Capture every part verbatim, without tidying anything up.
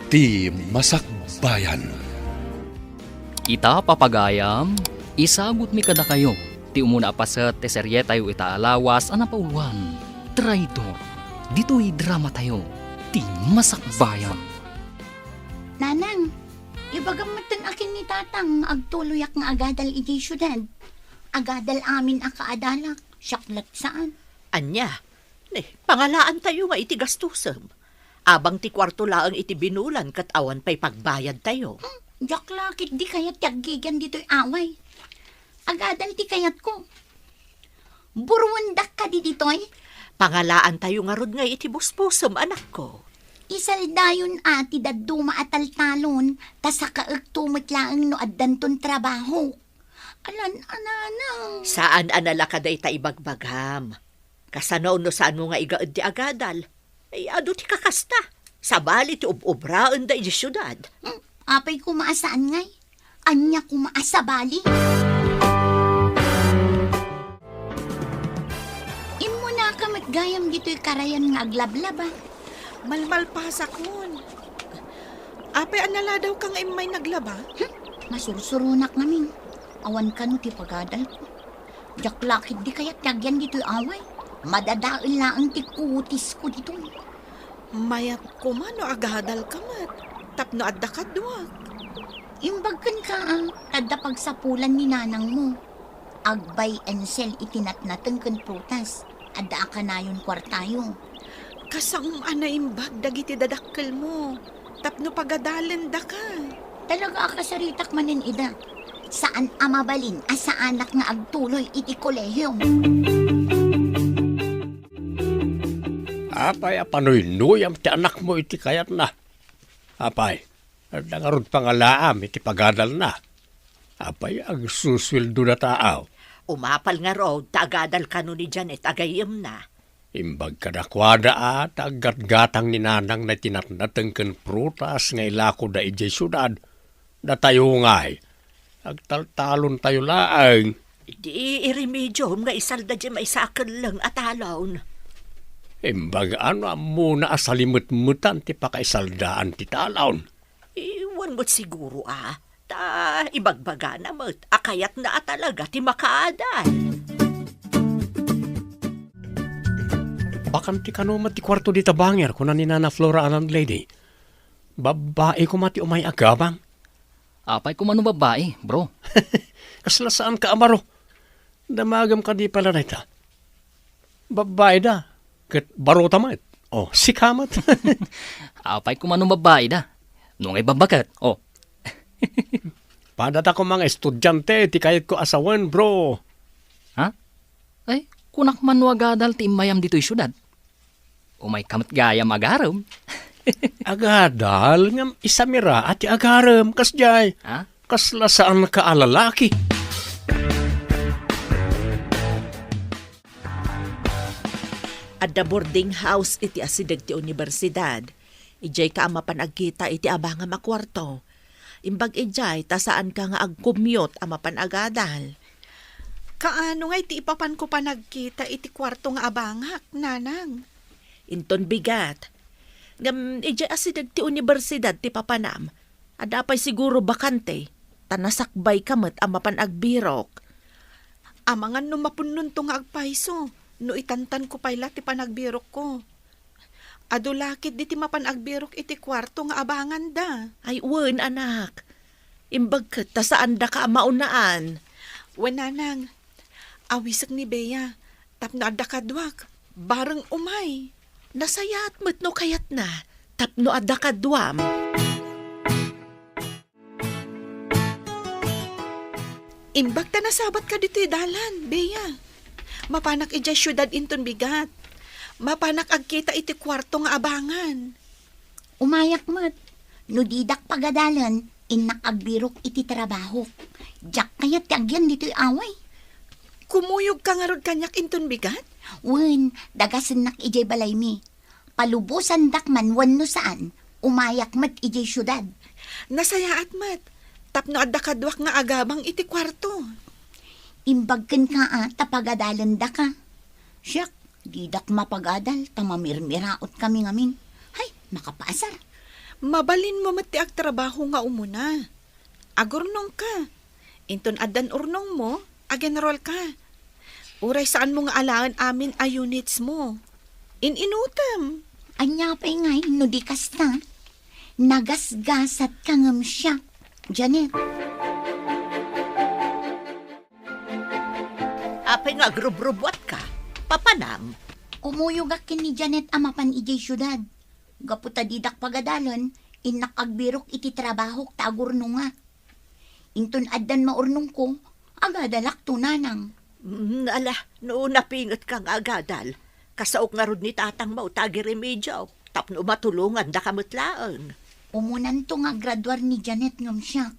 Ti Masakbayan. Ita, papagayam, isagutmi kadakayo ti umuna a paset ti serietayo ita a lawas a napauluan, Traidor. Ditoy dramatayo, Ti Masakbayan. Nanang, ibagam metten a ken ni Tatang nga agtuloyak nga agadal idiay siudad. Agadal amin a kaadalak, siak la't saan. Ania? Ne, pangalaantayo nga iti gastusem. Abang ti kuarto laeng iti binulan ket awan pay pagbayadtayo. Hmm, diak la ketdi kayat ti aggigian ditoy away. Agadal ti kayatko. Buruendak kadi ditoy? Pangalaantayo ngarud ngay iti busbusem, anakko. Isaldayon a ti dadduma a taltalon, ta sakaekto met laeng no addanton trabaho. Alan a nanang. Saan a nalaka dayta ibagbagam. Kasano no saanmo nga igaed ti agadal? Ay, adu ti kakasta. Sabali ti ub-ubraenda iti siudad. Hmm, apay koma a saan ngay? Ania koma a sabali? Immunaka met gayam ditoy karayan nga aglablaba. Malmalpasakon. Apay a naladawka nga immay naglaba? Hmm, masursuronak ngamin. Awan kano ti pagadalko. Diak la ketdi kayat ti agyan ditoy away. Madadael laeng ti kutisko ditoy. Mayat koma no agadalka met tapno adda kaduak. Imbag kenka a, ta adda pagsapulan ni nanangmo. Ag-buy and sell iti natnateng ken prutas. Adda a kanayon kuartayo. Kasaom a naimbag dagiti dadakkelmo tapno pagadalendaka. Talaga a kasaritak manen ida. Saan a mabalin a saanak nga agtuloy iti kolehio. Apay a panuynuyam ti anakmo iti kayatna? Apay, adda ngarud pangalaam iti pagadalna? Apay, agsusueldo datayo? Umapal ngarud ta agadal kano ni Janet a gayyemna. Imbag kadakuada a ta aggatgatang ni nanangna iti natnateng ken prutas nga ilakoda idiay siudad. Datayo ngay, agtaltalontayo laeng. Idi iremediom nga isalda diay maysa a kelleng a talon. Imbag a no ammona a salimetmetan ti pakaisaldaan ti talon. Wen met siguro a, ta ibagbagana met a kayatna a talaga ti makaadal. Bakante kano met ti kuarto dita bangir, kuna ni Nana Flora a landlady. Babbai koma ti umay agabang. Apay koma no babbai, bro? Kasla saanka a baro? Damagem kadi pay la dayta? Babbai da, ket barota met. O, sika met. Apay koma no babbai da? No ngay babbaket, o. Padata koma nga estudiante ti kayatko a sawen, bro. Ha? Ay, kunak man no agadal ti immayam ditoy siudad. Umayka met gayam agarem. Agadal ngem isamira a ti agarem, kasdiay. Ha? Kasla saanka a lalaki. Adda boarding house iti asideg ti universidad. Idiayka a mapan agkita iti abangam a kuarto. Imbag idiay, ta saanka nga agcommute a mapan agadal. Kaano ngay ti ipapanko panagkita iti kuarto nga abangak, nanang? Inton bigat. Ngem idiay asideg ti universidad ti papanam, adda pay siguro bakante, ta nasakbayka met a mapan agbirok. Amangan no mapunnonto nga agpayso, no itantanko pay la ti panagbirokko. Adu la ketdi ti mapan agbirok iti kuarto nga abanganda. Ay, wen, anak. Imbag ket ta saandaka a maunaan. Wen, nanang. Awisek ni Bea, tapno adda kaduak, bareng umay. Nasayaat met no kayatna, tapno adda kaduam. Imbag ta nasabatka ditoy dalan, Bea. Mapanak idiay siudad inton bigat. Mapanak agkita iti kuarto nga abangan. Umayak met. No didak pagadalen, innak agbirok iti trabahok. Diak kayat ti agyan ditoy away. Kumuyogka ngarud kaniak inton bigat? Wen, dagasennak idiay balaymi. Palubosandak man wenno saan, umayak met idiay siudad. Nasayaat met, tapno adda kaduak nga agabang iti kuarto. Imbag kenka a ta pagadalendaka. Siak, didak mapagadal ta mamirmiraotkami ngamin. Hay, makapaasar. Mabalinmo met ti agtrabaho nga umuna. Agurnongka. Inton addan urnongmo, agenrolka. Uray saanmo nga alaen amin a unitsmo. In-inutem. Ania pay ngay no di kasta? Nagasgasatka ngem siak, Janet. Apay nga agrubrubuatka? Papanam? Umuyogak ken ni Janet a mapan idiay siudad. Gapu ta didak pagadalen, innak agbirok iti trabahok ta agurnongak. Inton addan maurnongko, agadalakto, nanang. Mm, ala, no napingetka nga agadal, kasaok ngarud ni tatangmo ta agiremedio tapno matulongandaka met laeng. Umunanto nga agraduar ni Janet ngem siak.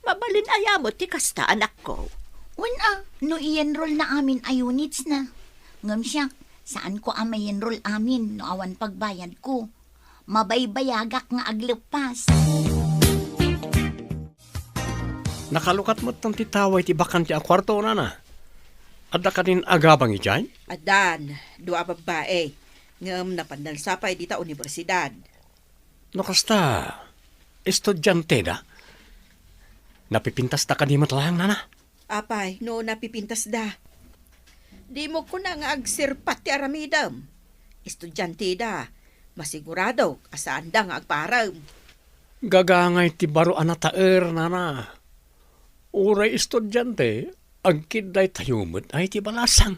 Mabalin aya met ti kasta, anakko? Wen a, no i-enroll na amin a units na. Ngem siak, saanko a ma-enroll amin no awan pagbayadko. Mabaybayagak nga agleppas. Nakalukat met ti tawa iti bakante a kuarto, nana. Adda kadin agabang idiay? Addan, dua a babbai. Ngem napandansa pay dita universidad. No kasta, estudianteda? Napipintasda kadi met laeng, nana? Apay, no napipintasda? Dimo kuna nga agserpat ti aramidem. Estudianteda, masiguradok a saanda nga agparem. Gagangay ti baro a nataer, nana. Uray estudiante, agkiddaytayo met ay ti balasang.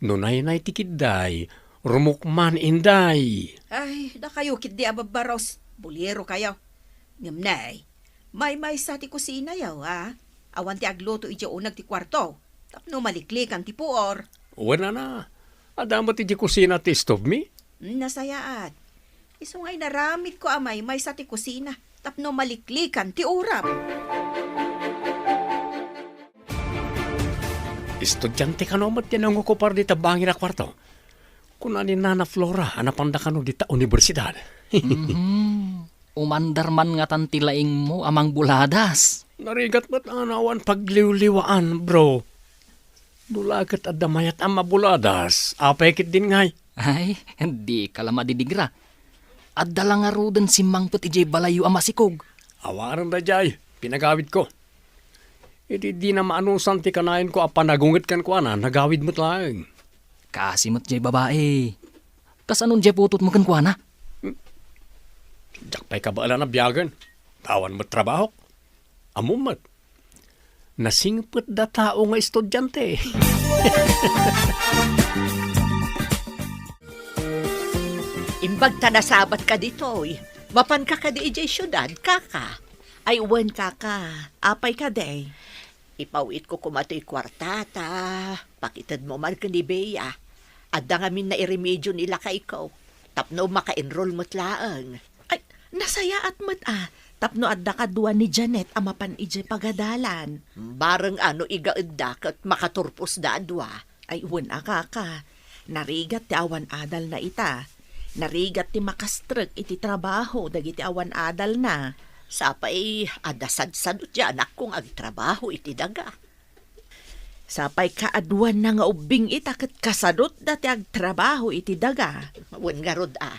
No naynay ti kidday, rumukman inday. Ay, dakayo ketdi a babbaros. Bulero kayo. Ngem nay, maymaysa ti kusinayo, a? Awan ti agluto idiay uneg ti kuarto, tapno maliklikan ti puor. Wen, nana, adda met idiay kusina ti stove mi? Nasayaat. Isu nga inaramidko a maymaysa ti kusina tapno maliklikan ti uram. Estudiante kano met ti nangokupar dita bangin a kuarto? Kuna ni Nana Flora a napanda kano dita universidad. Mhm. Umandar man ngatan ti laingmo a mangbuladas. Narigat met a awan pagliwliwaan, bro. No la ket adda mayat a mabuladas, apay ketdin ngay? Ay, dika la madidigra. Adda la ngaruden simmangpet idiay balayyo a masikog. Awanen daydiay, pinagawidko. Idi dina maanusan ti kanayanko a panagunget kenkuana, nagawid met laeng. Kaasi met jay babai. Kasanon jay putotmo kenkuana? Diak pay kabaelan a biagen. Awan met trabahok. Ammom met. Nasingpetda tao nga estudiante. Imbag ta nasabatka ditoy, mapanka kadi idiay siudad, kaka? Ay, wen, kaka. Apay kadi? Ipaw-itko koma toy kuarta ta pakitedmo man ken ni Bea. Adda ngamin nairemedio ni lakayko tapno maka-enroll met laeng. Ay, nasayaat met a tapno adda kadua ni Janet a mapan idiay pagadalan. Bareng a no igaedda ket makaturposda a dua. Ay, wen a, kaka. Narigat ti awan adalna ita. Narigat ti makastrek iti trabaho dagiti awan adalna. Sapay, adda sadsadot ti anakko nga agtrabaho iti daga. Sapay kaaduanna nga ubbing ita ket kasadotda ti agtrabaho iti daga. Wen ngarud a.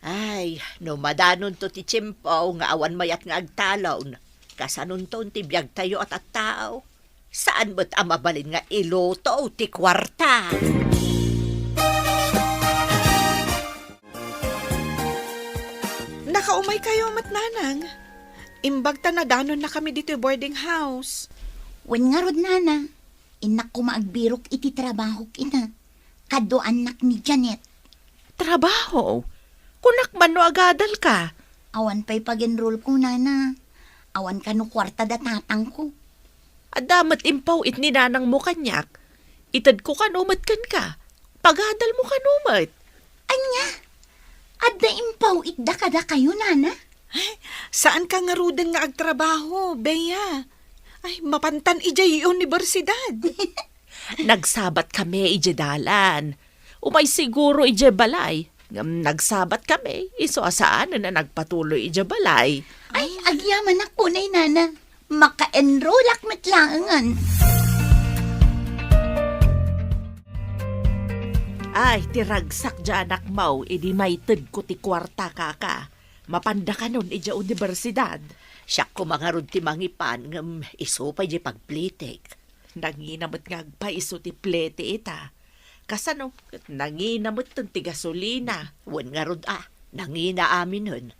Ay, no madanonto ti tiempo nga awan mayat nga agtalon, kasanonton ti biagtayo a tattao? Saan met a mabalin nga iluto ti kuarta? Nakaumaykayo met, nanang. Imbag ta nadanonnakami ditoy boarding house. Wen ngarud, nana. Innak koma agbirok iti trabahok ita. Kaduaannak ni Janet. Trabaho? Kunak man no agadalka? Awan pay pag-enrollko, nana. Awan kano kuarta da tatangko. Adda met impaw-it ni nanangmo kaniak. Itedko kano met kenka. Pagadalmo kano met. Ania? Adda impaw-itda kadakayo, nana? Ay, saanka ngaruden nga agtrabaho, Bea. Ay, mapantan idiay universidad. Nagsabatkami idiay dalan. Umay siguro idiay balay. Ngem nagsabatkami, isu a saanen a nagpatuloy idiay balay. Ay, agyamanak unay, nana. Maka-enrollak met laengen. Ay, ti ragsak diay anakmo idi maitedko ti kuarta, kaka. Mapanda kanon idiay universidad. Siak koma ngarud ti mangipan ngem isu pay diay pagplitek. Nangina met nga agpaiso ti plete ita. Kasano ket nangina metten ti gasolina. Wen ngarud a, nangina aminen.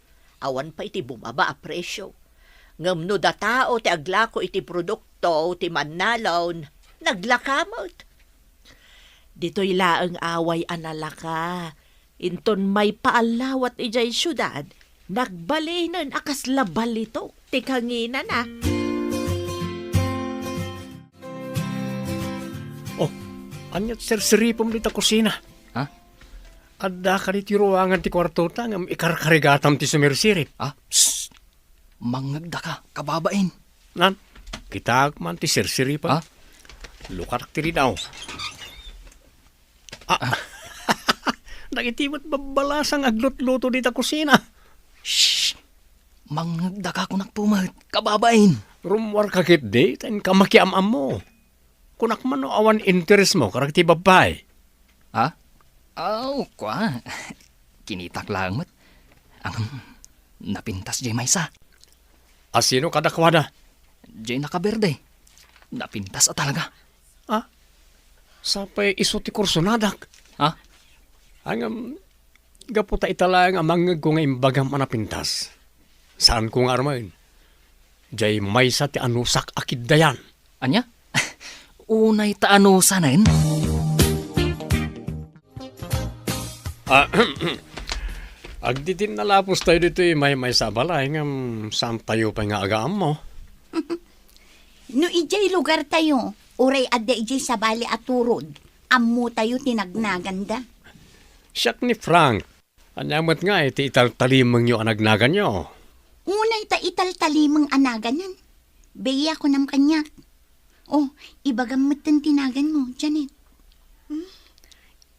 Awan pay ti bumaba a presio. Ngem no datao ti aglako iti produkto ti mannalon, naglaka met. Ditoy laeng away a nalaka. Inton maipaallawat idiay siudad, nagbalinen a kasla balitok ti kanginana. Oh, ania ti sirsiripem dita kusina? Ha? Adda kadi ti ruangan ti kuartota ngem ikarkarigatam ti sumirsirip. Ah, psst! Mangngegdaka, kababain. Nan, kitaek man ti sirsiripem. Ha? Lukatak ti ridaw. Ah. Dagiti met babbalasang aglutluto dita kusina. Shh! Mangngegdaka kunak met, kababain. Rummuarka ketdi, ta inka makiam-ammo. Kunak man no awan interesmo kadagiti babbai. Ha? Aw, kua. Kinitak laeng met. Ang napintas diay maysa. A sino kadakuada? Diay nakaberde. Napintas a talaga. Ah? Sapay isu ti kursonadak. Ha? Ngem, gapu ta ita laeng a mangngegko nga imbagam a napintas. Saanko nga armen. Diay maysa ti anusak a kiddayan. Ania? Unay ta anusanen? Ah, agdidinna la pustayo ditoy maymaysa a balay ngem saantayo pay nga agaammo. No idiay lugartayo, uray adda idiay sabali a turod, ammotayo ti nagnaganda. Siak ni Frank. Ania met ngay ti italtalimengyo a nagnaganyo? Unay ta italtalimeng a naganen. Bea, kunam kaniak. Oh, ibagam metten ti naganmo, Janet. Hmm?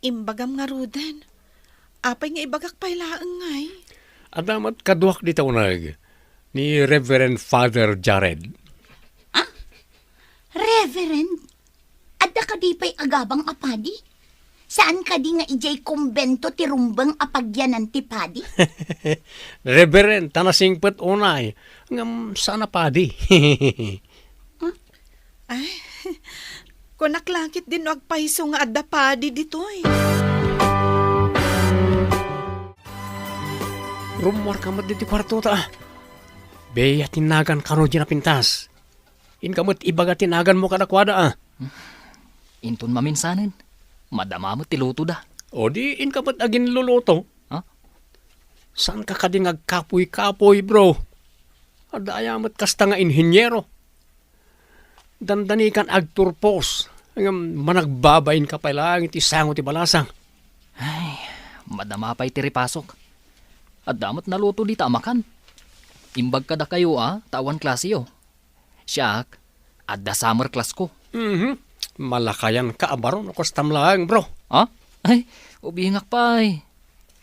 Imbagam ngaruden. Apay nga ibagak pay laeng ngay? Adda met kaduak dita uneg, ni Reverend Father Jared. Ah? Reverend? Adda kadi pay agabang a padi? Saan kadi nga idiay kumbento ti rumbeng a pagyanan ti padi? Reverend, ta nasingpet unay, ngem saan a padi. Huh? Ay, kunak la ketdin no agpayso nga adda padi ditoy. Rummuarka met ditoy kuartota. Bea ti nagan kano diay napintas. Inka met ibaga ti naganmo kadakuada, a. Inton maminsanen, madama met ti lutoda. O di, inka met aginluluto. Ha? Saanka kadi nga agkapoy-kapoy, bro? Adda aya met kasta nga inheniero? Dandanikan agturpos, ngem managbabainka pay laeng iti sango ti balasang. Ay, madama pay ti ripasok. Adda met naluto dita a makan. Imbag kadakayo a, ta awan klaseyo. Siak, adda summer class ko. Mhm. Malakayanka a baro no kastam laeng, bro. Ha? Ay, ubingak pay.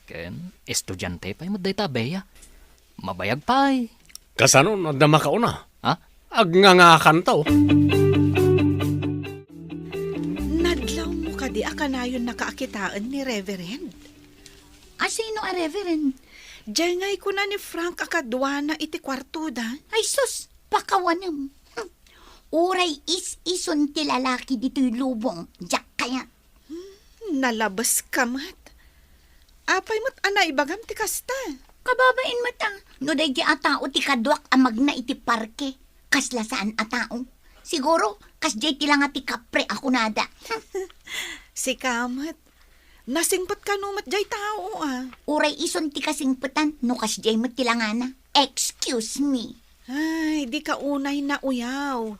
Ken, estudiante pay met dayta, Bea. Mabayag pay. Kasano no adda makauna? Ha? Agngangakanto. Nadlawmo kadi a kanayonnaka a kitaen ni Reverend? A sino a Reverend? Diay ngay kuna ni Frank a kaduana iti kuartoda. Ay sus, pakawanem. Hmm. Uray is-ison ti lalaki ditoy lubong, diak kayat. Hmm, nalabeska met. Apay met a naibagam ti kasta? Kababain met a, no daydiay a tao ti kaduak a magna iti parke, kasla saan a tao. Siguro, kasdiay ti langa ti kapre a kunada. Sika met. Nasingpet kano met diay tao, a? Uray ison ti kasingpetan no kasdiay met ti langana. Excuse me. Ay, dika unay nauyaw.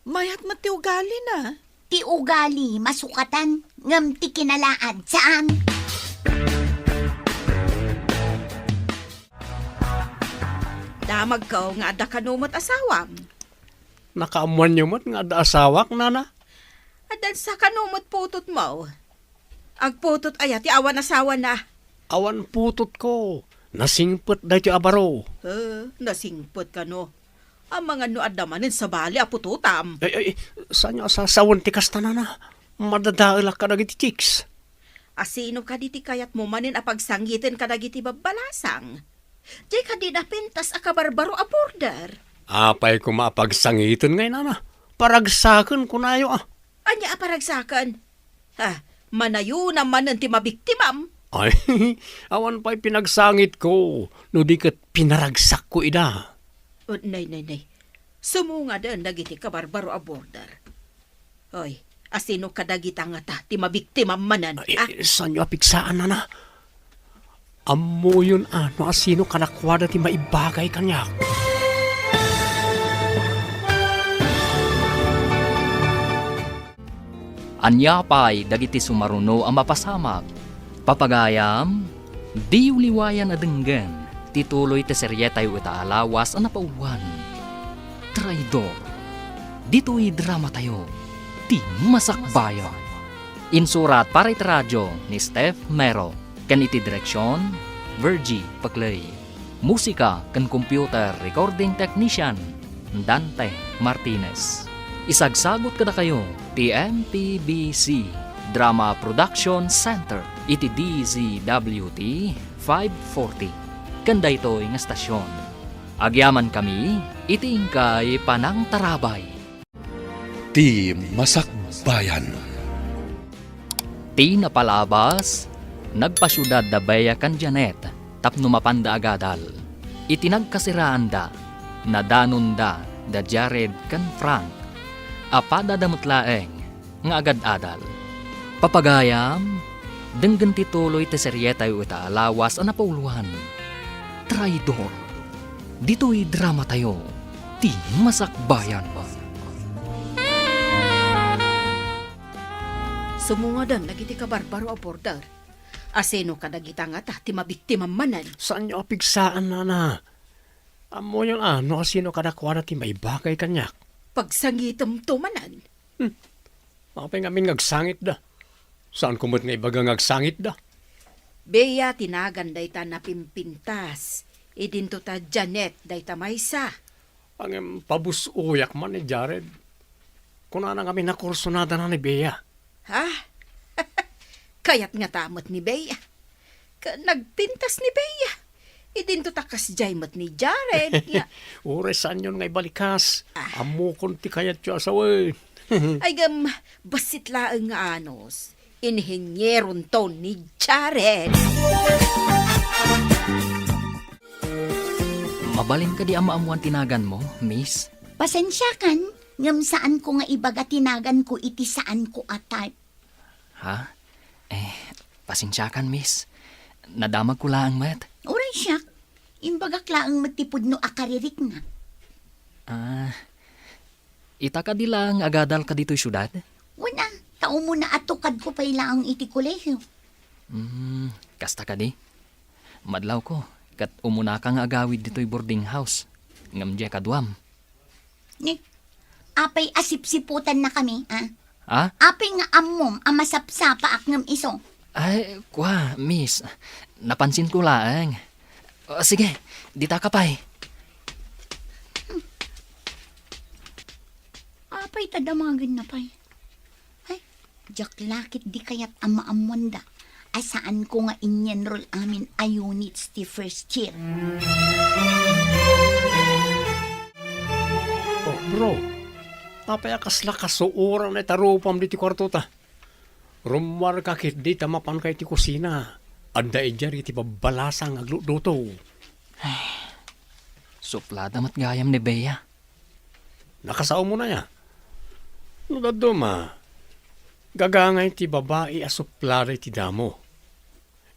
Mayat met ti ugalina. Ti ugali, masukatan, ngem ti kinalaad, saan. Damagko nga adda kano met asawam. Nakaammoanyo met nga adda asawak, nana? Adda sa kano met putotmo. Agputot aya ti awan asawana? Awan putotko. Nasingpet daytoy a baro. Eh, nasingpet kano? Amangan no adda manen sabali a putotam. Ay, ay, saanyo a sasawen ti kasta, nana? Madadaelak kadagiti chicks. A sino kadi ti kayatmo manen a pagsangiten kadagiti babbalasang? Diay kadi napintas a kabarbaro a border? Apay koma a pagsangiten ngay, nana? Paragsaken, kunayo, a. Ania a paragsaken? Ha, manayona manen ti mabiktimam. Ay, awan pay pinagsangitko, no di ket pinaragsakko ida. Oh, nay, nay, nay. Sumungaden dagiti kabarbaro a border. Oy, asino kadagita ngata ti mabiktimam manen, Ay, ah? Saanyo a pigsaan, nana? Ammoyon a no asino kadakuada ti maibagay kaniak. Ania pay dagiti sumaruno a mapasamak? Papagayam, diyo liwayan a denggen ti tuloy ti serietayo ita a lawas a napauluan. Traidor. Ditoy dramatayo, ti Masakbayan. Insurat para iti radio ni Steph Mero, ken iti direksion, Virgie Paclay. Musika ken computer recording technician, Dante Martinez. Isagsagut kadakayo ti M P B C Drama Production Center iti D Z W T five forty. Ken daytoy nga estasion, agyamankami iti inkay panangtarabay. Ti Masakbayan. Ti napalabas, nagpasiudad da Bea ken Janet tapno mapanda agadal. Iti nagkasiraanda, nadanonda da Jared ken Frank. Apadada met laeng nga agad-adal. Papagayam, denggen ti tuloy ti serietayo ita a lawas a napauluan. Traidor. Ditoy dramatayo, ti Masakbayan. Sumungaden dagiti kabarbaro a border. Asino kadagita ngata ti mabiktimam manen? Saanyo a pigsaan, nana? Ammoyon a no asino kadakuada ti maibagay kaniak. Pagsangitemto manen. Hmm. Apay ngamin nga agsangitda? Saanko met nga ibaga nga agsangitda? Bea ti nagan dayta napimpintas. Idinto ta Janet dayta maysa. Ngem pabus-oyak man ni Jared. Kunana ngamin a kursunadana ni Bea. Ha? Kayat ngata met ni Bea. Ket nagpintas ni Bea. Idinto ta kasdiay met ni Jared nga Uray saanyon nga ibalikas. Ah. Ammokon ti kayatyo a sawen. Ay, ngem, bassit laeng nga anus, inhinieronto ni Jared. Mabalin kadi a maammuan ti naganmo, miss? Pasensiakan, ngem saanko nga ibaga ti naganko iti saanko a type. Ha? Eh, pasensiakan, miss. Nadamagko laeng met. Uray siak. Imbagak laeng met ti pudno a kaririknak. Ah, ita kadi laeng agadalka ditoy siudad? Wen a, ta umuna a tukadko pay laeng iti kolehio. Hmm, kasta kadi? Madlawko, ket umunaka nga agawid ditoy boarding house. Ngem diay kaduam. Ni, apay a sipsiputannakami, a? Ha? Apay nga ammom a masapsapaak ngem isu? Ay, kua, miss. Napansinko laeng. O, sige, ditaka pay. Apay ta damagenna pay? Ay, diak la ketdi kayat a maammoanda a saanko nga in-enroll amin a units ti first year. Oh, bro, apay a kasla kasuoran ita rupam ditoy kuartota? Rummuarka ketdi ta mapanka iti kusina. Adda idiay dagiti babbalasang nga aglutluto. Ay, suplada met gayam ni Bea. Nakasaom unay a. No dadduma, gagangay ti babai a suplada iti damo.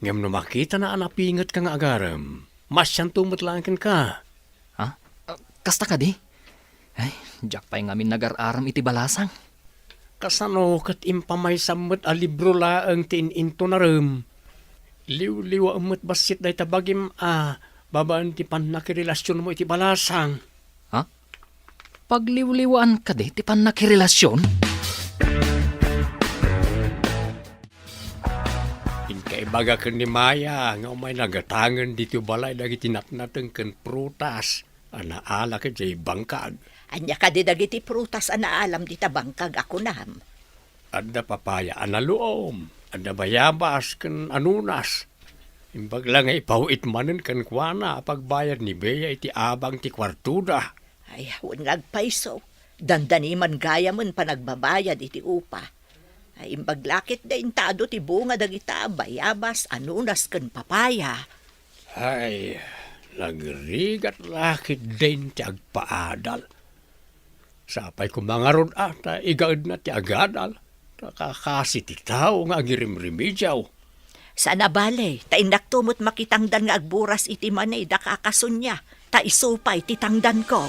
Ngem no makitana a napingetka nga agarem, maasianto met laeng kenka. Ha? Ah, kasta kadi? Ay, diak pay ngamin nagar-aram iti balasang. Kasano ket impamaysam met a libro laeng ti in-intonarem? Liwliwaem met bassit dayta bagim a babaen ti pannakirelasionmo iti balasang. Ha? Pagliwliwaan kadi ti pannakirelasion? Inkaibaga ken ni Maya nga umay nagatangen ditoy balay dagiti natnateng ken prutas a naala idiay bangkag. Ania kadi dagiti prutas a naalam dita bangkag a kunam? Adda papaya a naluom, adda bayabas ken anunas. Imbag la nga ipaw-it manen kenkuana a pagbayad ni Bea iti abang ti kuartoda. Ay, wen nga agpayso. Dandani man gayamen panagbabayad iti upa. Ay, imbag la ketdin ta adu ti bunga dagita a bayabas, anunas ken papaya. Ay, nagrigat la ketdin ti agpaadal. Sapay koma ngarud a ta igaedna ti agadal. Ta kakasi ti tao nga agirimrimidiaw. Saan a bale, ta innakto met makitangdan nga agburas iti mani da kakasunia, ta isu pay ti tangdanko.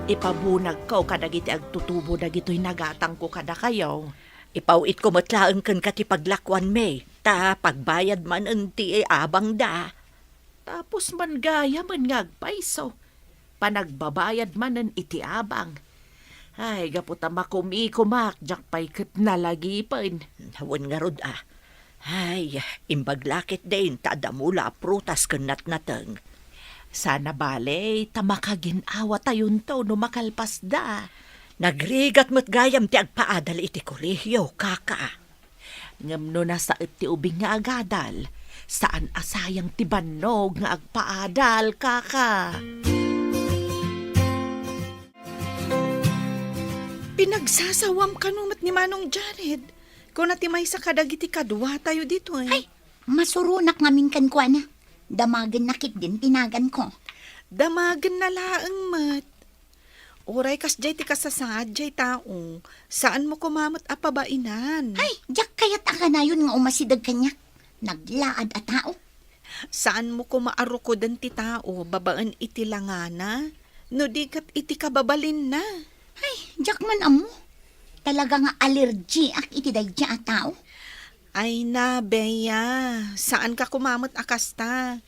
Ipabunagko kadagiti agtutubo dagitoy nagatangko kadakayo. Ipaw-itko met laeng kenka ti paglakuanmi, ta pagbayad manen ti abangda. Tapos man gayamen nga agpayso, panagbabayad manen iti abang. Ay, gapu ta makumikumak, diak pay ket nalagipen. Wen ngarud a. Ay, imbag la ketdin ta adda mula a prutas ken natnateng. Saan a bale, ta makagin-awatayonto no makalpasda. Nagrigat met gayam ti agpaadal iti kolehio, kaka. Ngem no nasaet ti ubing nga agadal, saan a sayang ti bannog nga agpaadal, kaka. Pinagsasawam kano met ni Manong Jared. Kuna ti maysa kadagiti kaduatayo ditoy. Ay, masuronak ngamin kenkuana. Damagenna ketdin ti naganko. Damagenna laeng met. Uray kasdiay ti kasasaad diay tao, saanmo koma met a pabainan. Ay, diak kayat a kanayon nga umasideg kaniak. Naglaad a tao. Saanmo koma a rukoden ti tao babaen iti langana, no di ket iti kababalinna. Ay, diak man ammo. Talaga nga alergiak iti daydiay a tao. Ay na, Bea, saanka koma met a kasta.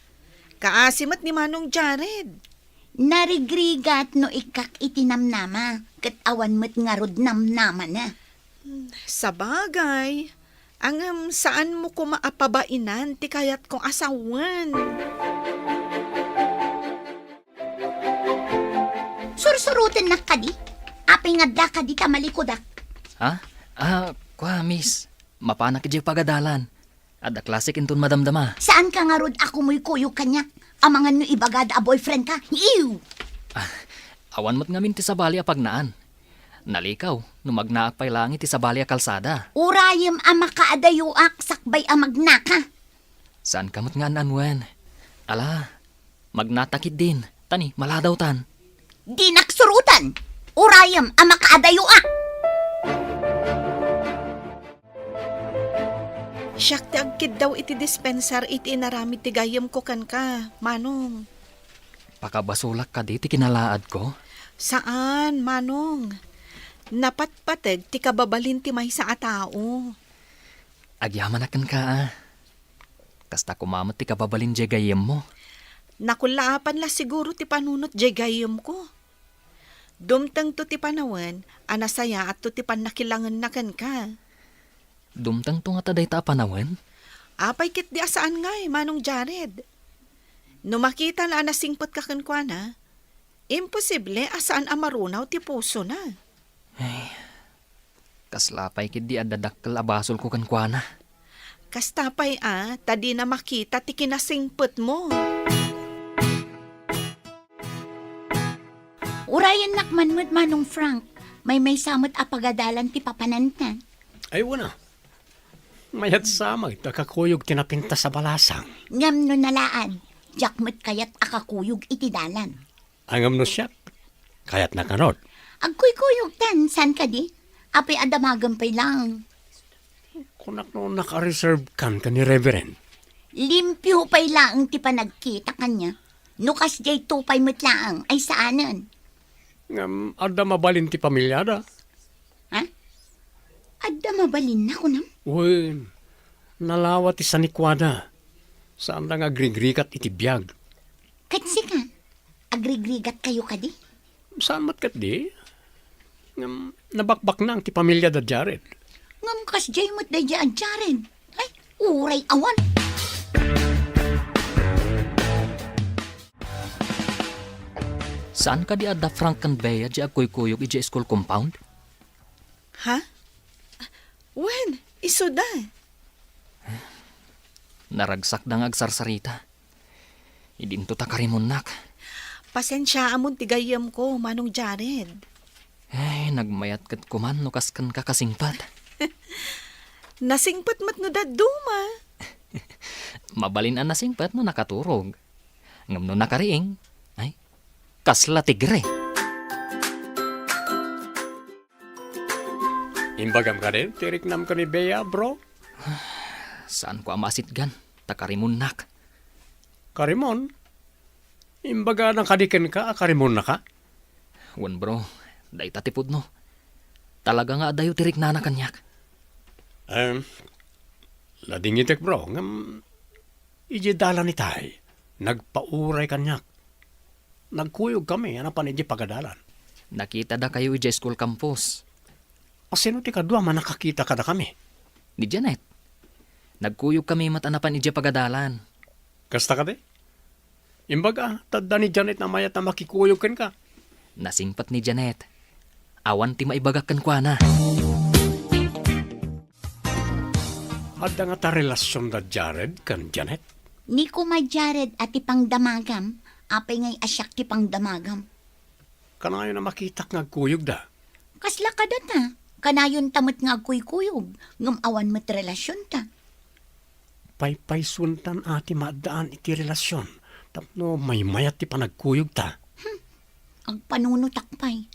Kaasi met ni Manong Jared. Narigrigat no ikkak iti namnama, ket awan met ngarud namnamana. Sabagay, ngem saanmo koma a pabainan ti kayatko a sawen. Sursurotennak kadi? Apay nga adda kadi ta malikudak? Ha? Ah, kua, miss. Mapanak idiay pagadalan. Adda klasek inton madamdama. Saanka ngarud a kumuykuyog kaniak? Amangan no ibagada a boyfriendka? Ew! Ah, awan met ngamin ti sabali a pagnaan. Nalikaw no magnaak pay laeng iti sabali a kalsada. Urayem a makaadayoak sakbay a magnaka. Saanka met nga an-anuen. Ala, magnata ketdin, ta ni, maladawtan. Dinak suroten! Urayem a makaadayoak! Siak ti agkiddaw iti dispensar iti inaramid ti gayyemko kenka, Manong. Pakabasolak kadi ti kinalaadko? Saan, Manong. Napatpateg ti kababalin ti maysa a tao. Agyamanak kenka, a. Kasta koma met ti kababalin diay gayyemmo. Nakullaapan la siguro ti panunot diay gayyemko. Dumtengto ti panawen a nasayaatto ti pannakilangenna kenka. Dumtengto ngata dayta a panawen? Apay ketdi a saan ngay, Manong Jared? No makitana a nasingpetka kenkuana, imposible a saan a marunaw ti pusona. Ay, kasla pay ketdi adda dakkel a basolko kenkuana. Kasta pay a, ta dina makita ti kinasingpetmo. Urayennak man met, Manong Frank. Maymaysa met a pagadalan ti papananta. Ay, wen a. Mayat sa met a kakuyog ti napintas a balasang. Ngem no nalaad, diak met kayat a kakuyog iti dalan. Ngem no siak, kayatnak ngarud. Agkuykuyogtan, saan kadi? Apay a damagem pay laeng. Kunak no naka-reserve kan ken ni Reverend. Limpio pay laeng ti panagkita kaniak. No kasdiay to pay met laeng, ay saanen. Ngem adda mabalin ti pamiliada. Ha? Adda mabalinna, kunam? Wen, nalawa ti sanikuada. Saanda nga agrigrigat iti biag. Ket sika, agrigrigatkayo kadi? Saan met ketdi? Ngem nabakbaknang ti pamiliada Jared. Ngem kasdiay met daydiay a Jared. Ay, uray awan. Saan kadi adda Frank ken Bea diay agkuykuyog idiay school compound? Ha? Wen, Isuda. Naragsakda nga agsarsarita. Idinto ta karimonnak. Pasensiaamon ti gayyemko, Manong Jared. Ay, nagmayat ket kuman no kas kenka kasingpet. Nasingpet met no dadduma. Mabalin a nasingpet no nakaturog. Ngem no nakariing, ay, kasla tigre. Imbagam kadi ti riknam ken ni Bea, bro? Saanko a maasitgan, ta karimonnak. Karimon? Imbagana kadi kenka a karimonnaka? Wen, bro, dayta ti pudno. Talaga nga adayo ti riknana kaniak. Em, ladingitek, bro, ngem idiay dalan itay, nagpauray kaniak. Nagkuyogkami a napan idiay pagadalan. Nakitada kayo idiay school campus. A sino ti kadua a nakakita kadakami? Ni Janet. Nagkuyogkami met a napan idiay pagadalan. Kasta kadi? Imbaga, ta adda ni Janet a mayat a makikuyog kenka. Nasingpet ni Janet. Awan ti maibagak kenkuana. Adda ngata relasionda Jared ken Janet? Ni kuma Jared a ti pangdamagam, apay ngay a siak ti pangdamagam? Kanayon a makitak nga agkuyogda. Kasla kadata, kanayonta met nga agkuykuyog, ngem awan met relasionta. Paypaysuentan a ti maaddaan iti relasion tapno maymayat ti panagkuyogta. Hmm, agpanunotak pay.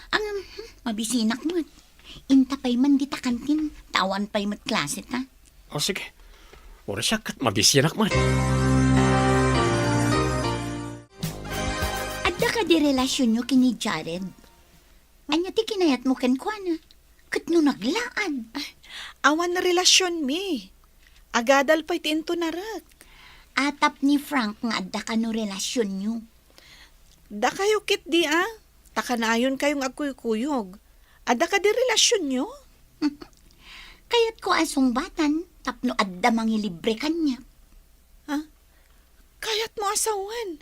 Ngem, hmm, mabisinak met. Inta pay man dita kantin, ta awan pay met klaseta. O sige, uray siak ket mabisinak met. Adda kadi relasionyo ken ni Jared? Ania ti kinayatmo kenkuana? Ket no naglaad? Ay, awan relasionmi. Agadal pay ti intunarek. Atap ni Frank nga adda kano relasionyo. Dakayo ketdi a, ta kanayonkayo nga agkuykuyog. Adda kadi relasionyo? Kayatko a sungbatan tapno adda mangilibre kaniak. Ha? Kayatmo a sawen?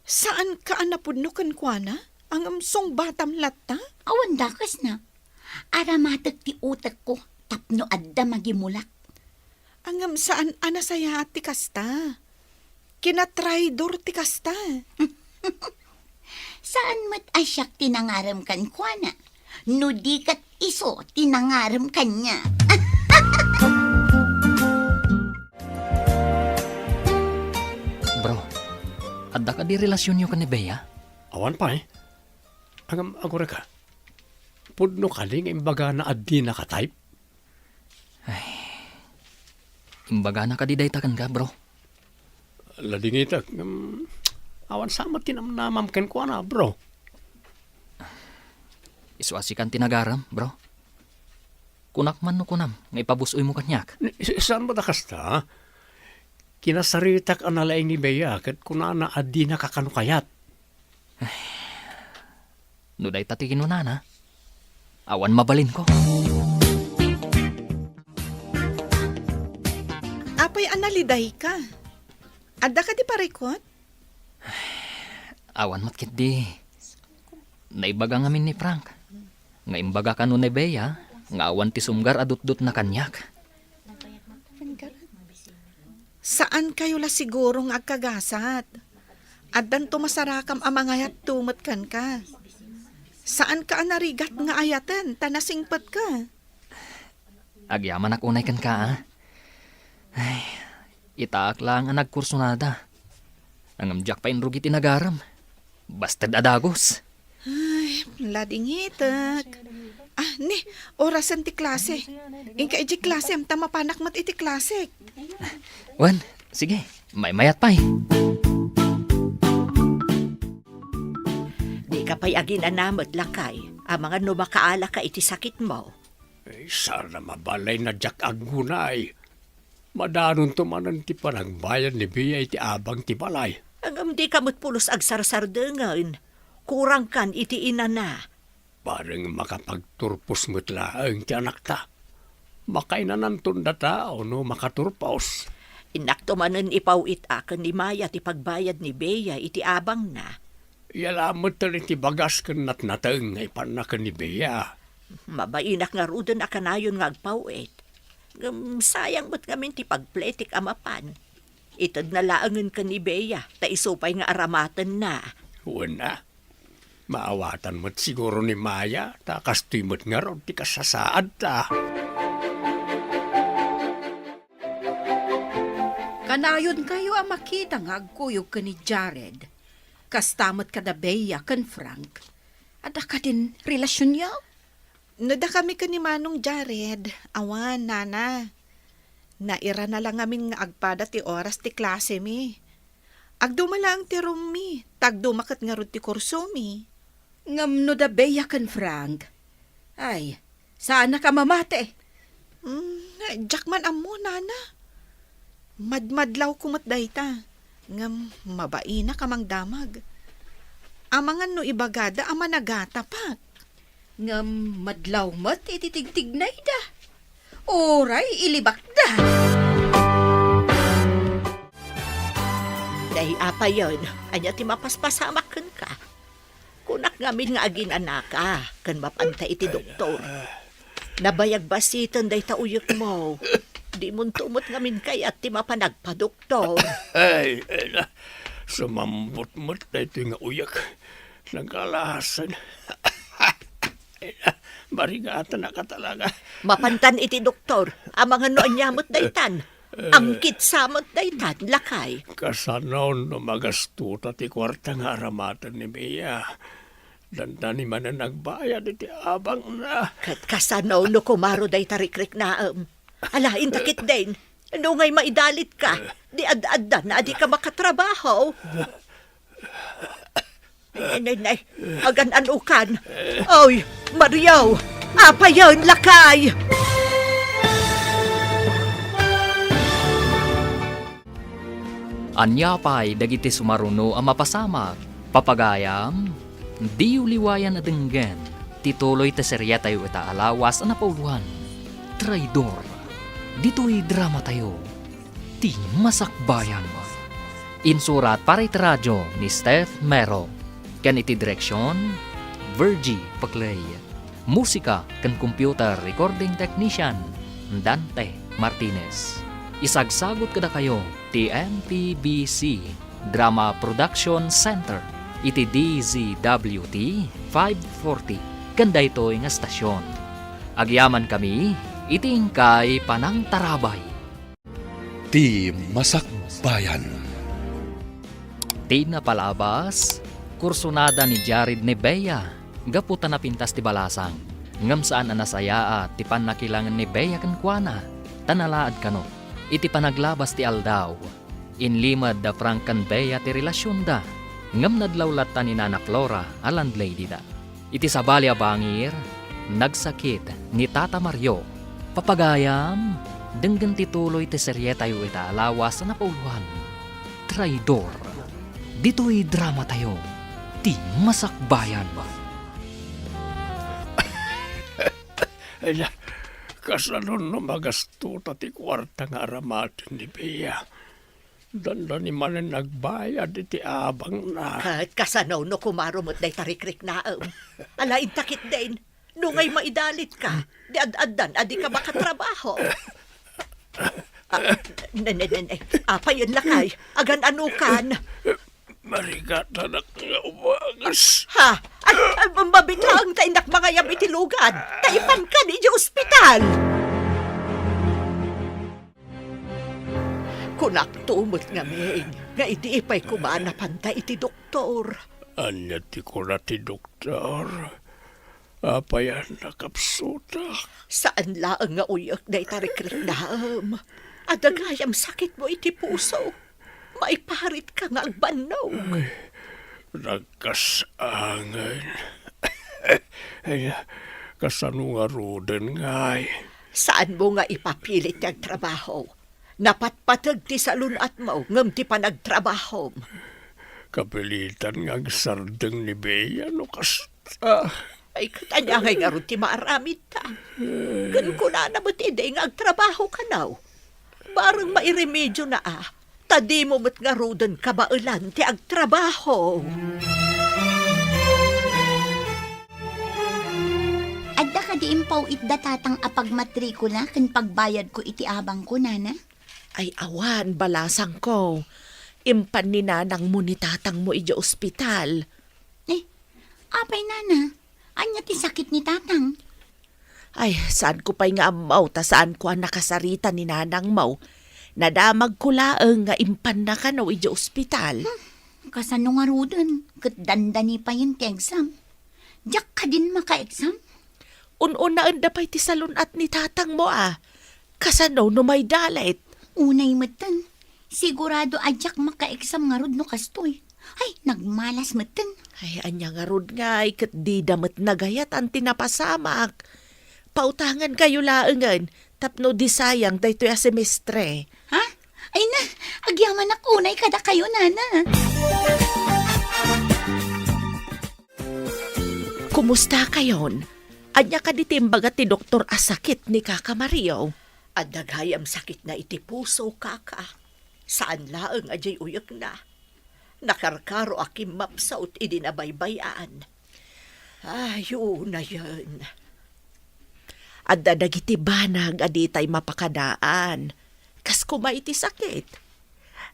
Saanka a napudno kenkuana? Ngem sungbatam latta? Awan dakesna. Aramatek ti utekko tapno adda magimulak. Ngem saan a nasayaat ti kasta. Kinatraidor ti kasta. Saan met a siak ti nangarem kenkuana, no di ket isu ti nangarem kaniak. Bro, adda kadi relasionyo ken ni Bea? Awan pay. Ngem agurayka, pudno kadi nga imbagana a dinaka type? Ay, imbagana kadi dayta kenka, bro? Ladingitek, ngem awan sa met ti namnamam kenkuana, bro. Isu a sikan ti nagarem, bro. Kunak man no kunam nga ipabus-oymo kaniak. Ni-, saan met a kasta? Kinasaritak a nalaing ni Bea ket kunana a dinaka kano kayat. No dayta ti kinunana, awan mabalinko. Apay a nalidayka? Adda kadi parikut? Awan met ketdi. Naibaga ngamin ni Frank nga imbaga kano ni Bea nga awan ti sumgar a dutdotna kaniak. Saankayo la siguro nga agkagasat. Addanto masarakam a mangayatto met kenka. Saanka a narigat nga ayaten ta nasingpetka. Agyamanak unay kenka, a. Ay, itaak laeng a nagkursunada. Ngem diak pay inrugi ti nagarem. Basted a dagus. Ay, ladingitek. Ah, ni, orasen ti klase. Inka iti klasem, ta mapanak met iti klasek. Wen, sige, maymayat pay. Dika pay aginana met, lakay, amangan no makaalaka iti sakitmo. Ay, saan a mabalay na diak aggunay. Madanonto manen ti panagbayad ni Bea iti abang ti balay. Ngem dika met pulos agsarsardengen. Kurangkan iti inana. Bareng makapagturpos met laeng ti anakta. Makainananton data no makaturpos. Innakto manen ipaw-it a ken ni Maya ti pagbayad ni Bea iti abangna. Yalametten iti bagas ken natnateng nga ipanna ken ni Bea. Mabainak ngaruden a kanayon nga agpaw-it. Ngem sayang met ngamin ti pagpletik a mapan. Itedna laengen ken ni Bea, ta isu pay nga aramatenna. Wen a, maawatan met siguro ni Maya, ta kastoy met ngarud ti kasasaadta. Kanayonkayo a makita nga agkuyog ken ni Jared. Kasta met kada Bea ken Frank. Adda kadin relasionyo? No dakami ken ni Manong Jared, awan, nana. Nairana la ngamin nga agpada ti oras ti klasemi. Agduma laeng ti roommi, ta agduma ket ngarud ti kursomi. Ngem no da Bea ken Frank, ay, saannak a mamati. Hmm, diak man ammo, nana. Madmadlawko met dayta. Ngem mabainak a mangdamag. Amangan no ibagada a managatapak. Ngem madlaw met iti tigtignayda. Uray ilibakda. Day, apayen, ania ti mapaspasamak kenka? Kunak ngamin nga aginanaka ken mapanta iti doktor. Nabayag basiten dayta uyekmo. Dimonto met ngamin kayat ti mapan agpadoktor. Ay, ay na, sumambot met daytoy nga uyek. Nagkalasen. Ay na, marigatanaka talaga. Mapantan iti doktor. Amangan no ania met daytan. Angkit sa met daytan, lakay. Kasano no magastota ti kuarta nga aramaten ni Mia? Dandani manen agbayad iti abangna. Ket kasano no kumaro dayta rikriknaem? Ala, inta ketdin, nungay maidalitka, di ad-addan a dika makatrabaho. Nay, nay, nay, agan-anokan. Oy, Mario, apayen, lakay! Ania pay dagiti sumaruno a mapasamak? Papagayam, diyo liwayan a denggen ti tuloy ti serietayo ita a lawas a napauloan, Traidor. Ditoy dramatayo, ti Masakbayan. Insurat para iti radio ni Steph Mero, ken iti direksion, Virgie Paclay. Musika ken computer recording technician, Dante Martinez. Isagsagut kadakayo ti M P B C Drama Production Center iti D Z W T five forty ken daytoy nga estasion. Agyamankami iti inkay panangtarabay. Ti Masakbayan. Ti napalabas, kursonada ni Jared ni Bea gapu ta napintas ti balasang. Ngem saan a nasayaat ti pannakilangen ni Bea kenkuana, ta nalaad kano. Iti panaglabas ti aldaw, inlimed da Frank ken Bea ti relasionda, ngem nadlaw latta ni Nana Flora a landladyda. Iti sabali a bangir, nagsakit ni Tata Mario. Papagayam, denggen ti tuloy ti serietayo ita a lawas a napauloan, Traidor. Ditoy dramatayo, ti Masakbayan. Ay, kasano no magastota ti kuarta nga aramaten ni Bea? Dandani manen nagbayad iti abangna. Ket kasano no kumaro met dayta rikriknaem? Ala, inta ketdin, nungay maidalitka, di ad-addan a dika makatrabaho. Ah, ne, ne, ne, ne. Apayen, lakay, agan-anokan. Marigatanak nga umangas. Ha? Ay, ay, mabitaeng ta innak mangayab iti lugad. Ta ipankan iti ospital. Kunakto met ngamin nga idi pay koma napanta iti doktor. Ania ti kuna ti doktor? Apay a nakapsutak? Saan laeng nga uyek dayta rikriknaem. Adda gayam sakitmo iti puso. Maiparitka nga agbannog. Ay, nagkasangen. Ay, kasano ngaruden ngay? Saanmo nga ipapilit ti agtrabaho. Napatpateg ti salun-atmo ngem ti panagtrabahom. Kapilitan nga agsardeng ni Bea no kasta. Ay, ket ania ngay ngarud ti maaramidta? Ken kunana met idi nga agtrabaho kano. Bareng mairemedio na a, ta dimo met ngaruden kabaelan ti agtrabaho. Ag Adda kadi impaw-itda tatang a pagmatrikula ken pagbayadko iti abangko, nana? Ay, awan, balasangko. Impan ni nanangmo ni tatangmo idiay ospital. Eh, apay, nana? Ania ti sakit ni tatang? Ay, saanko pay nga ammo ta saanko a nakasarita ni nanangmo. Nadamagko laeng nga impanna kano idiay ospital. Hmm, kasano ngaruden? Ket dandani payen ti exam. Diak kadin maka-exam? Un-unaenda pay ti salun-at ni tatangmo a. Kasano no maidalit? Unay metten. Sigurado a diak maka-exam ngarud no kastoy. Ay, nagmalas metten. Ay, ania ngarud ngay, ket dida met nagayatan ti napasamak. Pautangankayo laengen tapno di sayang daytoy a semestre. Ha? Ay na, agyamanak unay kadakayo, nana. Kumustakayon? Ania kadi ti imbaga ti doktor a sakit ni Kaka Mario? Adda gayam sakitna iti puso, kaka. Saan laeng a diay uyekna. Nakarkaro a kimmapsut idi nabaybay-an. Ay, unayen. Adda dagiti banag a ditay mapakadaan. Kas koma iti sakit.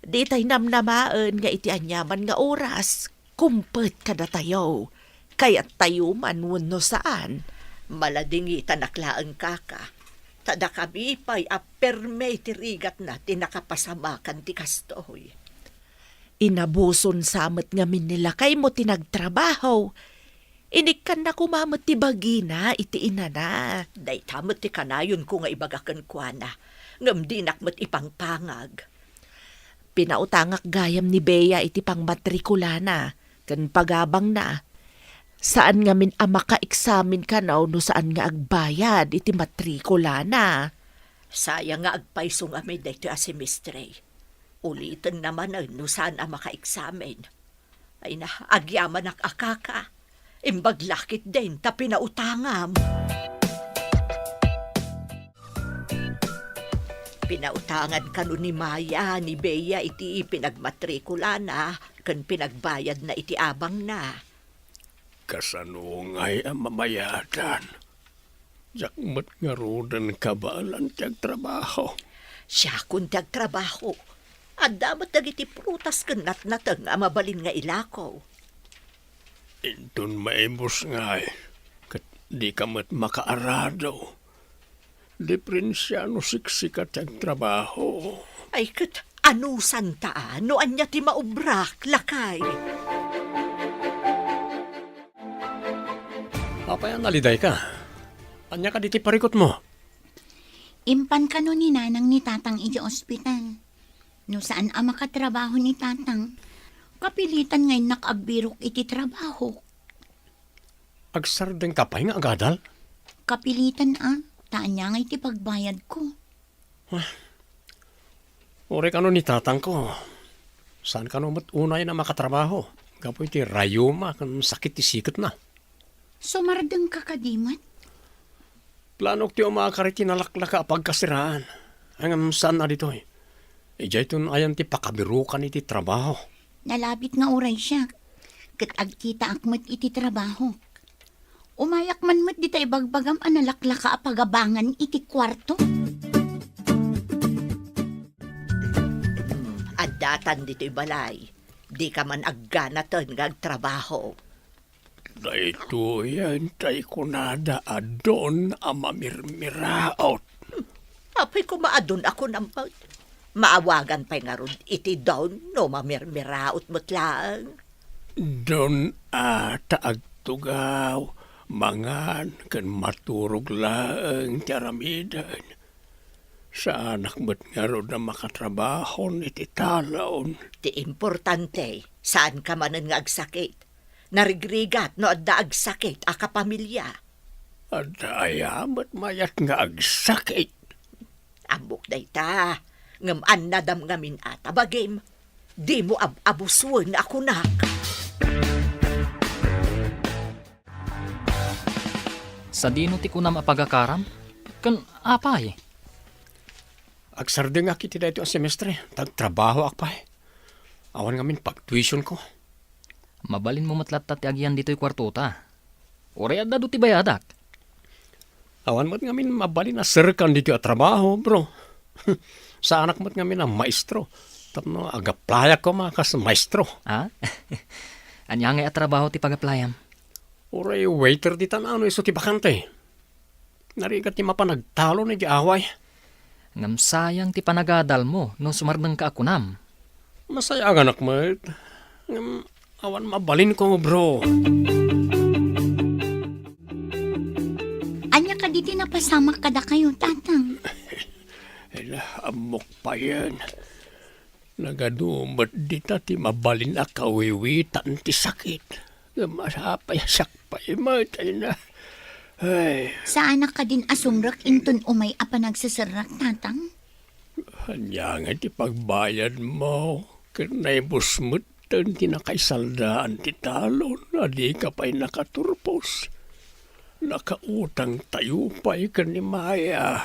Ditay namnamaen nga iti aniaman nga oras, kumpet kadatayo. Kayattayo man wenno saan. Maladingitanak laeng, kaka. Ta dakami pay a perme ti rigatna ti nakapasamakan ti kastoy. Inabuson sa met ngamin ni lakaymo ti nagtrabaho. Inikkanna koma met ti bagina iti inana. Dayta met ti kanayonko nga ibaga kenkuana, ngem dinak met ipangpangag. Pinautangak gayam ni Bea iti pangmatrikulana ken pagabangna. Saan ngamin a makaeksamen kano no saan nga agbayad iti matrikulana. Sayang nga agpayso ngamin daytoy a semestre. Ulitenna manen no saan a makaeksamen. Ay na, agyamanak a kaka. Imbag la ketdin ta pinautangam. Pinautangan kano ni Maya ni Bea iti pinagmatrikulana ken pinagbayadna iti abangna. Kasano ngay a mamayadan? Diak met ngaruden kabaelan ti agtrabaho. Siakon ti agtrabaho. Adda met dagiti prutas ken natnateng a mabalin nga ilako. Inton maimus ngay, ket dika met makaarado. Diferensia no siksika ti agtrabaho. Ay, ket anusanta a no ania ti maubrak, lakay? Apay a nalidayka? Ania kadi ti parikutmo? Impan kano ni nanang ni tatang idiay ospital. No saan a makatrabaho ni tatang, kapilitan nga innak agbirok iti trabaho. Agsardengka pay nga agadal? Kapilitan a, ta ania ngay ti pagbayadko? Ah, uray kano ni tatangko. Saan kano met unay a makatrabaho gapu iti rayuma ken sakit ti siketna. Sumardengka kadi met? Planok ti umakar iti nalaklaka a pagkasiraan. Ngem saan a ditoy. Idiayton ayan ti pakabirokan iti trabaho. Nalabit nga uray siak, ket agkitaak met iti trabaho. Umayak man met dita ibagbagam a nalaklaka a pagabangan iti kuarto. Addatan ditoy balay. Dika man agganaten nga agtrabaho. Daytoyen tay kunada a don a mamirmiraot. Apay koma a don a kunam met? Maawagan pay ngarud iti don no mamirmiraot met laeng? Don a ta agtugaw, mangan, ken maturog laeng ti aramiden. Saanak met ngarud a makatrabahon iti talon. Ti importante, saanka manen nga agsakit. Narigrigat no adda agsakit a kapamilya. Adda aya met mayat nga agsakit? Ammok dayta, ngem annadam ngamin a ta bagim. Dimo ab-abusen a kunak. Sadino ti kunam a pagakaram? Ken apay? Agsardengak iti daytoy a semestre, ta agtrabahoak pay. Awan ngamin pagtuitionko. Mabalinmo met latta ti agian ditoy kuartota. Uray adda adu ti bayadak. Awan met ngamin mabalin a serkan ditoy a trabaho, bro. Saanak met ngamin a maestro. Tapno agaplayak koma kas maestro. Ah? Ania ngay a trabaho ti pagaplayam? Uray waiter ditan no isu ti bakante. Narigat ti mapan agtalon iti away. Ngem sayang ti panagadalmo no sumardengka a kunam. Masayaganak met. Ngem awan mabalinko, bro. Ania kadi ti napasamak kadakayo, Tatang? Ela, ammok payen. Nagadu met dita ti mabalin a kawiwitan ti sakit. Ngem apay a siak pay met, ay na. Ay. Saanak kadin a sumrek inton umay a panagseserrak, Tatang? Ania ngay ti pagbayadmo? Ket naibus metten ti nakaisaldaan ti talon a dika pay nakaturpos. Nakautangtayo pay ken ni Maya.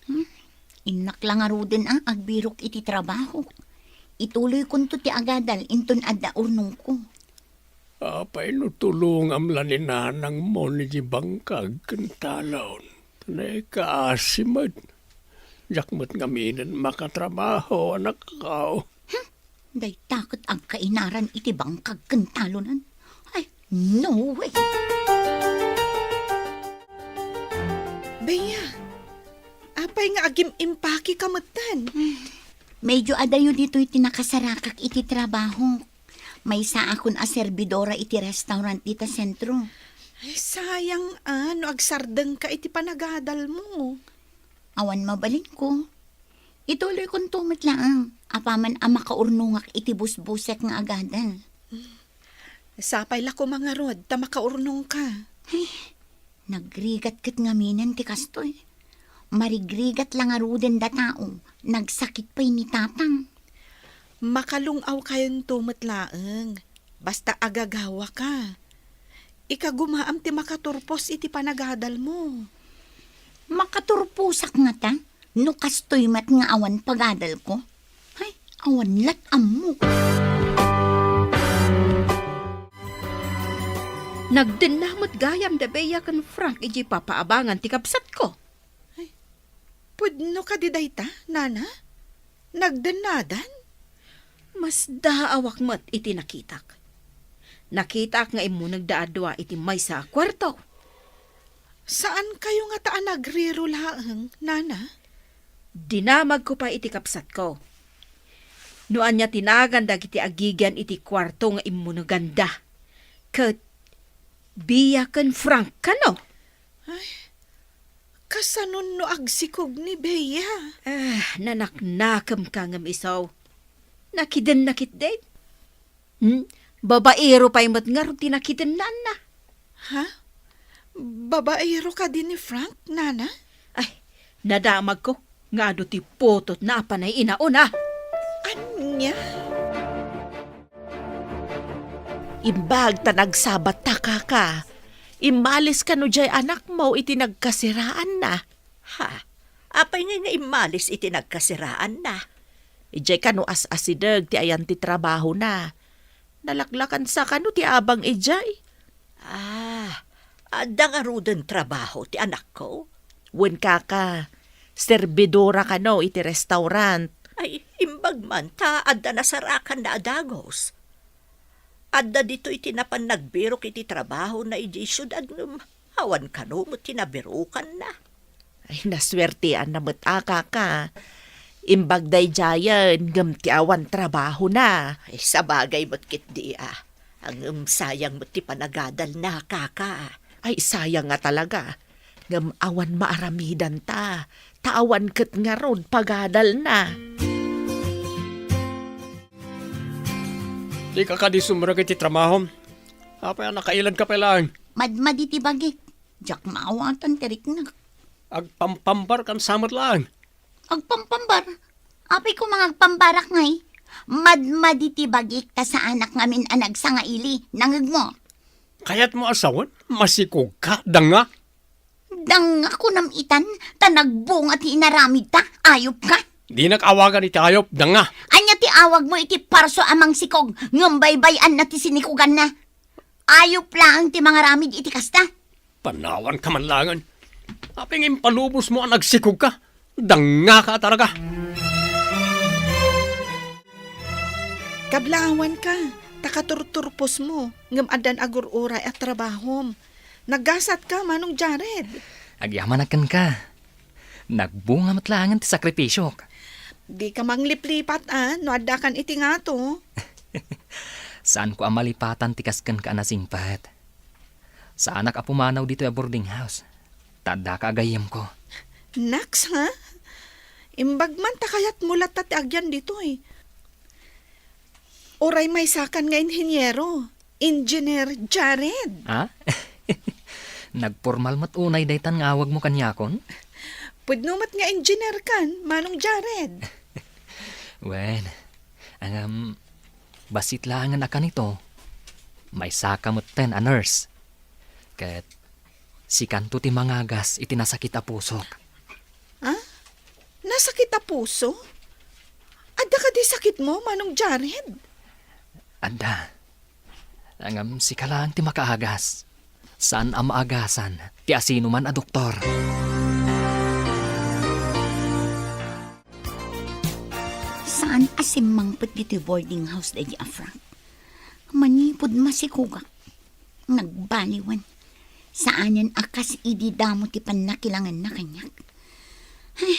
Hmm? Innak la ngaruden a agbirok iti trabaho. Ituloykonto ti agadal inton adda urnongko. Apay no tulongam la ni nanangmo iti bangkag ken talon? Nakaasi met. Diak met ngaminen makatrabaho, anakko. Hmm? Dayta ket agkainaran iti bangkag ken talonan. Ay, no way! Bea, apay nga agim-impake ka metten? Medyo adayo ditoy ti nakasarakak iti trabaho. Maysaakon a serbidora iti restaurant dita sentro. Ay, sayang a no agsardengka iti panagadalmo. Awan mabalinko. Ituloykonto met laeng, apaman a makaurnongak iti busbusek nga agadal. Sapay la koma ngarud ta makaurnongka. Ay, nagrigat ket ngaminen ti kastoy. Marigrigat la ngaruden da tao, nagsakit pay ni Tatang. Makalung-awkayo met laeng, basta agagawaka. Ikagumaam ti makaturpos iti panagadalmo. Makaturposak ngata no kastoy met nga awan pagadalko? Ay, awan lat ammok. Nagdenna met gayam da Bea ken Frank idiay papaabangan ti kabsatko. Ay, pudno kadi dayta, nana? Nagdennadan? Masdaawak met iti nakitak. Nakitaak nga immunegda a dua iti maysa a kuarto. Saankayo ngata a nagriro laeng, nana? Dinamagko pay iti kabsatko. No ania ti nagan dagiti agigian iti kuarto nga immuneganda. Ket Bea ken Frank kano? Ay, kasanon no agsikog ni Bea? Ah, nanaknakemka ngem isu. Nakidenna ketdi? Hmm? Babaero pay met ngarud ti nakidennaanna. Ha? Babaero kadi ni Frank, nana? Ay, nadamagko nga adu ti putotna a panay inauna. Ania? Imbag ta nagsabatta, kaka. Immalis kano diay anakmo iti nagkasiraanna? Ha? Apay ngay nga immalis iti nagkasiraanna? Idiay kano as-asideg ti ayan ti trabahona. Nalaklakansa kano ti abang idiay? Ah, adda ngaruden trabaho ti anakko? Wen, kaka, serbidora kano iti restaurant. Ay, imbag man ta adda nasarakanna a dagus. Adda ditoy ti napan nagbirok iti trabahona idiay siudad ngem awan kano met ti nabirokanna. Ay, nasuerteanna met a, kaka. Imbag daydiayen ngem ti awan trabahona. Ay, sabagay met ketdi a. Ngem sayang met ti panagadalna, kaka. Ay, sayang nga talaga. Ngem awan maaramidanta, ta awan ket ngarud pagadalna. Dika kadi sumrek iti trabahom? Apay a nakailadka pay laeng? Madmadi ti bagik. Diak maawatan ti riknak. Agpampambarkan sa met laeng. Agpampambar? Apay koma nga agpambarak ngay? Madmadi ti bagik ta saanak ngamin a nagsangaili. Nangegmo? Kayatmo a sawen? Masikogka, danga? Danga kunam itan, ta nagbunga ti inaramidta, ayupka. Dinak awagan iti ayup, danga. Ania ti awagmo iti parso a mangsikog, ngem baybay-anna ti sinikoganna? Ayup laeng ti mangaramid iti kasta. Panawanka man laengen. Apay nga impalubosmo a nagsikogka? Dangngaka a talaga. Kablawanka, ta katurturposmo, ngem addan agur-uray a trabahom. Naggasatka, Manong Jared. Agyamanak kenka. Nagbunga met laengen ti sakripisiok. Dika mangliplipat, a, no addakan iti ngato. Saanko a malipatan ti kas kenka a nasingpet. Saanak a pumanaw ditoy a boarding house. Ta addaka a gayyemko. Naks, ha? Imbag man ta kayatmo latta ti agyan ditoy. Uray maysakan nga inhinyero, Engineer Jared. Ha? Nagpormal met unay daytan nga awagmo kaniakon? Pudno met nga engineer kan, Manong Jared. Wen, ngem, bassit laengen a kanito, maysaka metten a nurse. Ket sikanto ti mangagas iti nasakit a pusok. Ha? Nasakit a puso? Adda kadi sakitmo, Manong Jared? Adda. Ngem sika laeng ti makaagas. Saan a maagasan ti asinoman a doktor. Saan a simmangpet ditoy boarding house daydi a Frank. Manipud masikogak, nagbaliwan. Saanen a kas idi damo ti pannakilanganna kaniak. Ay,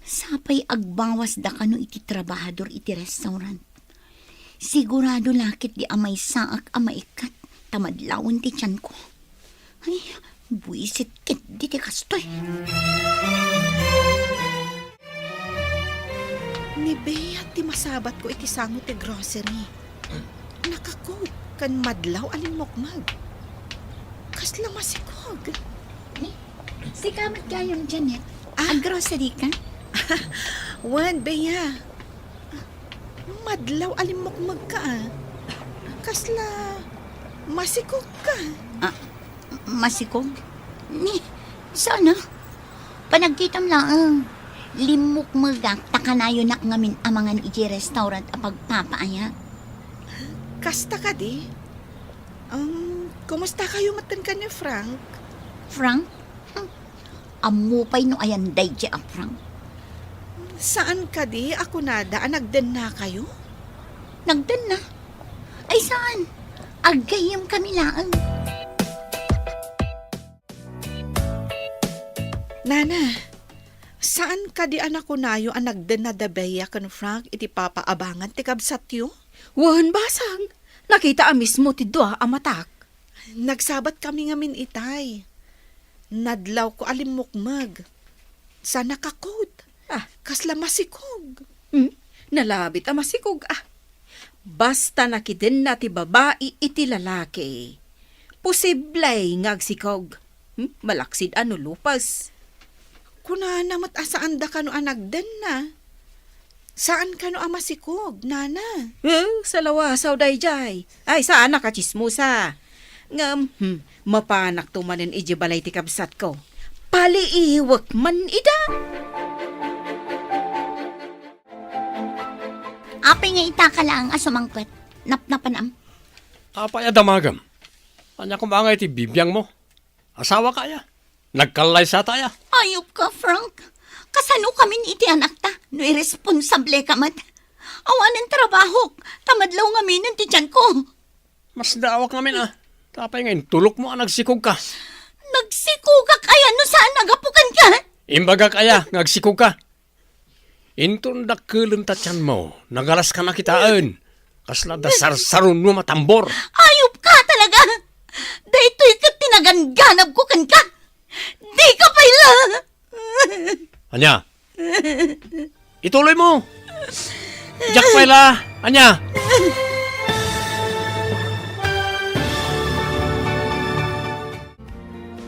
sapay agbawasda kano iti trabahador iti restaurant. Sigurado la ketdi a maysaak a maikkat ta madlawen ti tianko. Ay, buisit ketdi ti kastoy. Ni Bea ti masabatko iti sango ti grocery. Naka-coat ken madlaw a limmukmeg. Kasla masikog. Ni, sika met gayam, Janet. Ah? Ag-grocery ka? Wen, Bea. Madlaw a limmukmegka, a. Kasla masikogka. Ah, masikog? Ni, saan a? Panagkitam laeng. Limmukmegak ta kanayonak ngamin a mangan idiay restaurant a pagpapaayak. Kasta kadi? Um, kumustakayo metten ken ni Frank? Frank? Hmm. Ammo pay no ayan daydi a Frank. Saan kadi a kunada a nagdennakayo? Nagdenna? Ay, saan? Aggayyemkami laeng. Nana, saan kadi a nakunayo a nagdenna da Bea ken Frank iti papaabangan ti kabsatyo? Wen, basang. Nakita a mismo ti dua a matak. Nagsabatkami ngamin itay. Nadlawko a limmukmeg. Sa naka-coat. Ah. Kasla masikog. Hmm? Nalabit a masikog, ah. Basta nakidenna ti babai iti lalaki, posible nga agsikog. Hmm? Malaksid a no lupes. Kunana met a saanda kano a nagdenna. Saan kano a masikog, nana? Eh, salawasaw daydiay. Ay, saanak a tsismosa. Ngem, hmm, mapanakto manen idiay balay ti kabsatko. Paliiwek man ida. Apay nga itaka laeng a sumangpet? Napnapanam? Apay a damagem? Ania koma nga iti bibiangmo? Asawaka aya? Nagkallaysata aya? Ayupka, Frank. Kasanokamin iti anakta no iresponsableka met? Awanen trabahok, ta madlaw ngaminen ti tianko. Masdaawak ngamin, a. Apay nga intulokmo a nagsikogka? Nagsikogak aya no saan a gapu kenka? Imbagak aya nga agsikogka? Inton dakkelem ta tianmo, nagalaska na kitaen. Kasla da sarsaronmo a tambor. Ayupka talaga! Daytoy ket ti nagangganabko kenka! Dika pay la! Ania? Ituloymo! Diak pay la! Ania?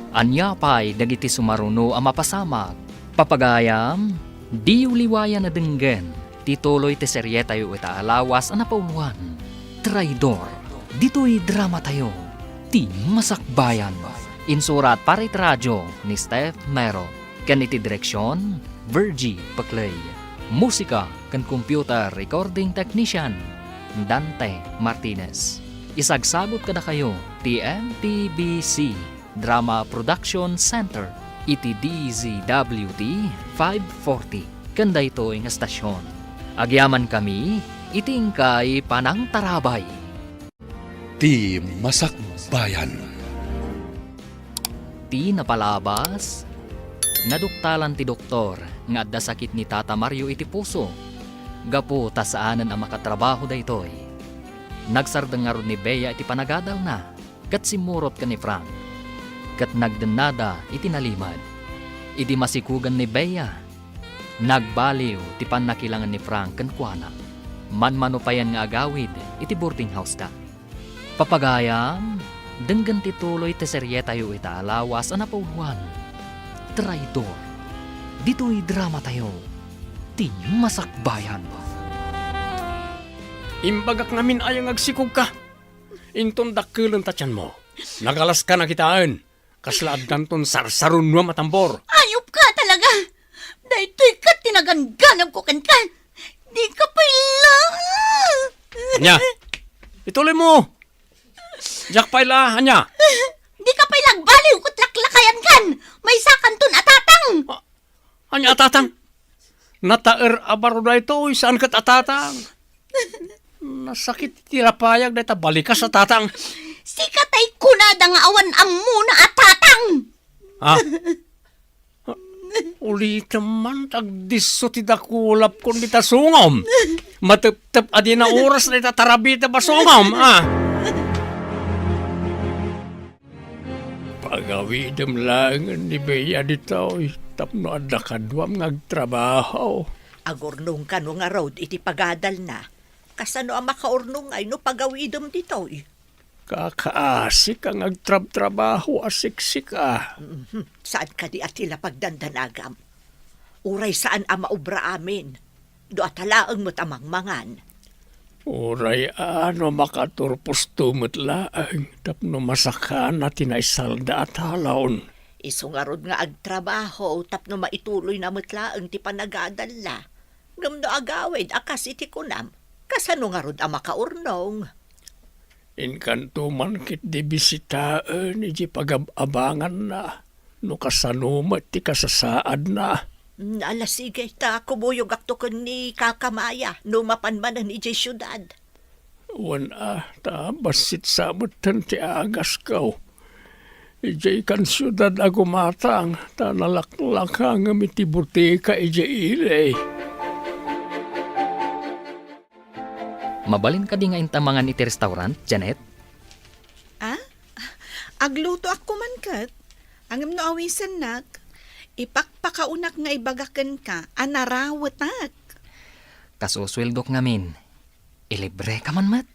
Ania pay dagiti sumaruno a mapasamak? Papagayam, diyo liwayan a denggen ti tuloy ti serietayo ita a lawas a napauluan, Traidor. Ditoy dramatayo, Ti Masakbayan. Insurat para iti radio ni Steph Mero, ken iti direksion, Virgie Paclay. Musika ken computer recording technician, Dante Martinez. Isagsagut kadakayo ti M P B C. Drama Production Center iti D Z W T five forty ken daytoy nga stasyon. Agyamankami iti inkay panangtarabay. Ti Masakbayan. Ti napalabas, naduktalan ti doktor nga adda sakit ni Tata Mario iti puso, gapu ta saanen a makatrabaho daytoy. Nagsardeng ngarud ni Bea iti panagadalna ket simmurot ken ni Frank, ket nagdennada iti nalimed. Idi masikugan ni Bea, nagbaliw ti pannakilangen ni Frank kenkuana. Manmano payen nga agawid iti boarding house-da. Papagayam, denggen ti tuloy ti serietayo ita a lawas a napauloan, Traidor. Ditoy dramatayo, Ti Masakbayan. Imbagak ngamin aya nga agsikogka. Inton dakkelenta ti tianmo, nagalaska na kitaen. Kasla addanton sarsarunoam a tambor. Ayupka talaga! Daytoy ket ti nagangganabko kenka. Dika pay la... Ania? Ituloymo! Diak pay la, ania? Dika pay la agbaliw ket laklakayankan. Maysakanton a tatang. Ah, ania a tatang? Nataer a baro daytoy, saan ket a tatang. Nasakit ti lapayag dayta balikas a tatang. Sika tay kunada nga awan ammona a tatang. Ah? Ulitem man, agdisso ti dakulapkon dita sungom. Mateptep a dina oras dayta tarabita basungom, ah. Pagawidem laengen ni Bea ditoy tapno adda kaduam nga agtrabaho. Agurnong kano ngarud iti pagadalna. Kasano a makaurnongay no pagawidem ditoy? Kakaasika nga agtrabtrabaho a siksika. Mhm. Saan kadi a ti la pagdandanagam? Uray saan a maubra amin. Dua ta laeng met a mangmangan. Uray a no makaturposto met laeng tapno masakana ti naisalda a talon. Isu ngarud nga agtrabaho tapno maituloyna met laeng ti panagadalna. Ngem no agawid a kas iti kunam, kasano ngarud a makaurnong? Inkanto man ketdi bisitaen idiay pagab-abanganna, no kasano met ti kasasaadna. Mm, ala, sige, ta kumuyogakto ken ni Kaka Maya no mapan manen idiay siudad. Wen a, ta bassit sa metten ti agasko. Idiay kan siudad a gumatang, ta nalaklakangem iti botika idiay ili. Mabalin kadi nga inta mangan iti restaurant, Janet? Ah? Aglutoak koman ket. Ngem no awisennak, ipakpakaonak nga ibaga kenka a narawetak. Kasusueldok ngamin, ilibreka man met.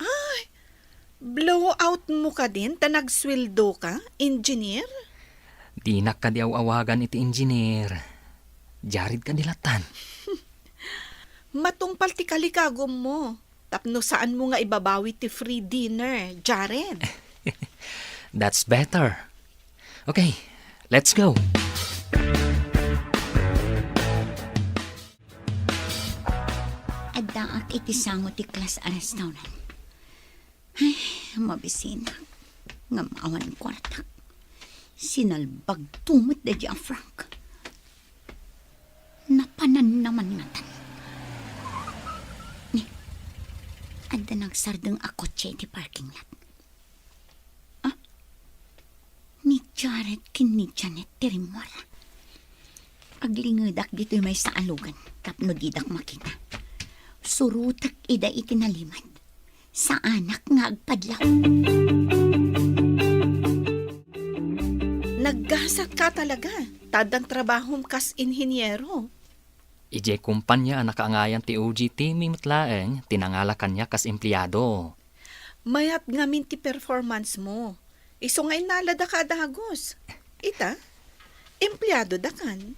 Ay, blowout mo kadin ta nagsueldoka, engineer? Dinak kadi aw-awagan iti engineer. Jared kadi lattan. Matungpal ti kalikagummo tapno saanmo nga ibabawi ti free dinner, Jared. That's better. Okay, let's go. Addaak iti sango ti class a restaurant. Ay, mabisinak. Ngem awan kuartak. Sinalbagto met daydi a Frank. Napananna man ngatan. Ni, adda nagsardeng a kotse iti parking lot. Ah? Ni Jared ken ni Janet ti rimmuarda. Aglingedak ditoy maysa a lugan tapno didak makita. Surotek ida iti nalimed. Saanak nga agpadlaw. Naggasatka talaga, ta addan trabahom kas inhiniero. Idiay kumpanya a nakaangayan ti O G team-mi met laeng ti nangala kaniak kas empleado. Mayat ngamin ti performance mo. Isu nga innaladaka a dagus. Ita, empleadodakan.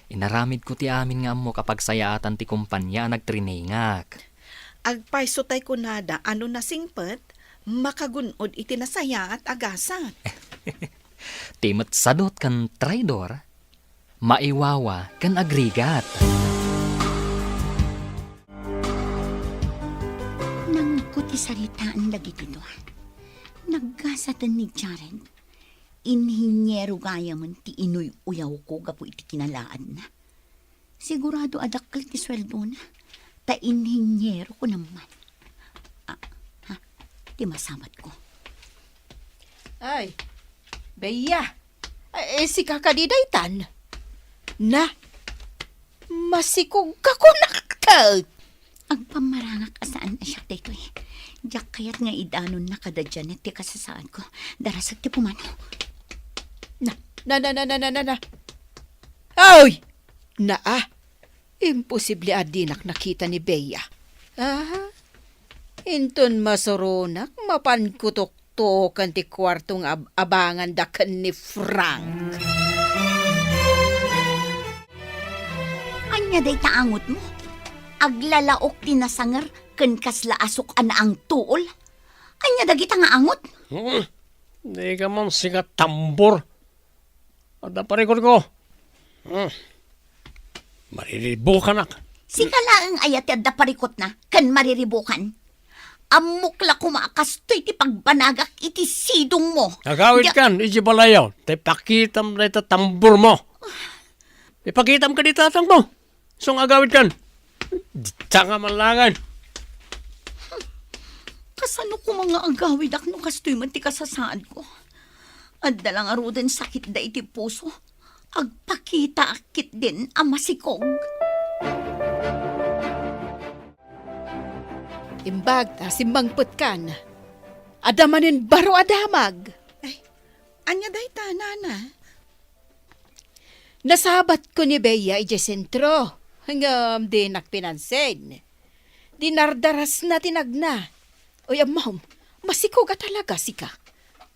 Inaramidko ti amin nga ammok a pagsayaatan ti kumpanya a nagtrainingak. Agpayso tay kunada a no nasingpet, makagun-od iti nasayaat a gasat. Ti met sadot ken traidor, maiwawa ken agrigat. Nangngegko ti saritaan dagiti dua. Naggasaten ni Jared. inhiniero gayamen ti inuy-uyawko gapu iti kinalaadna. Sigurado a dakkel ti sueldona, ta inhiniero ko naman. Ah, ha? Ti masamatko. Ay, Bea. Ay, sika kadi daytan? Na, masikog ka kunaktet. Agpammarangak a saan a siak daytoy. Diak kayat nga idanonna kada Janet ti kasasaadko. Darasek ti pumanaw. Na, na, na, na, na, na, na, na. Oy! Naa, imposible a dinak nakita ni Bea. Ah, inton masuronak, mapanko tuktoken ti kuarto nga ab-, abanganda ken ni Frank. Ania dayta angotmo? Aglalaok ti nasanger ken kasla asuk a naangtuol. Ania dagita nga angot? Hmm? Dika man sika tambor. Adda parikutko. Hmm. Mariribukanak. Sika laeng aya ti adda parikutna ken mariribukan. Ammok la koma a kastoy ti pagbanagak iti sidongmo. Agawidkan, idiay balayo. Tay pakitam dayta tambormo. Ipakitam kadi tatangmo. Isu nga agawidkan. Dita nga manlangan. Kasano koma nga agawidak no kastoy man ti kasasaadko? Adda la ngaruden sakitda iti puso. Agpakitaak ketdin a masikog. Imbag ta simmangpetkan, adda manen baro a damag. Ay, ania dayta, nana? Nasabatko ni Bea idiay sentro, ngem dinak pinansin. Dinardarasna ti nagna. Oy, ammom, masikog a talaga sika.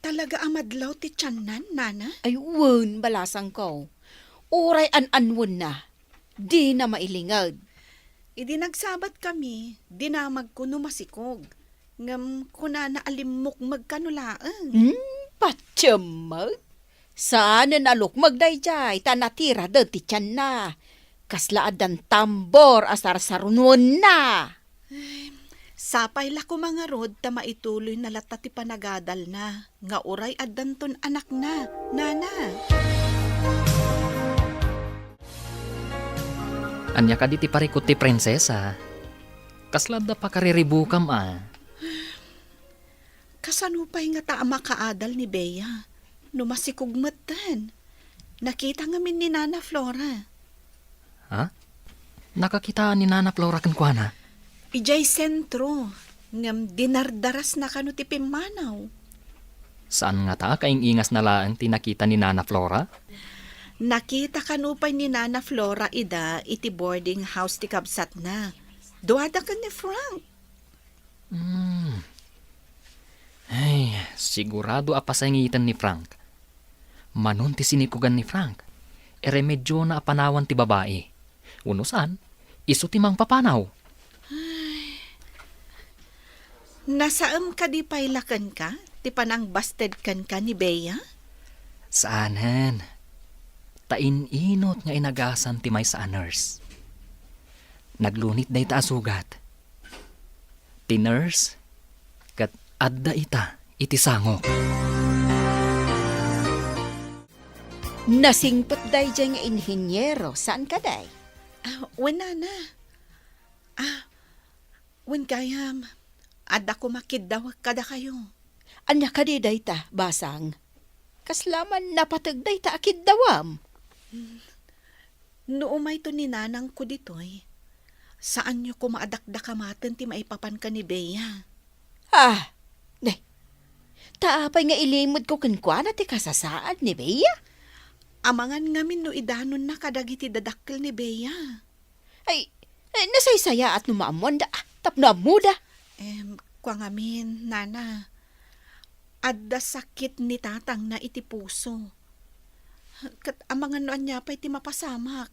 Talaga a madlaw ti tianna, nana? Ay, wen, balasangko. Uray an-anwenna, dina mailinged. Idi nagsabatkami, dinamagko no masikog. Ngem kunana a limmukmeg kano laeng. Hmm, patiem met. Saanen a lukmeg daydiay ta natiraden ti tianna. Kasla addan tambor a sarsarunuenna. Ay, sapay la koma ngarud ta maituloyna latta ti panagadalna nga uray addanton anakna, nana. Ania kadi ti parikut ti prinsesa? Kasla adda pakariribukam a? Kasano pay ngata a makaadal ni Bea no masikog metten? Nakita ngamin ni Nana Flora. Ha? Nakakitaan ni Nana Flora kenkuana? Idiay sentro, ngem dinardarasna kano ti pimmanaw. Saan ngata a kaing-ingasna laeng ti nakita ni Nana Flora? Nakita kano pay ni Nana Flora ida iti boarding house ti kabsatna. Duada ken ni Frank. Hmm. Ay, sigurado a pasangiten ni Frank. Manon ti sinikogan ni Frank, iremedyona a panawan ti babai. Wenno saan, isu ti mangpapanaw. Nasaem kadi pay la kenka ti panangbasted kenka ni Bea? Saanen. Ta in-inut nga inagasan ti maysa a nurse. Naglunit dayta a sugat. Ti nurse ket adda ita iti sangok. Nasingpet daydiay nga inhiniero, saan kadi? Ah, wen, nana. Ah, wen gayam, adda koma kiddawek kadakayo. Ania kadi dayta, basang? Kasla man napateg dayta a kiddawam? No umayto ni nanangko ditoy, saanyo koma a dakdakamaten ti maipapan ken ni Bea. Ah, ne. Ta apay nga ilimedko kenkuana ti kasasaad ni Bea? Amangan ngamin no idanonna kadagiti dadakkel ni Bea. Ay, ay, nasaysayaat no maammoanda, ah, tapno ammoda. Em, kua ngamin, nana, adda sakit ni tatangna iti puso. Ket amangan no ania pay ti mapasamak.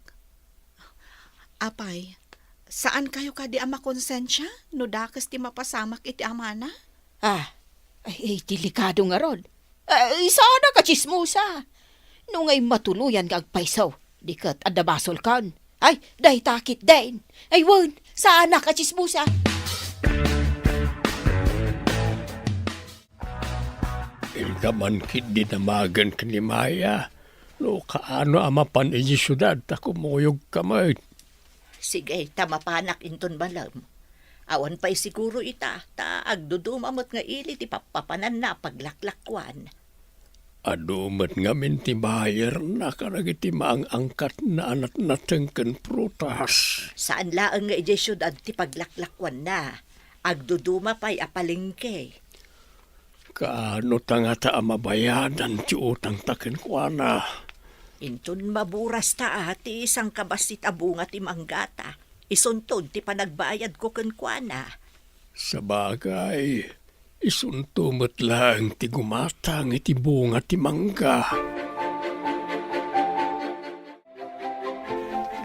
Apay, saankayo kadi a makonsensia no dakes ti mapasamak iti amana? Ah, ay, ay, delikado ngarud. Ay, saanak a tsismosa. No ngay matuloyan nga agpayso, di ket adda basolkan. Ay, dayta ketdin. Ay, wen, saanak a tsismosa. Inka Aman ketdi damagen ken ni Maya, no kaano a mapan idiay siudad ta kumuyogka met. Sige, ta mapanak inton malem. Awan pay siguro ita, ta agduduma met nga ili ti pappapananna a paglaklakuan. Adu met ngamin ti bayarna kadagiti maang-angkatna a natnateng ken prutas. Saan laeng nga idiay siudad ti paglaklakuanna. Agduduma pay a palengke. Kaano ta ngata a mabayadan ti utangta kenkuana? Inton maburasta a ti sangkabassit a bunga ti manggata, isunto ti panagbayadko kenkuana. Sabagay, isunto met laeng ti gumatang iti bunga ti mangga.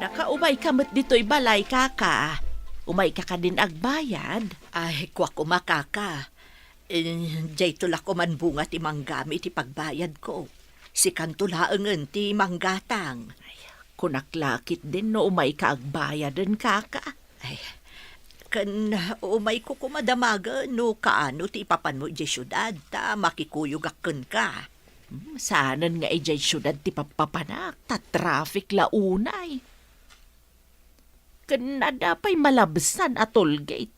Nakaumayka met ditoy balay, kaka. Umayka kadin agbayad? Ay, kua koma, kaka. Eh, dayto la koman bunga ti manggami ti pagbayadko. Sikanto laengen ti manggatang. Ay, kunak la ketdin no umayka agbayaden, kaka. Ay, ken umayko koma damagen no kaano ti ipapanmo idiay siudad ta makikuyogak kenka. Hmm, saanen nga idiay siudad ti pappapanak, ta traffic la unay. Ken adda pay malabsan a toll gate.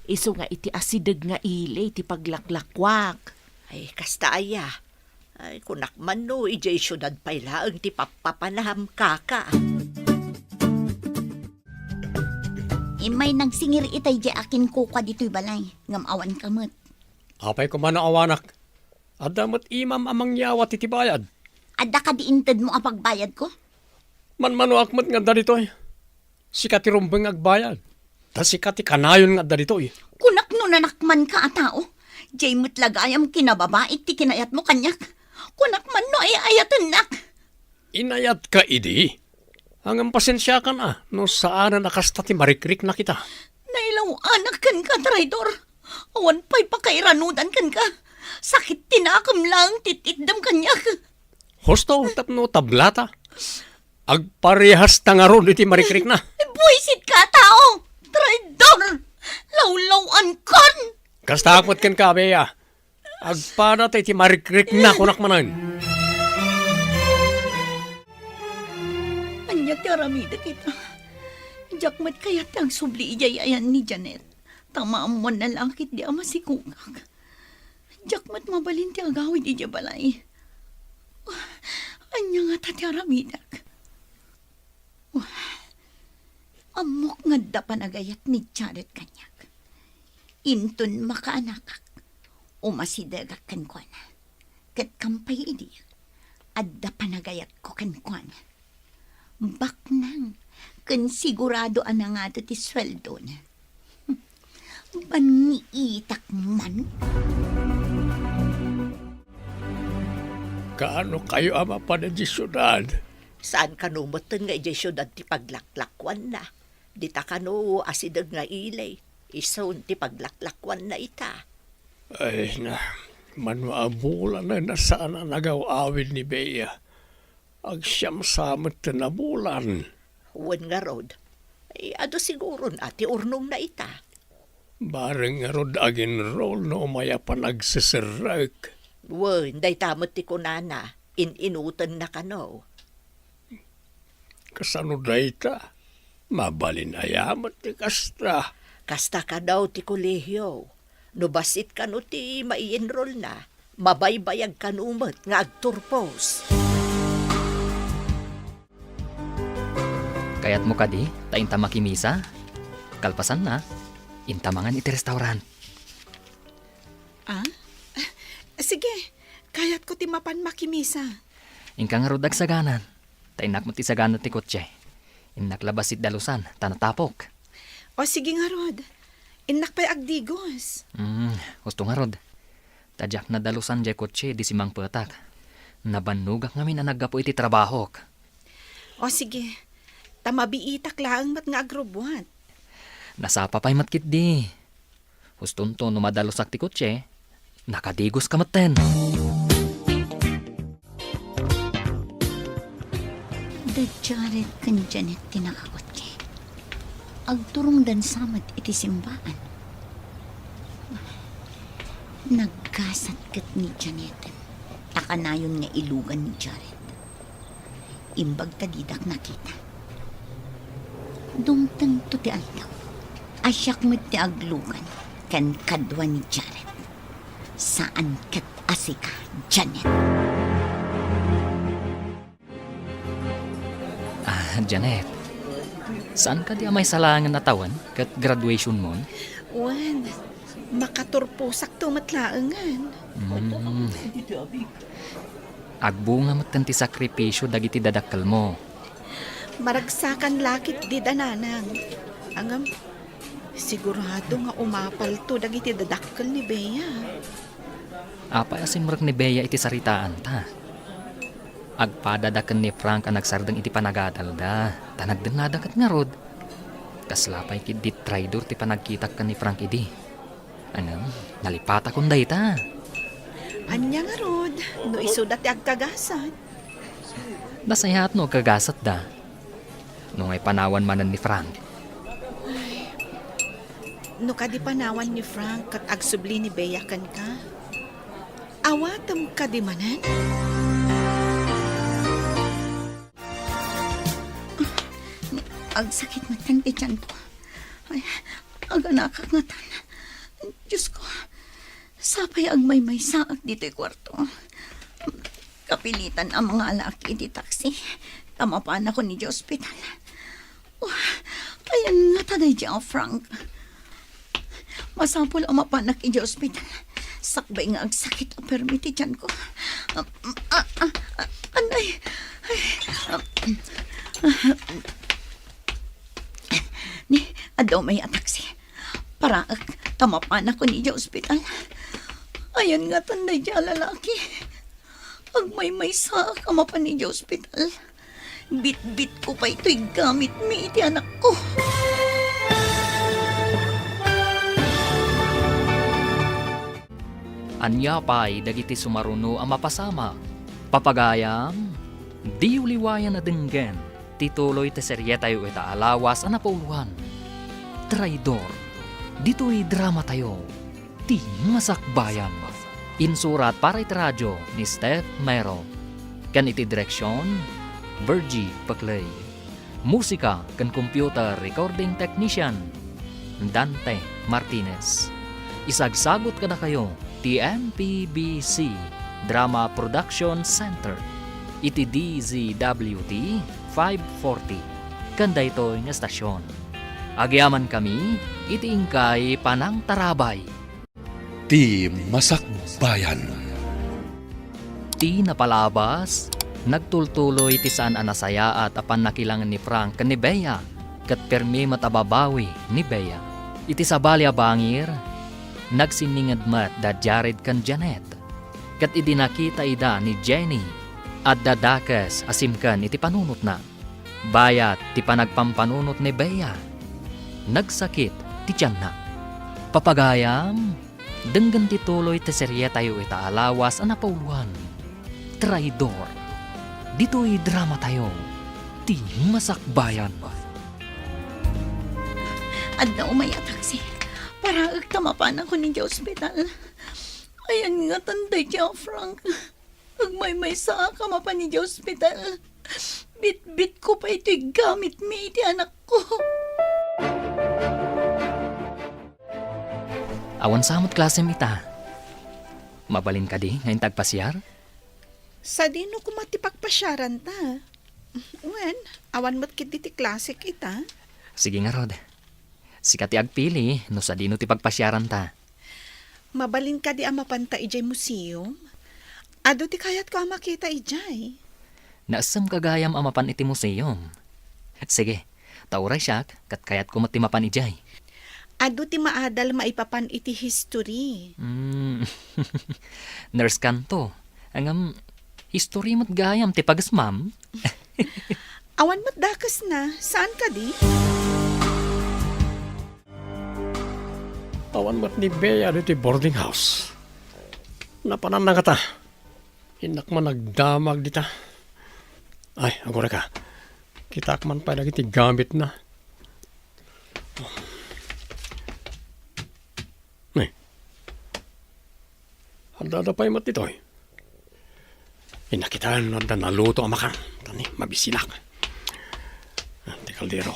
Isu nga iti asideg nga ili ti paglaklakuak. Ay, kasta aya. Ay, kunak man no idiay siudad pay laeng ti pappapanam, kaka. Immay nagsingir itay diay a kinkukua ditoy balay, ngem awanka met. Apay koma no awanak? Adda met imam a mangyawat iti bayad. Adda kadi intedmo a pagbayadko? Manmanoak met nga adda ditoy. Sika ti rumbeng nga agbayad. Ta sika ti kanayon nga adda ditoy. Kunak no nanakmanka a tao. Diay met la gayam kinababait ti kinayatmo kaniak. Kunak man no ay-ayatennak. Inayatka idi. Ngem pasensiakan a no saanen a kasta ti marikriknak ita. Nailaw-anak kenka, traidor. Awan pay pakairanudan kenka. Sakit ti nakem laeng ti itdem kaniak. Husto tapno tablata. Agparehasta ngarud iti marikrikna. Buisitka a tao! Traidor! Lawlaw-ankon! Kasta met kenka, Bea. Agpada ta iti marikrikna, kunak manen. Ania ti aramidek ita? Diak met kayat ti agsubli idiay ayan ni Janet. Ta maammoanna la ketdi a masikogak. Diak met mabalin ti agawid idiay balay. Ania ngata ti aramidek? Ammok nga adda panagayat ni Janet kaniak. Inton makaanakak, umasidegak kenkuana. Ket kampay idi, adda panagayatko kenkuana. Baknang ken sigurado a nangado ti sueldona. Banniitak man. Kaano kayo a mapan idiay siudad? Saan kano metten nga idiay siudad ti paglaklakuanna? Dita kano asideg nga ili, isun ti paglaklakuanna ita. Ay na, mano a bulan a saan a nagaw-awid ni Bea. Agsiam sa metten a bulan. Wen ngarud, ay, adu siguron a ti urnongna ita. Bareng ngarud aginrol no umay a panagseserrek. Wen, dayta met ti kunana, in-inutenna kano. Kasano dayta? Mabalin aya met ti kasta? Kasta kano ti kolehio. No bassit kano ti mai-enrollna, mabaybayag kano met nga agturpos. Kayatmo kadi ta inta makimisa? Kalpasanna, inta mangan iti restaurant. Ah? Sige, kayatko ti mapan makimisa. Inka ngarud agsaganan. Ta innak met ti sagana ti kotse. Innak la bassit dalusan, ta natapok. O, sige ngarud. Innak pay agdigos. Hmm, husto ngarud. Ta diak nadalusan diay kotse idi simmangpetak. Nabannogak ngamin a naggapu iti trabahok. O, sige. Ta mabiitak laeng met nga agrubbuat. Nasapa pay met ketdi. Hustonto no madalusak ti kotse, nakadigoska metten. Da Jared ken Janet ti nakakotse. Agturongdan sa met iti simbaan. Naggasat ket ni Janet. a nayon nga ilugan ni Jared. Imbag ta didak nakita. Dumtengto ti aldaw a siak met ti aglugan ken kadua ni Jared. Saan ket a sika, Janet. Ah, Janet, saan kadi a maisalaangen a tawen ket graduationmon? Wen, makaturposakto met laengen. Mm. Agbunga metten ti sakripisio dagiti dadakkelmo. Maragsakan la ketdi da, nanang. Ngem, sigurado nga umapalto dagiti dadakkel ni Bea. Apay a simrek ni Bea iti saritaanta? Agpadada ken ni Frank a nagsardeng iti panagadalda, ta nagdennada ket ngarud. Kasla pay ketdi traidor ti panagkitak ken ni Frank idi. Ngem, nalipatakon dayta. Ania ngarud, no isuda ti agkagasat? Nasayaat no agkagasatda. No ngay panawan manen ni Frank. Ay, no kadi panawan ni Frank ket agsubli ni Bea kenka, awatem kadi manen? Agsakit met ti tianko. Ay, aganakak ngatan. Diosko, sapay agmaymaysaak ditoy kuarto. Kapilitan a mangalaak iti taksi ta mapanakon idiay ospital. Oh, ayan ngata daydiay a Frank. Masapul a mapanak idiay ospital. Sakbay nga agsakit a permi ti tianko. Ah, ah, ah, ah, anay. Ay, ah, ni, adda umay a taksi. Paraek ta mapanakon idiay ospital. Ayan ngatan daydiay a lalaki. Agmaymaysaak a mapan idiay ospital. Bitbitko pay toy gamitmi iti anakko. Ania pay dagiti sumaruno a mapasamak? Papagayam, diyo liwayan a denggen ti tuloy ti serietayo ita a lawas a napauluan, Traidor, ditoy dramatayo, Ti Masakbayan. Insurat para iti radio ni Steph Mero, ken iti direksion, Virgie Paclay. Musika ken computer recording technician, Dante Martinez. Isagsagut kadakayo ti M P B C Drama Production Center iti D Z W T five forty ken daytoy nga estasion. Agyamankami iti inkay panangtarabay. Ti Masakbayan. Ti napalabas, nagtultuloy ti saan a nasayaat a pannakilangen ni Frank ken ni Bea, ket permi met a babawi ni Bea. Iti sabali a bangir, nagsinninged met da Jared ken Janet. Ket idi nakita ida ni Jenny, adda dakes a simken iti panunotna. Bayat ti panagpampanunot ni Bea, nagsakit ti tianna. Papagayam, denggen ti tuloy ti serietayo ita a lawas a napauluan, Traidor. Ditoy dramatayo, Ti Masakbayan. Adda umay a taksi. Paraek ta mapanakon idiay ospital. Ayan ngatan daydiay a Frank. Agmaymaysaak a mapan idiay ospital. Bitbitko pay toy gamitmi iti anakko. Awan sa met klasem ita. Mabalin kadi nga inta agpasiar? Sadino koma ti pagpasiaranta? Wen, awan met ketdi ti klasek ita. Sige ngarud. Sika ti agpili no sadino ti pagpasiaranta. Mabalin kadi a mapanta idiay museum? Adu ti kayatko a makita idiay. Naessem gayam a mapan iti museum. Sige, ta uray siak, ket kayatko met ti mapan idiay. Adu ti maadal maipapan iti history. Mm. Nurse kanto. Ngem, history met gayam ti pagesmam. Awan met dakesna, saan kadi? Awan met ni Bea ditoy boarding house. Napananna ngata. Innak man nagdamag dita. Ay, agurayka. Kitaak man pay dagiti gamitna. Ni. Adda pay met ditoy. Pinakitaen no adda naluto a makan. Tani, mabisinak. Ah, ti kaldero.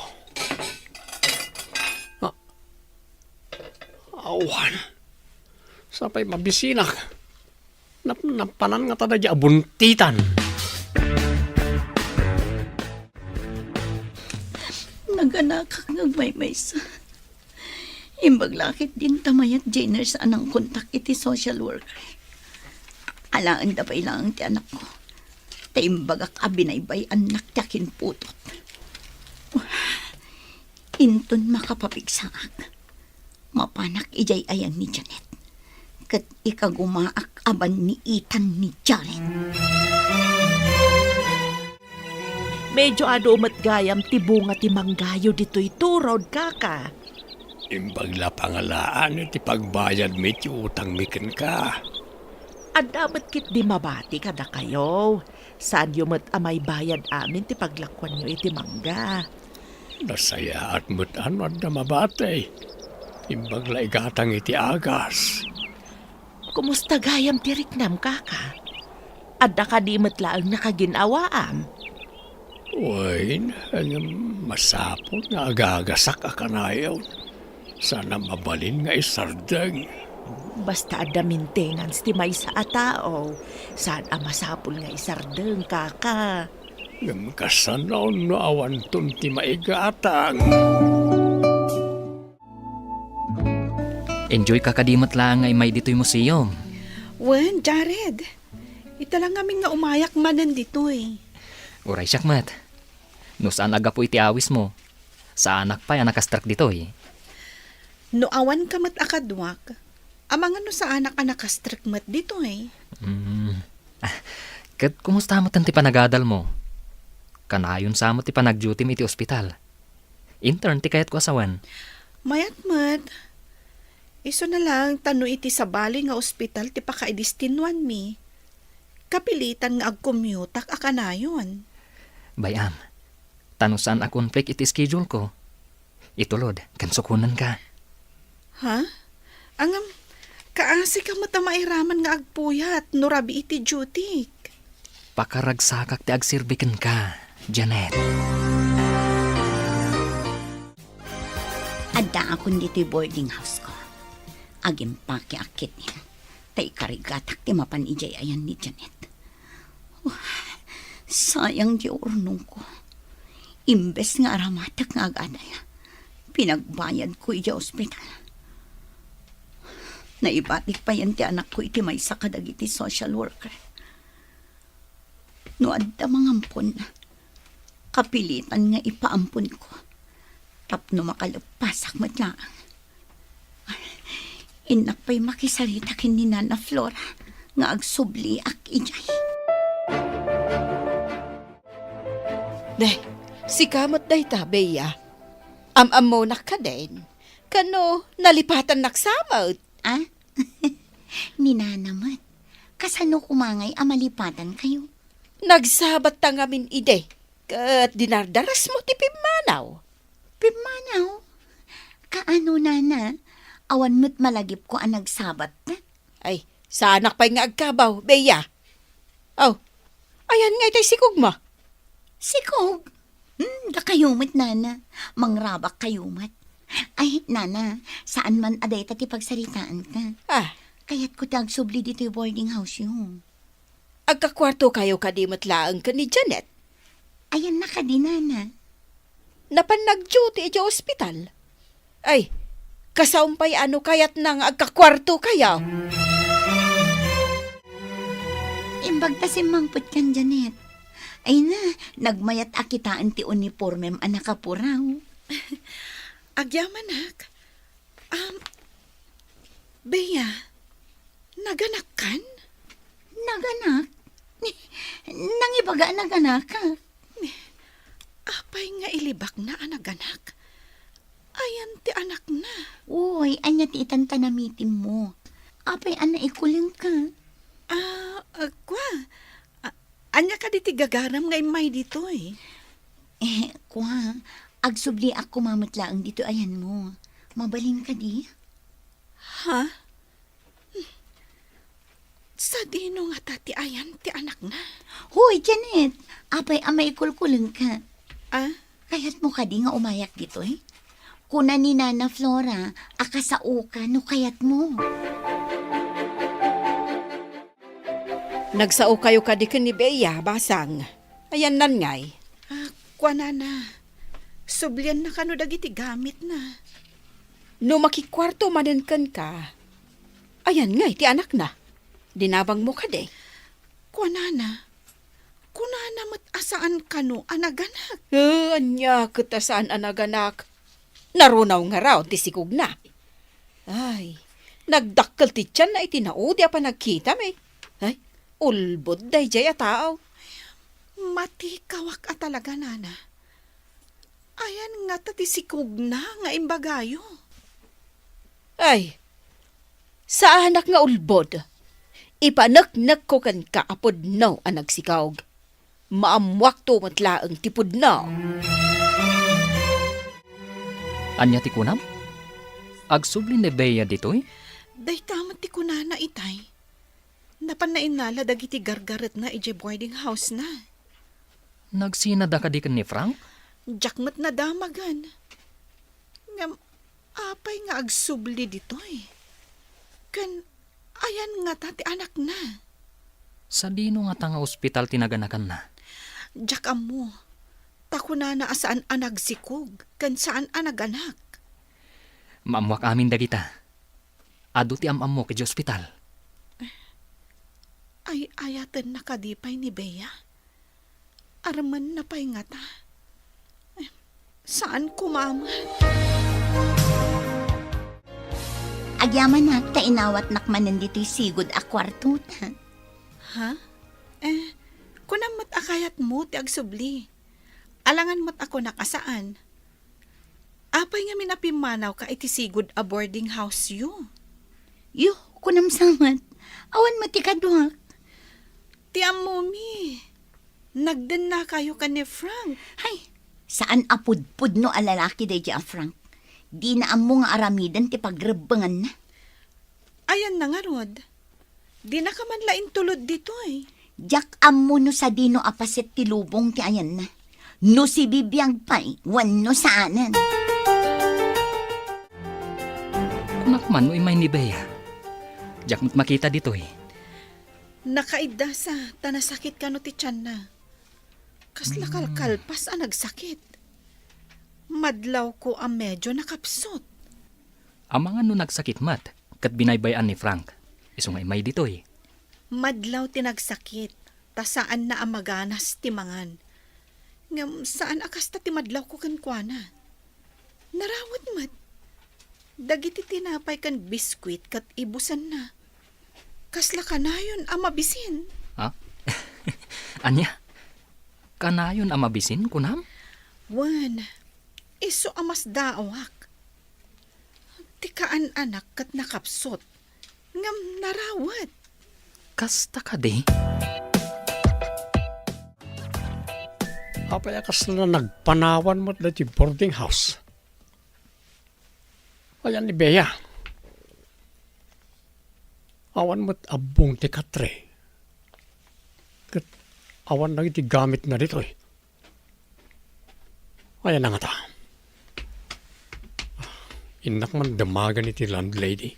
Ah, awan. Sapay mabisinak. Nap-, napanan nga ta daydi a buntitan. Naganakak nga agmaymaysa. Imbag la ket dinta mayat dinner sa anang kontak iti social worker. Alaenda pay laeng ti anakko. Ta imbagak a binaybay-annak ti akinputot. Inton makapapigsaak, mapanak idiay ayan ni Janet. Ket ikagumaak a banniitan ni Jared. Medyo adu met gayam ti bunga ti manggayo ditoy turod, kaka. Imbag la pangalaan ti pagbayadmi ti utangmi kenka. Adda met ketdi mabati kadakayo. Saanyo met a maibayad amin ti paglakuanyo iti mangga. Nasayaat met a no adda mabati. Imbag la igatang iti agas. Kumusta gayam ti riknam, kaka? Adda kadi met laeng nakagin-awaam? Wen, ngem masapul nga agagasak a kanayon. Saan a mabalin nga isardeng. Basta adda maintenance ti maysa a tao, saan a masapul nga isardeng, kaka. Ngem kasano no awanton ti maigatang? Enjoy ka kadi met laeng nga immay ditoy museum. Wen, Jared. Ita la ngamin nga umayak manen ditoy. Uray siak met. No saan a gapu iti awismo, saanak pay a nakastrek ditoy. No awan ka met a kaduak, amangan no saanak a nakastrek met ditoy. Mm. Ah, ket kumusta met ti panagadalmo? Kanayon sa met ti panagdutim iti ospital. Intern ti kayatko a sawen. Mayat met. Isu na lang ta no iti sabali nga ospital ti pakaidestinuanmi, kapilitan nga agkommutak a kanayon. Bay-am, ta no saan a conflict iti schedule ko, itulod ken sukonenka. Ha? Ngem, kaasi ka met a mairaman nga agpuyat no rabii ti duty. Pakaragsakak ti agserbi kenka, Janet. Addaakon ditoy boarding house ko. Agimpakeak ketdin, ta ikarigatak ti mapan idiay ayan ni Janet. Wah, sayang ti urnongko. Imbes nga aramatek nga agadal, pinagbayadko idiay ospital. Naibatik payen ti anakko iti maysa kadagiti social worker. No adda mangampon, kapilitan nga ipaamponko tapno makaleppasak met laeng. Innak pay makisarita ken ni Nana Flora nga agsubliak idiay. Ne, sika met dayta, Bea. Am-ammonak kadin. Kano, nalipatannak sa met? Ah? Ni Nana met. Kasano koma ngay a malipatankayo? Nagsabatta ngamin idi, ket dinardarasmo ti pimmanaw. Pimmanaw? Kaano, Nana? Awan met malagipko a nagsabatta? Ay, saanak pay nga agkabaw, Bea. Aw, ayan nga itay sikogmo? Sikog? Hmm, dakayo met, Nana. Mangrabak kayo met. Ay, Nana, saan man a dayta ti pagsaritaanta. Ah. Kayatko ti agsubli ditoy boarding house-yo. Agkakuarto kayo kadi met laeng ken ni Janet? Ayanna kadi, Nana. Napan nagduty idiay ospital? Ay, kasaom pay a no kayatna nga agkakuarto kayo. Imbag ta simmangpet kan, Janet. Ay na, nagmayat a kitaen ti unipormem a nakapuraw. Agyamanak. Um, Bea, naganakkan? Naganak? Nangibaga a naganakak. Apay nga ilibakna a naganak? Ayan ti anakna. Uy, ania ti itan ta namitimmo? Apay a naikulengka? Ah, ah, kua. Ah, ania kadi ti gagaram nga immay ditoy? Eh, kua, agsubliak koma met laeng ditoy ayanmo. Mabalin kadi? Ha? Sa Dino ngata ti ayan ti anakna? Hoy, Janet! Apay a maikulkulengka? Ah? Kayatmo kadi nga umayak ditoy? Kuna ni Nana Flora a kasaoka no kayatmo. Nagsaokayo kadi ken ni Bea, basang. Ayanna ngay? Ah, kuanana, sublianna kano dagiti gamitna. No makikuarto manen kenka, ayan ngay ti anakna? Dinabangmo kadi? Kuanana, kunana met a saan kano a naganak. Eh, ania ket a saan a naganak? Narunaw ngarud ti sikogna. Ay, nagdakkel ti tianna iti naudi a panagkitam, eh. Ay, ulbod daydiay a tao. Matikawak a talaga, nana. Ayan ngata ti sikogna nga imbagayo? Ay, saanak nga ulbod. Ipaneknekko kenka a pudno a nagsikog. Maammuakto met laeng ti pudno. Ania ti kunam? Agsubli ni Bea ditoy? Dayta met ti kunana itay. Napanna innala dagiti gargaretna idiay boarding house-na. Nagsinada kadi ken ni Frank? Diak met nadamagan. Ngem apay nga agsubli ditoy? Ken ayan ngata ti anakna? Sadino ngata nga ospital ti naganakanna? Diak ammo. Ta kunana a saan a nagsikog ken saan a naganak. Maammuak amin dagita. Adu ti am-ammok idiay ospital. Ay-ayatenna kadi pay ni Bea? Armenna pay ngata? Saan koma met? Agyamanak ta inawatnak manen ditoy sigud a kuartota. Ha? Eh, kunam met a kayatmo ti agsubli. Alangan met a kunak a saan. Apay ngamin a pimmanawka iti sigud a boarding house-yo? Yo, kunam sa met. Awan met ti kaduak. Ti ammomi, nagdennakayo ken ni Frank. Hay, saan a pudpudno a lalaki daydiay a Frank. Dina ammo nga aramiden ti pagrebbenganna. Ayanna ngarud? Dinaka man la intulod ditoy. Diak ammo no sadino a paset ti lubong ti ayanna. No sibibiag pay wenno saanen. Kunak man no immay ni Bea. Diak met makita ditoy. Nakaiddasa ta nasakit kano ti tianna. Kasla kalkalpas a nagsakit. Madlawko a medio nakapsut. Amangan no nagsakit met ket binaybay-an ni Frank, isu nga immay ditoy. Madlaw ti nagsakit, ta saanna a maganas ti mangan. Ngem saan a kasta ti madlawko kenkuana. Narawet met. Dagiti tinapay ken biskuit ket ibusenna. Kasla kanayon a mabisin. Ha? Ania? Kanayon a mabisin, kunam? Wen, isu a masdaawak. Ti kaan-anak ket nakapsut, ngem narawet. Kasta kadi? Apay a kasla nagpanawan met daytoy boarding house? Ayan ni Bea. Awan met abbong ti katre. Ket awan dagiti gamitna ditoy. Ayan na ngata. Innak man damagan iti landlady.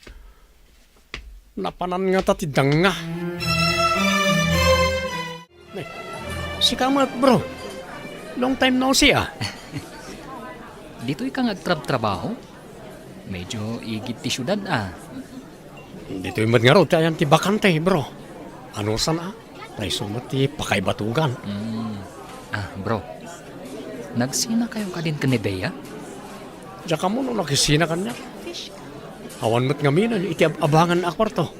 Napanan ngata ti danga. Ay, sika met, bro. Long time no see, ah. Ditoy ka nga agtrabtrabaho? Medyo igid ti siudad, ah. Ditoy met ngarud ti ayan ti bakante, bro. Anusan, ah? Ta isu met ti pakaibatugan. Mm. Ah, bro. Nagsinakayo kadin ken ni Bea? Diak ammo no nakisina kaniak. Awan met ngamin iti ab-abangan a kuarto.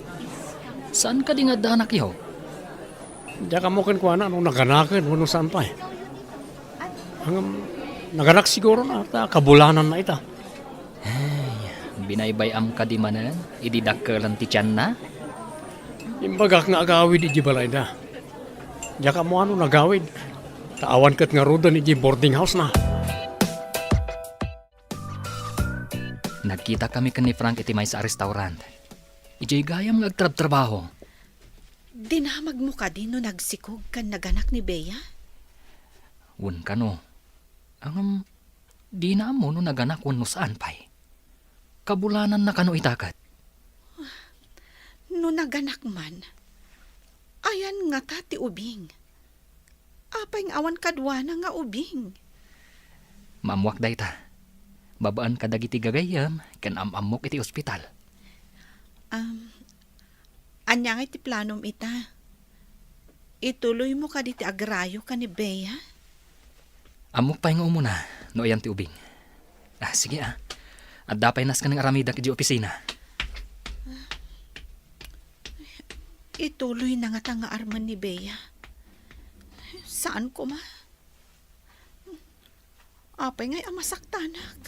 Saan kadi nga addanakyo? Diak ammo kenkuana no naganaken wenno saan pay. Ngem, naganak siguro na, ta kabulananna ita. Ay, binaybay-am kadi manen idi dakkelan ti tianna? Imbagak nga agawid idiay balayda. Diak ammo no nagawid, ta awan ket ngaruden idiay boarding house-na. Nagkitakami ken ni Frank iti maysa a restaurant. Idiay gayam nga agtrabtrabaho. Dinamagmo kadi no nagsikog ken naganak ni Bea? Wen kano. Ngem, dina ammo no naganak wenno saan pay. Kabulananna kano ita ket. No naganak man, ayan ngata ti ubing? Apay nga awan kaduana nga ubing? Maammoak dayta. Babaen kadagiti gagayyem ken am-ammok iti ospital. Am, ania ngay ti planom ita? Ituloymo kadi ti agrayo ken ni Bea? Ammok pay nga umuna no ayan ti ubing. Ah, sige, ah. Adda pay nasken nga aramidak idiay opisina. Ituloyna ngata nga armen ni Bea. Saan koma? Apay ngay a masaktanak?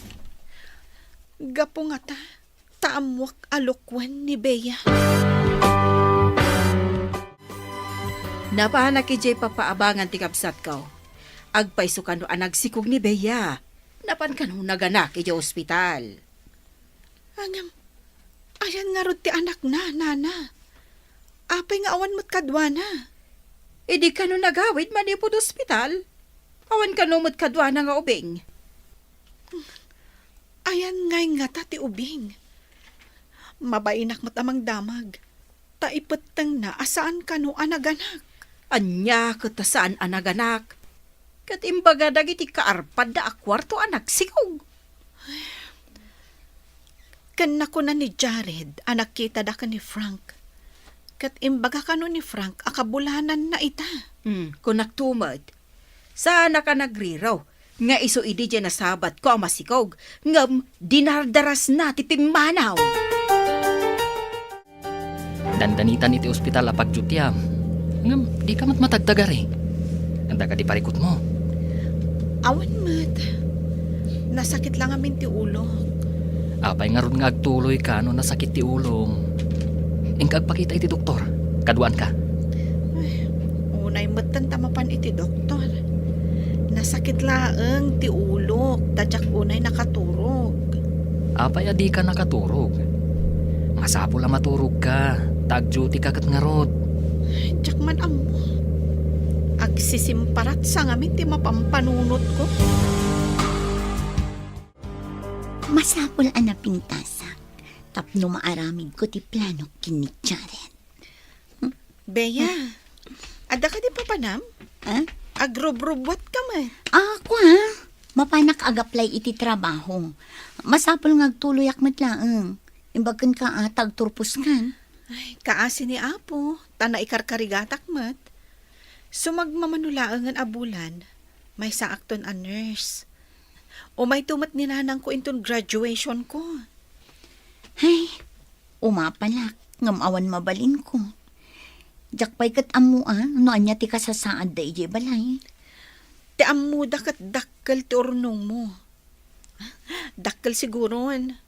Gapu ngata ta ammoak a lukuen ni Bea. Napanak idiay papaabangan ti kabsatko. Agpayso kano a nagsikog ni Bea. Napan kano naganak idiay ospital. Ngem, ayan ngarud ti anakna, nana? Apay nga awan met kaduana? Idi kano nagawid manipud ospital? Awan kano met kaduana nga ubing? Ayan ngay ngata ti ubing? Mabainak met a mangdamag, ta ipettengna a saan kano a naganak. Ania ket a saan a naganak? Ket imbaga dagiti kaarpadda a kuarto a nagsikog. Ken nakuna ni Jared a nagkitada ken ni Frank. Ket imbaga kano ni Frank a kabulananna ita. Hmm, kunakto met. Saanak a nagriraw nga isu idi diay nasabatko a masikog, ngem dinardarasna ti pimmanaw. Dandanitan iti ospital a pagdutiam. Ngem, dika met matagtagari. Adda kadi parikutmo? Awan met. Nasakit la ngamin ti ulok. Apay ngarud nga agtuloyka no nasakit ti ulom? Inka agpakita iti doktor. Kaduaanka. Ay, unay metten ta mapan iti doktor. Nasakit laeng ti ulok, ta diak unay nakaturog. Apay a dika nakaturog? Masapul a maturogka, ta agdutyka ket ngarud. Diak man ammo. Agsisimparat sa ngamin ti mapampanunotko. Masapul a napintasak tapno maaramidko ti planok ken ni Jared. Bea, adda kadi papanam? Ah? Agrubrubuatka met. Ah, kua, mapanak agaplay iti trabaho. Masapul nga agtuloyak met laeng. Imbag kenka a ta agturposkan. Ay, kaasi ni Apo, ta naikarkarigatak met. Sumagmamano laengen a bulan, maysaakton a nurse. Umayto met ni nanangko inton graduationko. Ay, umapalak, ngem awan mabalinko. Diak pay ket ammoan no ania ti kasasaadda idiay balay. Ti ammoda ket dakkel ti urnongmo. Dakkel siguron.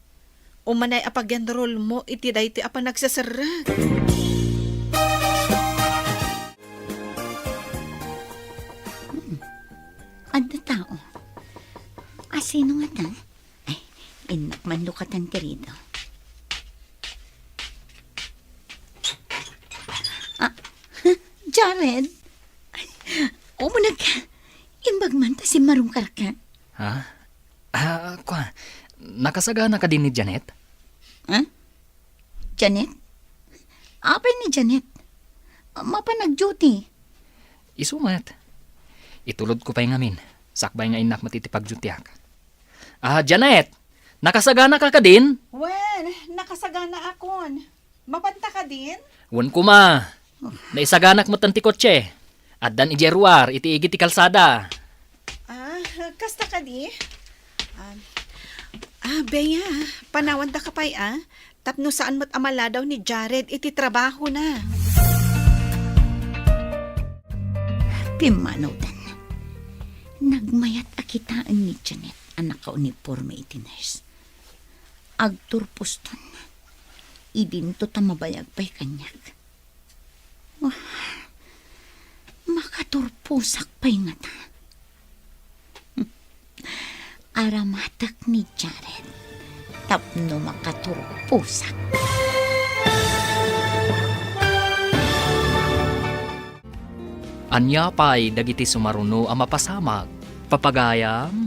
Umanay a pag-enrollmo iti daytoy a panagseserrek. Hmm. Adda tao. Asino ngata? Ay, innak man lukatan ti rido. Ah, Jared? Ay, umuneg ka. Imbag man ta simmarungkarka. Ha? Ah, kua, nakasagana kadi ni Janet? Ha? Janet? Apay ni Janet? Mapan nag-duty. Isu met. Itulodko pay ngamin, sakbay nga innak met iti pagdutiak. Ah, Janet! Nakasaganaka kadin? Wen, nakasaganaakon. Mapanta kadin? Wen koma. Naisaganak met ti kotse. Addan idiay ruar iti igid ti kalsada. Ah, kasta kadi? Ah, ah, Bea, panawandaka pay, ah. Tapno saan met a maladaw ni Jared iti trabahona. Pimmanawdan. Nagmayat a kitaen ni Janet a nakauniporme iti nurse. Agturposton. Idinto ta mabayag pay kaniak. Wah, makaturposak pay ngata. Aramatek ni Jared tapno makaturposak. Ania pay dagiti sumaruno a mapasamak? Papagayam,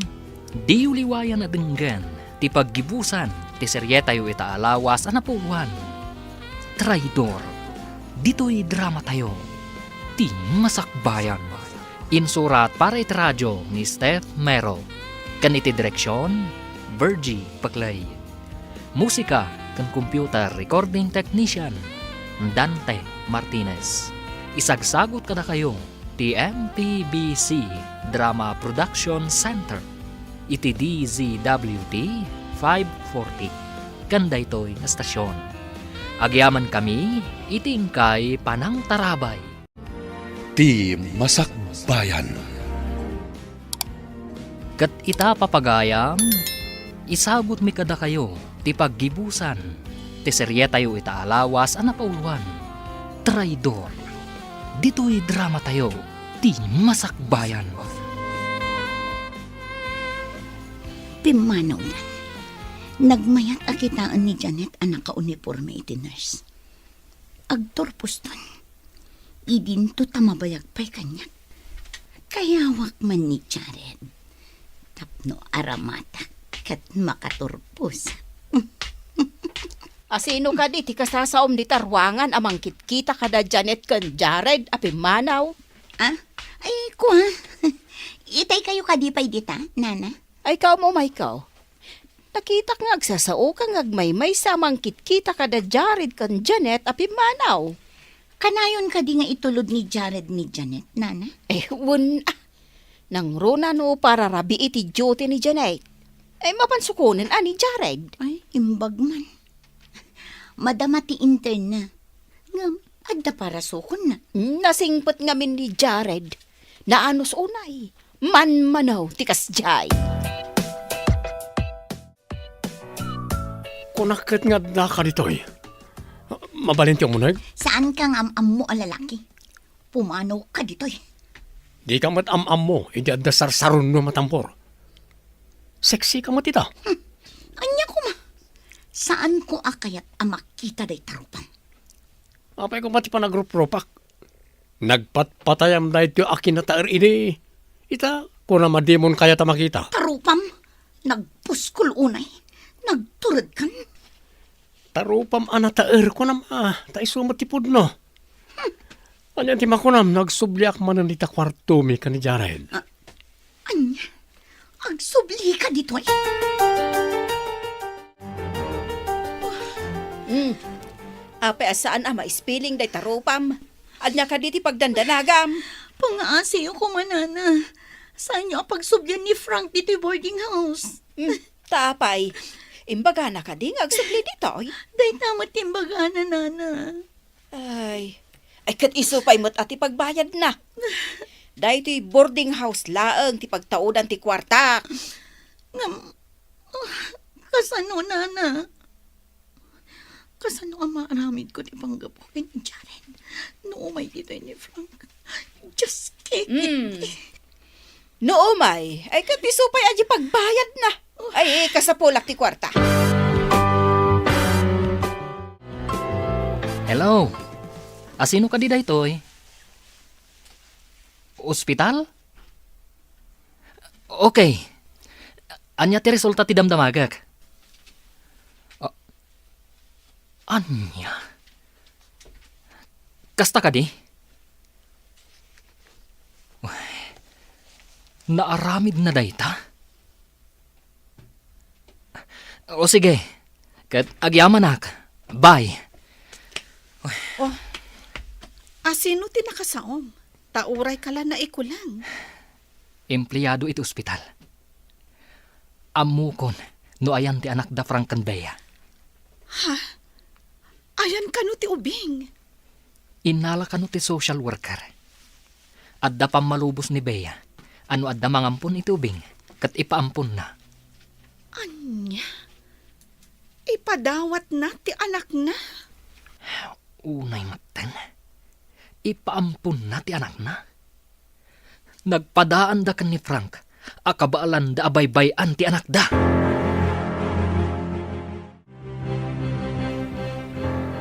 diyo liwayan a denggen ti paggibusan ti serietayo ita a lawas a napuloan, Traidor. Ditoy dramatayo, ti Masakbayan. Insurat para iti radio ni Steph Mero, ken iti direksion, Virgie Paclay. Musika ken computer recording technician, Dante Martinez. Isagsagut kadakayo ti M P B C Drama Production Center iti D Z W T five forty ken daytoy nga stasyon. Agyamankami iti inkay panangtarabay. Ti Masakbayan. Ket ita, papagayam, isagutmi kadakayo ti paggibusan ti serietayo ita a lawas a napauluan, Traidor. Ditoy dramatayo, ti Masakbayan. Pimmanawnan, nagmayat a kitaen ni Janet a nakauniporme iti nurse. Agturposton. Idinto ta mabayag pay kaniak. Kayawak man ni Jared tapno aramatak ket makaturpos. Asino kadi ti kasasaom dita ruangan a mangkitkita kada Janet ken Jared a pimmanaw? Ah? Ay, kua. Itay kayo kadi pay dita, nana? Ay, kaum umaykaw. Nakitak nga agsasaoka nga agmaymaysa a mangkitkita kada Jared ken Janet a pimmanaw. Kanayon kadi nga itulod ni Jared ni Janet, nana? Eh, wen, ah. Nangruna no para rabii ti duty ni Janet. Ay, mapan sukonen a ni Jared. Ay, imbag man. Madama ti intern na. Ngem, adda parasukonna. Nasingpet ngamin ni Jared. Naanus unay. Manmanaw ti kasdiay. Kunak ket nga addaka ditoy. Mabalin ti umuneg? Saan ka nga am-ammo a lalaki? Pumanawka ditoy. Di ka met am-ammo iti adda sarsaronno a matampor. Sexy ka met ita. Hmm. Ania koma? Saan ko a kayat a makita dayta rupam? Apay ko pati panagrupropak. Nagpatpatayam daytoy a kinataer idi. Ita, kunam a dimon kayat a makita. Tarupam, nagpuskol unay, nagturedkan. Tarupam a nataer, kunam a, ta isu met ti pudno. Hmm. Ania ti makunam, nagsubliak manen dita kuartomi ken ni Jared. Ah, ania? Agsubli ka ditoy? Hmm. Apay a saan a maispiling dayta rupam? Ania kadi ti pagdandanagam? Pangaasiyo koma, nana. Saanyo a pagsublian ni Frank ditoy boarding house? Hmm. Ta apay, imbagana kadi nga agsubli ditoy? Dayta met ti imbagana, nana. Ay, ay, ket isu pay met a ti pagbayadna. Daytoy boarding house laeng ti pagtaudan ti kuartak. Ngem, ah, kasano, nana? Kasano a maaramidko ti panggapu ken ni Jaren no umay ditoy ni Frank? Just kidding. Mm. No umay, ay ket isu pay a di pagbayadna. Ay, kasapulak ti kuarta. Hello. Asino kadi daytoy? Ospital? Okay. Ania ti resulta ti damdamagek? A-, ania? Kasta kadi? Uy, naaramidna dayta? O sige, ket agyamanak. Bye. Oh, asino ti nakasaom? Ta uray ka la naikulang. Empleado iti ospital. Ammokon no ayan ti anak da Frank ken Bea. Ha? Ayan kano ti ubing? Innala kano ti social worker. Adda pammalubos ni Bea a no adda mangampon iti ubing, ket ipaamponna. Ania? Ipadawatna ti anakna? Unay metten. Ipaamponna ti anakna. Nagpadaanda ken ni Frank a kabaelanda a baybay-an ti anakda.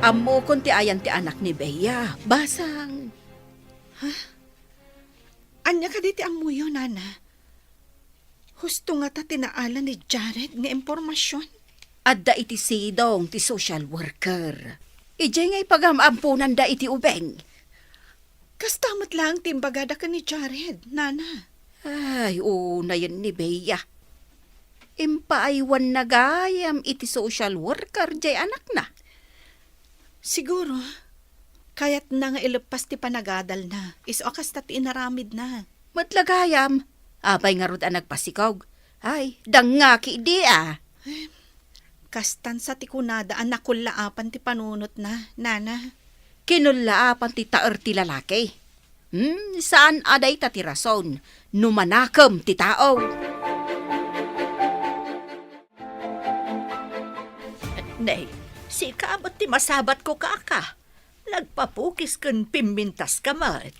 Ammokon ti ayan ti anak ni Bea. Basang. Ha? Ania kadi ti ammoyo, Nana? Husto ngata ti naala ni Jared nga impormasion? Adda iti sidong ti social worker. Idiay nga ipagam-amponanda iti ubing. Kasta met laeng ti imbagada ken ni Jared, Nana. Ay, unayen ni Bea. Impaaywanna gayam iti social worker jay anakna. Siguro, kayatna nga ileppas ti panagadalna, isu a kasta ti inaramidna. Met la gayam, apay ngarud a nagpasikog? Ay, dangngaki idi a. Kastan sa ti kunada a nakullaapan ti panunotna, Nana. Kinullaapan ti taer ti lalaki. Hmm, saan a dayta ti rason no manakem ti tao. Nay, sika met ti masabatko, kaka. Nagpapukis ken pimmintaska met.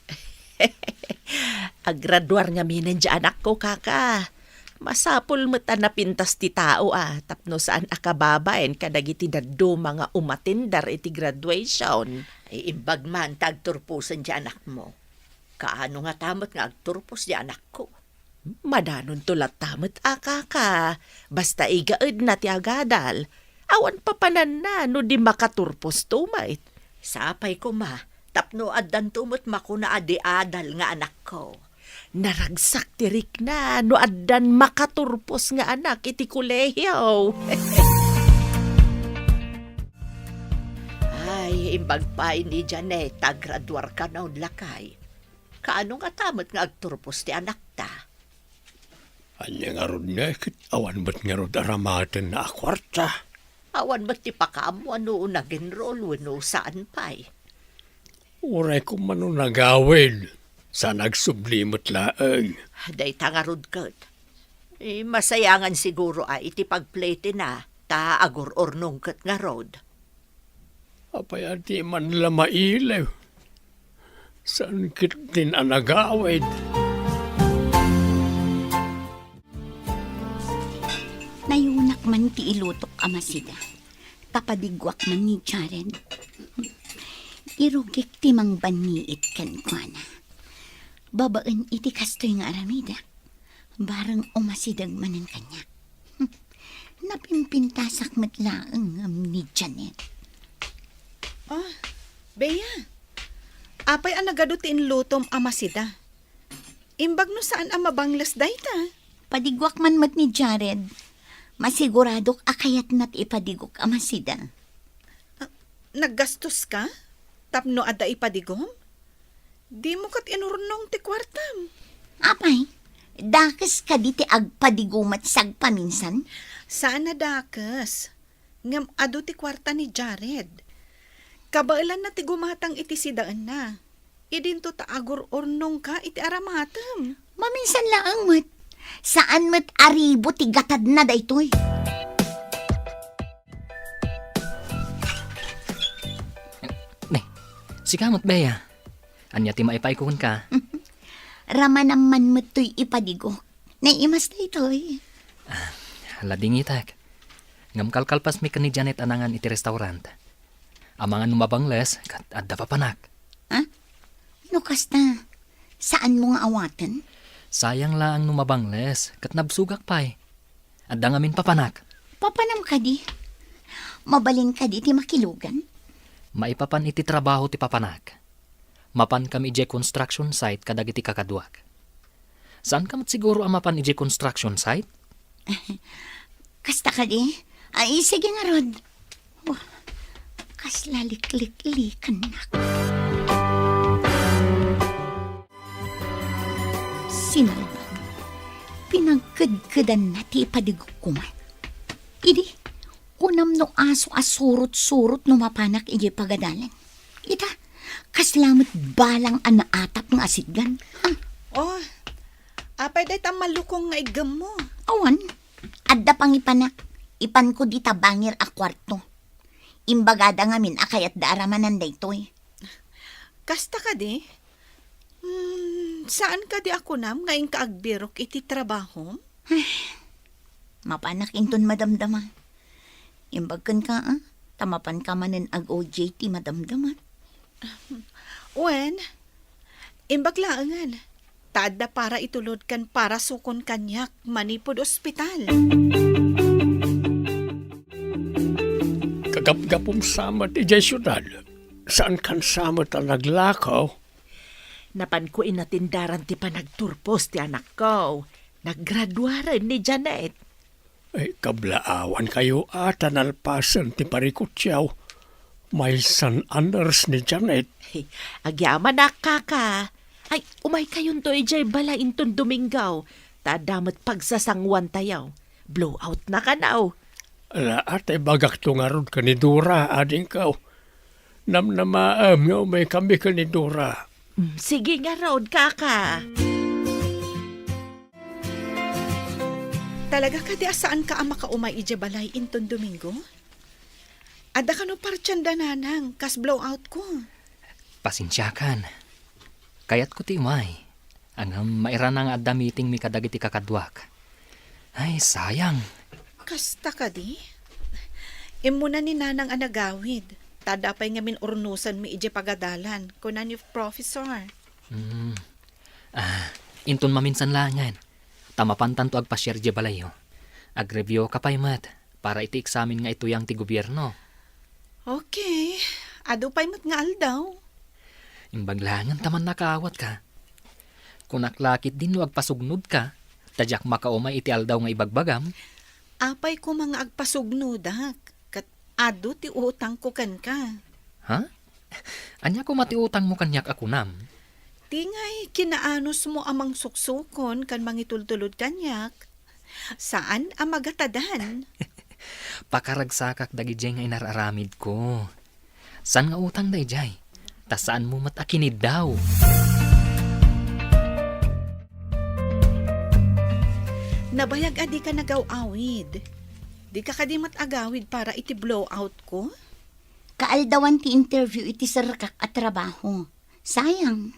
Agraduar ngamin ti anakko, kaka. Masapul met a napintas ti tao a tapno saan a kababain kadagiti dadduma nga umatindar iti graduation. Ay, imbag man ta agturposen ti anakmo. Kaano ngata met nga agturpos ti anakko? Madanonto latta met a, kaka. Basta igaedna ti agadal. Awan papananna no di makaturposto met. Sapay koma, tapno addanto met makuna a di adal nga anakko. Naragsak ti rikna no addan makaturpos nga anak iti kolehiyo. Ay, imbag pay ni Janet a graduar kano, lakay. Kaano ngata met nga agturpos ti anakta? Ania ngarud nga ket awan met ngarud aramatenna a kuarta? Awan met ti pakaammo a no nag-enroll wenno saan pay. Uray koma no nagawid, saan a nagsubli met laeng. Dayta ngarud ket. Eh, masayangan siguro a iti pagpletina, ta agur-urnong ket ngarud. Apay a di man la mailiw? Saan ketdin a nagawid? Nayunak man ti ilutok a masida. Papadiguak man ni Jared. Irugik ti mangbanniit kenkuana. Babaen iti kastoy nga aramida, bareng umasideg manen kaniak. Napimpintasak met laeng ngem ni Janet. Ah, Bea, apay a nagadu ti inlutom a masida? Imbag no saan a mabangles dayta? Padiguak man met ni Jared. Masiguradok a kayatna ti ipadigok a masida. Ah, naggastoska tapno adda ipadigom? Dimo ket inurnong ti kuartam. Apay, dakes kadi ti agpadigo met sagpaminsan? Saan a dakes. Ngem adu ti kuarta ni Jared. Kabaelanna ti gumatang iti sidaenna. Idinto ta agur-urnongka iti aramatem. Maminsan laeng met. Saan met a ribo ti gatadna daytoy. Ne, sika met, Bea. Ania ti maipaayko kenka? Ramanam man met toy ipadigok. Naimas daytoy. Ah, ladingitek. Ngem kalkalpasmi ken ni Janet a nangan iti restaurant. Amangan no mabangles, ket adda papanak. Ha? No kasta, saanmo nga awaten? Sayang laeng no mabangles, ket nabsogak pay. Adda ngamin papanak. Papanam kadi? Mabalin kadi ti makilugan? Maipapan iti trabaho ti papanak. Mapankami idiay construction site kadagiti kakaduak. Saanka met siguro a mapan idiay construction site? Kasta kadi? Ay, sige ngarud. Oh, kasla likliklikannak. Sinalbag, pinagkedkedanna ti ipadigok koma. Idi, kunam no aso a surot-surot no mapanak idiay pagadalan. Ita, kasla met balang a naatap nga asidgan. Ah. Oh, apay dayta a malukong nga iggemmo? Awan, adda pangipanak. Ipanko dita bangir a kuarto. Imbagada ngamin a kayatda a ramanan daytoy. Kasta kadi? Hmm, saan kadi a kunam nga inka agbirok iti trabahom? Mapanak inton madamdama. Imbag kenka, ah, ta mapanka manen ag-O J T madamdama. Wen, imbag laengen. ta adda para itulod ken para sukon kaniak manipud ospital. Kagapgapum sa met idiay siudad, saankan sa met a naglakaw? Napanko inatendaran ti panagturpos ti anakko. Naggraduaren ni Janet. Ay, kablaawankayo a ta nalpasen ti parikutiaw. Maysan a nurse ni Janet. Ay, agyamanak, kaka. Ay, umaykayonto idiay balay inton Domingo. Ta adda met pagsasanguantayo. Blowout na kano. Ala, ata ibagakto ngarud ken ni Dora, adingko. Namnamaem nga umaykami ken ni Dora. Mm, sige ngarud, kaka. Talaga kadi a saanka a makaumay idiay balay inton Domingo? Adda kano partianda, nanang, kas blowoutko? Pasensiakan. Kayatko ti umay. Ngem mairana nga adda meetingmi kadagiti kakaduak. Ay, sayang. Kasta kadi? Immuna ni nanang a nagawid. Ta adda pay ngamin urnosenmi idiay pagadalan, kuna ni Professor. Hmm. Ah, inton maminsan laengen. Ta mapantanto agpasiar idiay balayyo. Agreviewka pay met para iti eksamen nga ituyang ti gobierno. Okay. Adu pay met nga aldaw. Imbag laengen ta mannakaawat ka. Kunak la ketdi no agpasugnodka, ta diak makaumay iti aldaw nga ibagbagam. Apay koma nga agpasugnodak, ket adu ti utangko kenka. Ha? Ania koma ti utangmo kaniak a kunam? Ti ngay kinaanusmo a mangsuksukon ken mangitultulod kaniak, saan a magatadan. Pakaragsakak dagidiay nga inar-aramidko. Saan nga utang daydiay? Ta saanmo met a kiniddaw. Nabayag a dika nagaw-awid. Dika kadi met agawid para iti blowoutko? Kaaldawan ti interview iti serkak a trabaho. Sayang.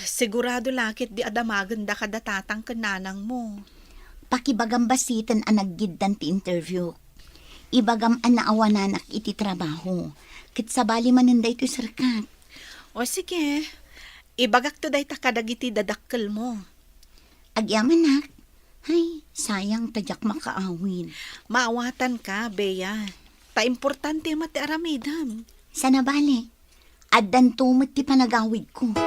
Sigurado la ketdi a damagenda kada tatang ken nanangmo. Pakibagam basiten a naggiddan ti interview. Ibagam a naawananak iti trabaho. Ket sabali manen daytoy serkak. O sige, ibagakto dayta kadagiti dadakkelmo. Agyamanak. Ay, sayang ta diak makaawid. Maawatanka, Bea. Ta importante met ti aramidem. Saan a bale, addanto met ti panagawidko.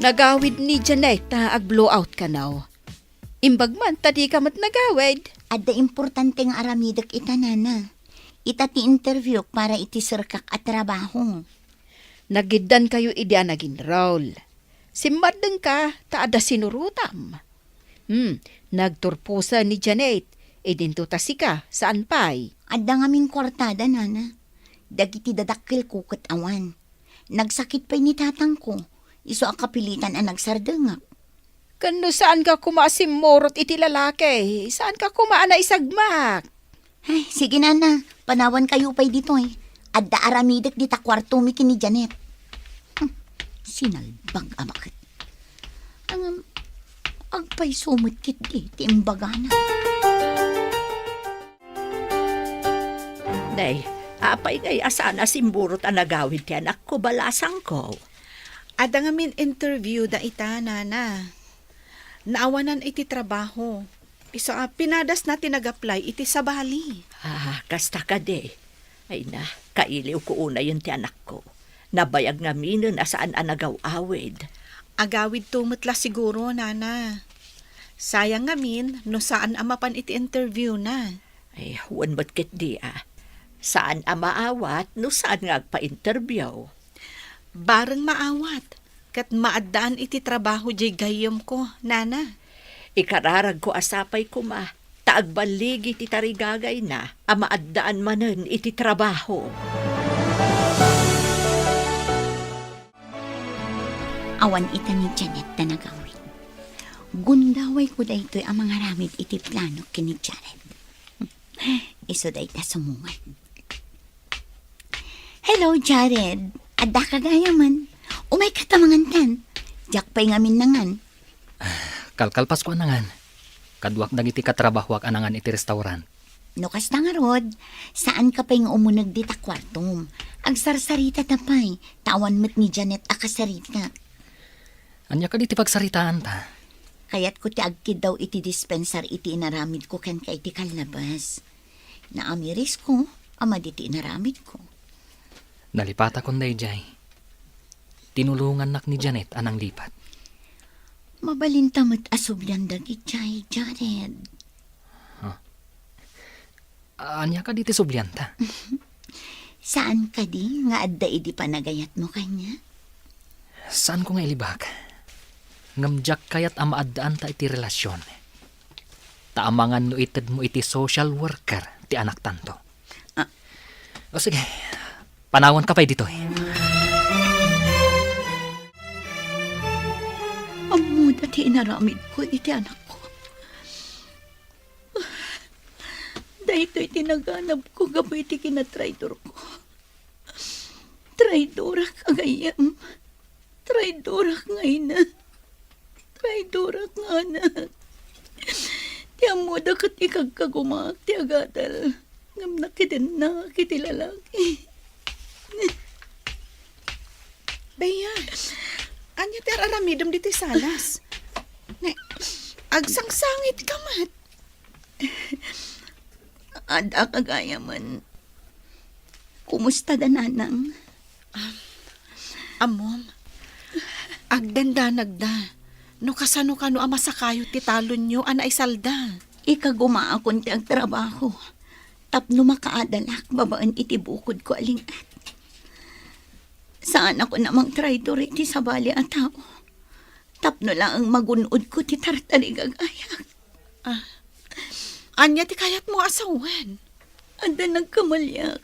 Nagawid ni Janet ta agblowout kano. Imbag man ta dika met nagawid. Adda importante nga aramidek ita, nana. Ita ti interviewk para iti serkak a trabaho. Nagiddankayo idi a nag-enroll. Simmaddengka ta adda sinurotam. Hmm, nagturposen ni Janet, idinto ta sika, saan pay? Adda ngamin kuartada, nana. Dagiti dadakkelko ket awan. Nagsakit pay ni tatangko, isu a kapilitan a nagsardengak. Ken no saanka koma a simmurot iti lalaki, saanka koma a naisagmak. Ay, sige, nana, panawankayo pay ditoy. Adda aramidek dita kuartomi ken ni Janet. Hmm, sinalbag a baket. Ngem, agpayso met ketdi ti imbagana. Nay, apay ngay a saan a simburot a nagawid ti anakko, balasangko? Adda ngamin interview dayta, nana. Naawanan iti trabaho. Isu a pinadasna ti nag-apply iti sabali. Ah, kasta kadi. Ay na, kailiwko unayen ti anakko. Nabayag ngaminen a saan a nagaw-awid. Agawidto met la siguro, nana. Sayang ngamin no saan a mapan iti interview na. Ay, wen met ketdi a. Saan a maawat no saan nga agpa-interview. Bareng maawat, ket maaddaan iti trabaho diay gayyemko, nana. Ikararagko a sapay koma, ta agballigi ti tarigagayna a maaddaan manen iti trabaho. Awan ita ni Janet ta nagawid. Gundawayko daytoy a mangaramid iti plano ken ni Jared. Isu dayta sumungad. Hello, Jared. Addaka gayamen. Umayka ta mangantan. Diak pay ngamin nangan. Kalkalpasko a nangan. Kaduak dagiti katrabahoak a nangan iti restaurant. No kasta ngarud, saanka pay nga umuneg dita kuartom. Agsarsarita ta pay, ta awan met ni Janet a kasarita. Ania kadi ti pagsaritaanta? Kayatko ti agkiddaw iti dispensar iti inaramidko kenka iti kallabas. Naamirisko a madi ti inaramidko. Nalipatakon daydiay. Tinulongannak ni Janet a nanglipat. Mabalinta met a sublian dagiti Jared. Huh? Ania kadi ti sublianta? Saan kadi nga adda idi panagayatmo kaniak? Saanko nga ilibak. Ngem diak kayat a maaddaanta iti relasion. Ta amangan no itedmo iti social worker ti anaktanto. Ah. O sige, panawanka pay ditoy. Ammoda ti inaramidko iti anakko. Daytoy ti naganabko gapu iti kinatraidorko. Traidorak, agayam. Traidorak nga ina. Traidorak nga anak. Ti ammoda ket ikagkagumaak ti agadal. Ngem nakidennaak iti lalaki. Bea, ania ti ar-aramidem ditoy salas? Ne, agsangsangitka met. Adda kagayamen. Kumusta da nanang? Ammom, agdandanagda no kasano kano a masakayo ti talonyo a naisalda. Ikagumaakon ti agtrabaho tapno makaadalak babaen iti bukodko a linged. Saanakon a mangtraidor iti sabali a tao tapno laeng magun-odko ti tartarigagayak. Ah, ania ti kayatmo a sawen? Adda nagkamaliak,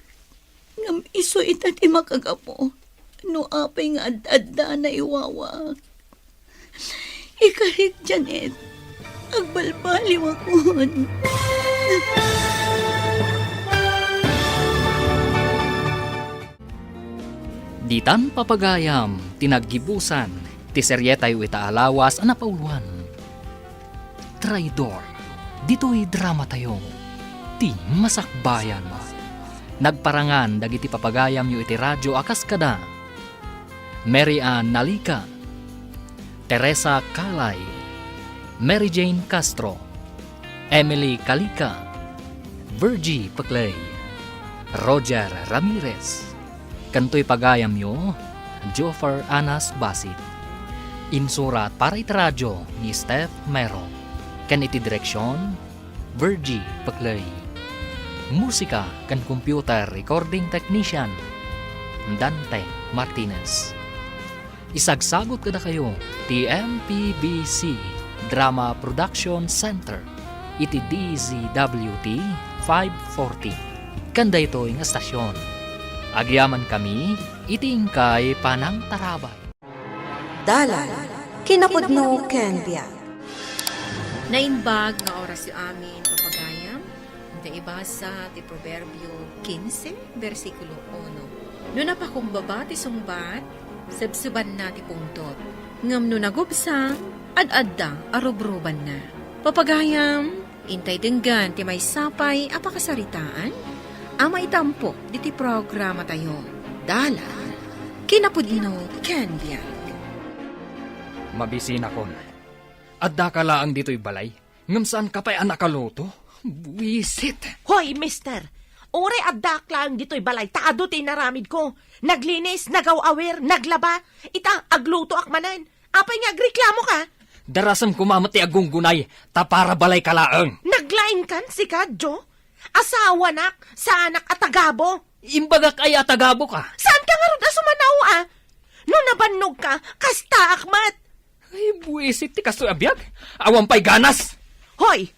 ngem isu ita ti makagapu no apay nga ad-adda naiwawaak. Ikarik, Janet, agbalbaliwakon. Ditan papagayam ti naggibusan ti serietayo ita a lawas a napauloan. Traidor, ditoy dramatayo, ti masakbayan. Nagparangan dagiti papagayamyo iti radio a kas kada Mary Ann Nalica, Teresa Calay, Mary Jane Castro, Emily Calica, Virgie Peclay, Roger Ramirez, ken toy pagayamyo, Joffer Anas Basit. Insurat para iti radio ni Steph Mero, ken iti direksion, Virgie Peclay. Musika ken computer recording technician, Dante Martinez. Isagsagut kadakayo ti M P B C Drama Production Center iti D Z W T five forty. Ken daytoy nga estasion, agyamankami iti inkay panangtarabay. Dalan, kinapudno ken biag. Naimbag nga orasyo amin, papagayam. Ita ibasa ti Proverbio quince, bersikulo uno. No napakumbaba ti sungbat, sebsebanna ti pungtot. Ngem no nagubsang, ad-adda a rubrubanna. Papagayam, intay denggen ti maysa pay a pakasaritaan a maitampok diti programatayo. Dalan, kinapudno ken biag. Mabisinakon. Addaka laeng ditoy balay, ngem saanka pay a nakaluto? Buisit! Hoy, mister! Uray addaak laeng ditoy balay ta adu ti inaramidko. Naglinis, nagaw-awir, naglaba. Ita, aglutoak manen. Apay nga agreklamoka? Darasem koma met ti aggunggunay, ta para balayka laeng. Naglaingkan sika, Jo? Asawanak, saanak a tagabo. Imbagak aya a tagaboka? Saanka ngarud a sumanao, a? No nabannogka, kastaak met. Ay, buisit ti kastoy a biag. Awan pay ganas. Hoy,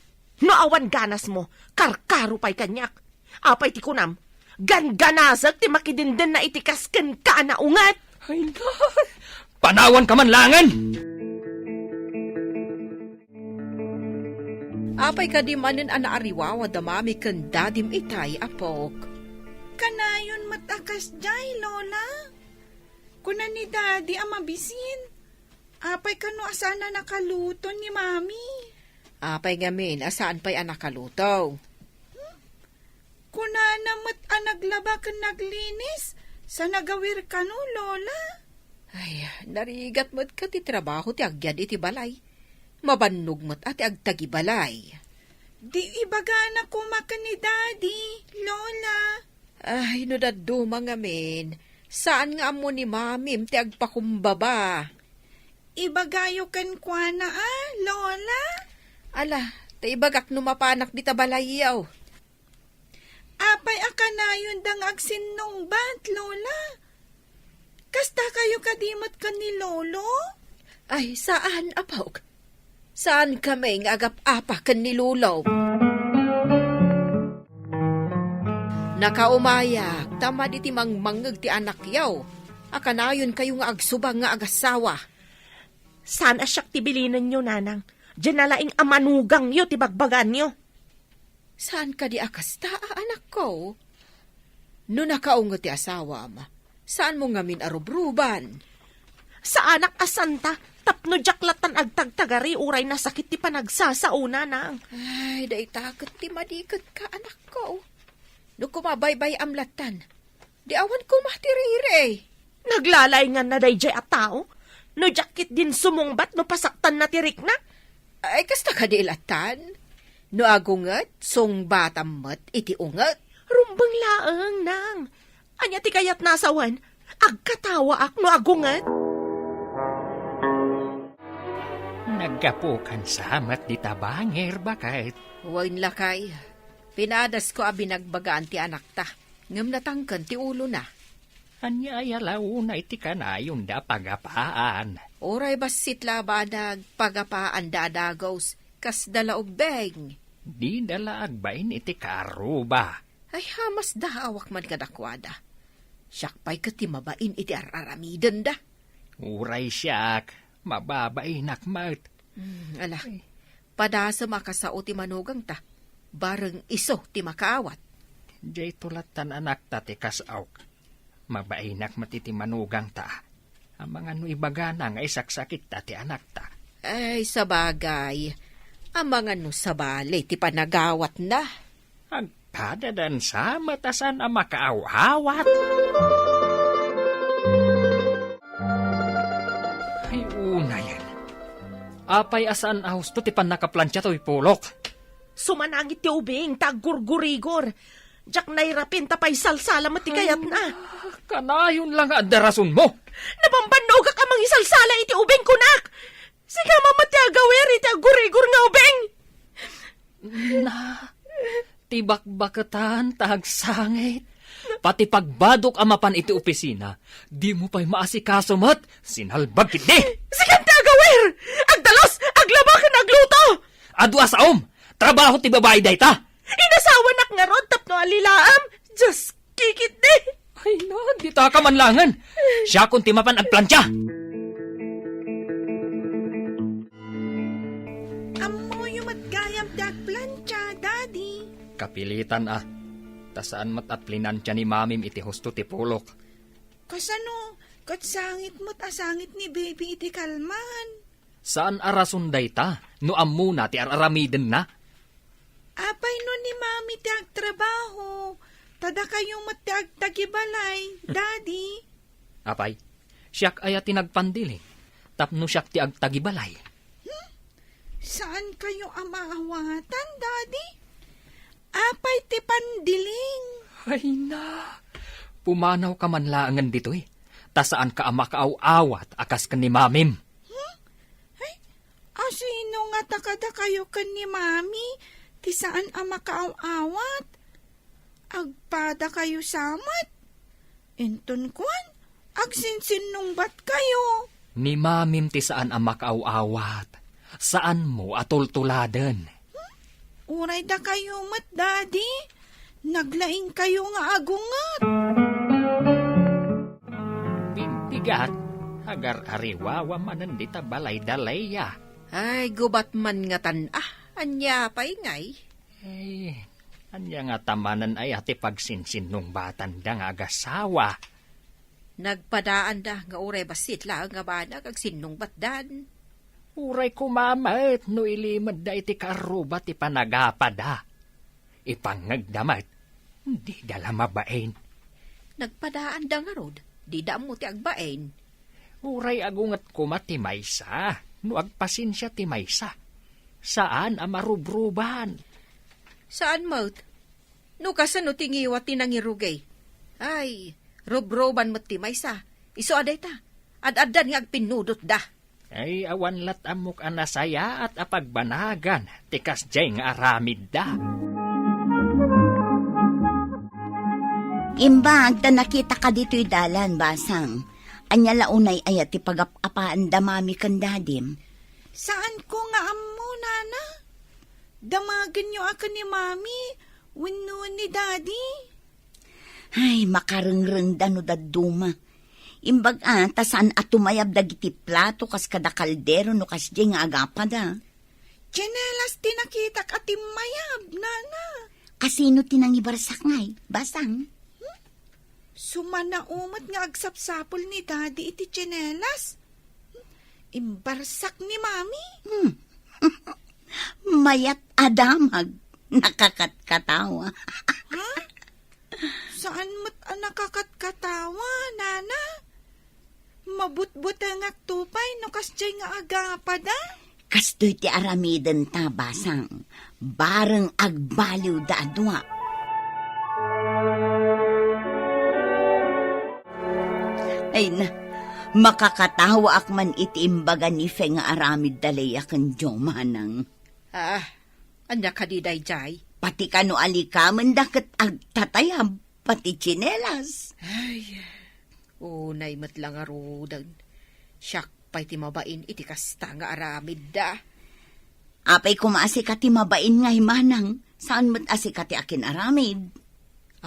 no awan ganasmo, karkaro pay kaniak. Apay ti kunam, gangganasek ti makidendenna iti kas kenka a naunget. Ay, nay! Panawanka man laengen! Apay kadi manen a naariwawa da Mami ken Dadim itay, apok? Kanayon met a kasdiay, Lola. Kuna ni Daddy a mabisin. Apay kano a saan a nakaluto ni Mami? Apay ngamin a saan pay a nakaluto? Hmm? Kunana met a naglaba ken naglinis, sa nagawir kano, Lola? Ay, narigat met ket ti trabaho ti agyan iti balay. Mabannog met a ti agtagibalay. Di ibagana koma ken ni Daddy, Lola. Ay, no dadduma ngamin, saan nga ammo ni Mamim ti agpakumbaba. Ibagayo kenkuana, a, Lola? Ala, ta ibagak no mapanak dita balayyo. Apay a kanayonda nga agsinnungbat, Lola? Kasta kayo kadi met ken ni Lolo? Ay, saan, apok. Saan kami nga agap-apa ken ni Lolo? Nakaumayak, ta madi ti mangmangngeg ti anakyo, a kanayon kayo nga agsubang nga agasawa. Saan a siak ti bilinenyo, Nanang? Diay nalaing a manugangyo ti bagbaganyo. Saan kadi a kasta, a anakko? No nakaunget ti asawam, saanmo ngamin a rubruban? Saanak a santa, tapno diak lattan agtagtagari uray nasakit ti panagsasaona, Nang. Ay, dayta ket ti madiket ka, anakko. No kumabaybay-am lattan, di awan koma ti riri. Naglalainganna daydiay a tao. No diak ketdin sumungbat no pasaktanna ti rikna. Ay, kasta kadi lattan? No agunget, sungbatam met iti unget. Rumbeng laeng, Nang. Ania ti kayatna a sawen? Agkatawaak no agunget? Naggapukan sa met dita bangir, baket. Wen, lakay. Pinadasko a binagbagaan ti anakta, ngem natangken ti ulona. Ania aya la unay ti kanayonda a pagapaan? Uray bassit la a banag, pagapaanda a dagus, kasda la ubbing. Dida la agbain iti kaarruba. Ay, hamasda, awak man kadakuada. Siak pay ket ti mabain iti ar-aramidenda. Uray siak, mababainak met. Hmm, ala, padasem a kasao ti manugangta, bareng isu ti makaawat. Diay tulatan anakta ti kas-ok. Mabainak met iti manugangta. Amangan no ibagana nga isaksakitta ti anakta. Ay, sabagay. Amangan no sabali ti panagawatna. Agpadadansa met a saan a makaaw-awat. Ay, unayen. Apay a saan a husto ti pannakaplantsia toy pulok? Sumanangit ti ubing ta aggurgurigor. Diak nairapin ta paisalsala met ti kayatna. Ay, kanayon la nga adda rasonmo. Nabambannogak a mangisalsala iti ubing, kunak. Sika man met ti agawir iti aggurigor nga ubing. Na, ti bakbaketan ta agsangit. Pati pagbadok a mapan iti opisina, dimo pay maasikaso met, sinalbag ketdi. Sikan ti agawir! Agdalus, aglaba ken agluto! Adu a saom, trabaho ti babai dayta. Inasawanak ngarud tapno alilaam. Diyos, kikitdi. Ay na, dita ka man langen. Siakon ti mapan agplantsia. Ammoyo met gayam ti agplantsia, Daddy. Kapilitan a. Ta saan met a plinantsia ni Mamim iti husto ti pulok. Kasano, ket sangit met a sangit ni Baby iti kalman. Saan a rason dayta no ammona ti ar-aramidenna. Apay no ni Mami ti agtrabaho, ta dakayo met ti agtagibalay, Daddy? Apay, siak aya ti nagpandiling, tapno siak ti agtagibalay. Hmm? Saan kayo a maawatan, Daddy? Apay ti pandiling? Ay na, pumanaw ka man laengen ditoy, ta saan ka a makaaw-awat a kas ken ni Mamim. Hmm? Ay, asino ngata kadakayo ken ni Mami ti saan a makaaw-awat? Agpada kayo sa met. Inton kuan, agsinsinnungbat kayo. Ni Mamim ti saan a makaaw-awat. Saanmo a tultuladen. Hmm? Uray dakayo met, Daddy. Naglaing kayo nga agunget. Bigbigat, agar-ariwawa manen dita balay da Leia. Ay, gubat man ngatan, ah, ania pay ngay? Ay, ania ngata manen aya ti pagsinsinnungbatanda nga agasawa? Nagpadaanda nga uray bassit laeng a banag agsinnungbatdan. Uray koma met no ilimedda iti kaarruba ti panagapada. Ipangngegda met. Dida la mabain. Nagpadaanda ngarud, dida ammo ti agbain. Uray agunget koma ti maysa, no agpasensia ti maysa. Saan a marubruban. Saan met. No kasano ti ngiwat ti nangirugi? Ay, rubruban met ti maysa. Isu a dayta, ad-addan nga agpinnudotda. Ay, awan lat ammok a nasayaat a pagbanagan ti kasdiay nga aramidda. Imbag ta nakitaka ditoy dalan, Basang. Ania la unay aya ti pagap-apaanda Mami ken Dadim? Saanko nga ammo, Nana. Damagenyo a ken ni Mami wenno ni Daddy. Ay, makarengrengda no dadduma. Imbag a, ta saan a tumayab dagiti plato kas kada kaldero no kasdiay nga agapada. Tsinelas ti nakitak a timmayab, Nana. Kasino ti nangibarsak ngay, Basang? Hmm? Sumanaw met nga agsapsapul ni Daddy iti tsinelas. Imbarsak ni Mami. Hmm. Mayat a damag, nakakatkatawa. Ha? Saan met a nakakatkatawa, Nana? Mabutbutengakto pay no kasdiay nga agapada? Kastoy ti aramidenta, Basang. Bareng agbaliwda a dua. Ay na, makakatawaak man iti imbaga ni Fe nga aramidda lay a ken Joe, manang. Ah, ania kadi daydiay? Pati kano a likamenda ket agtatayab, pati tsinelas. Ay, unay met la ngaruden. Siak pay ti mabain iti kasta nga aramidda. Apay koma a sika ti mabain ngay, manang, saan met a sika ti akin-aramid?